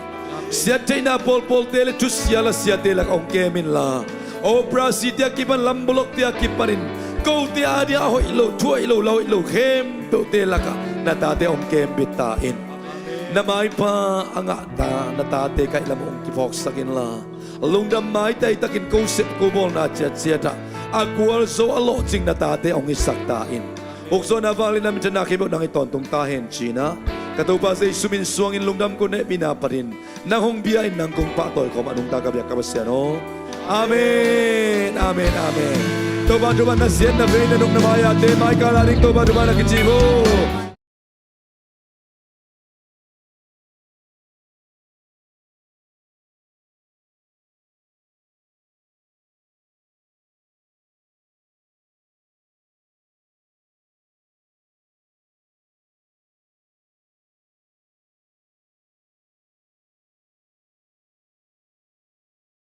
Siattheihna pawlpawlte le thusia la siate lak hong kem inla, operasi te a kipan, lambolok te a kipanin kote a dia a hoih lo, thu hoih lo, la hoih lo khempeuhte lakah na tate hong kembit ta in. Na maipha a ngahta na tate kaihlam hong kiphawksak inla, lungdam maitai takin ko sep ko bawlna ciatciat ah a gualzo a lawhcing na tate hong hisak ta in. Ukzawhna vangliatna minthanna khempeuh nang hi tawntung ta hen ci-in ah, ka Topa Jesu min suangin lungdam ko, hehpihna panin nang hong bia in nang kong pahtawi khawm a nungta ka biak ka Pasian aw. Amen, amen, amen. Topa thupha na siatna vei na nung na mai-ate maikal a ding Topa thupha na kici uh.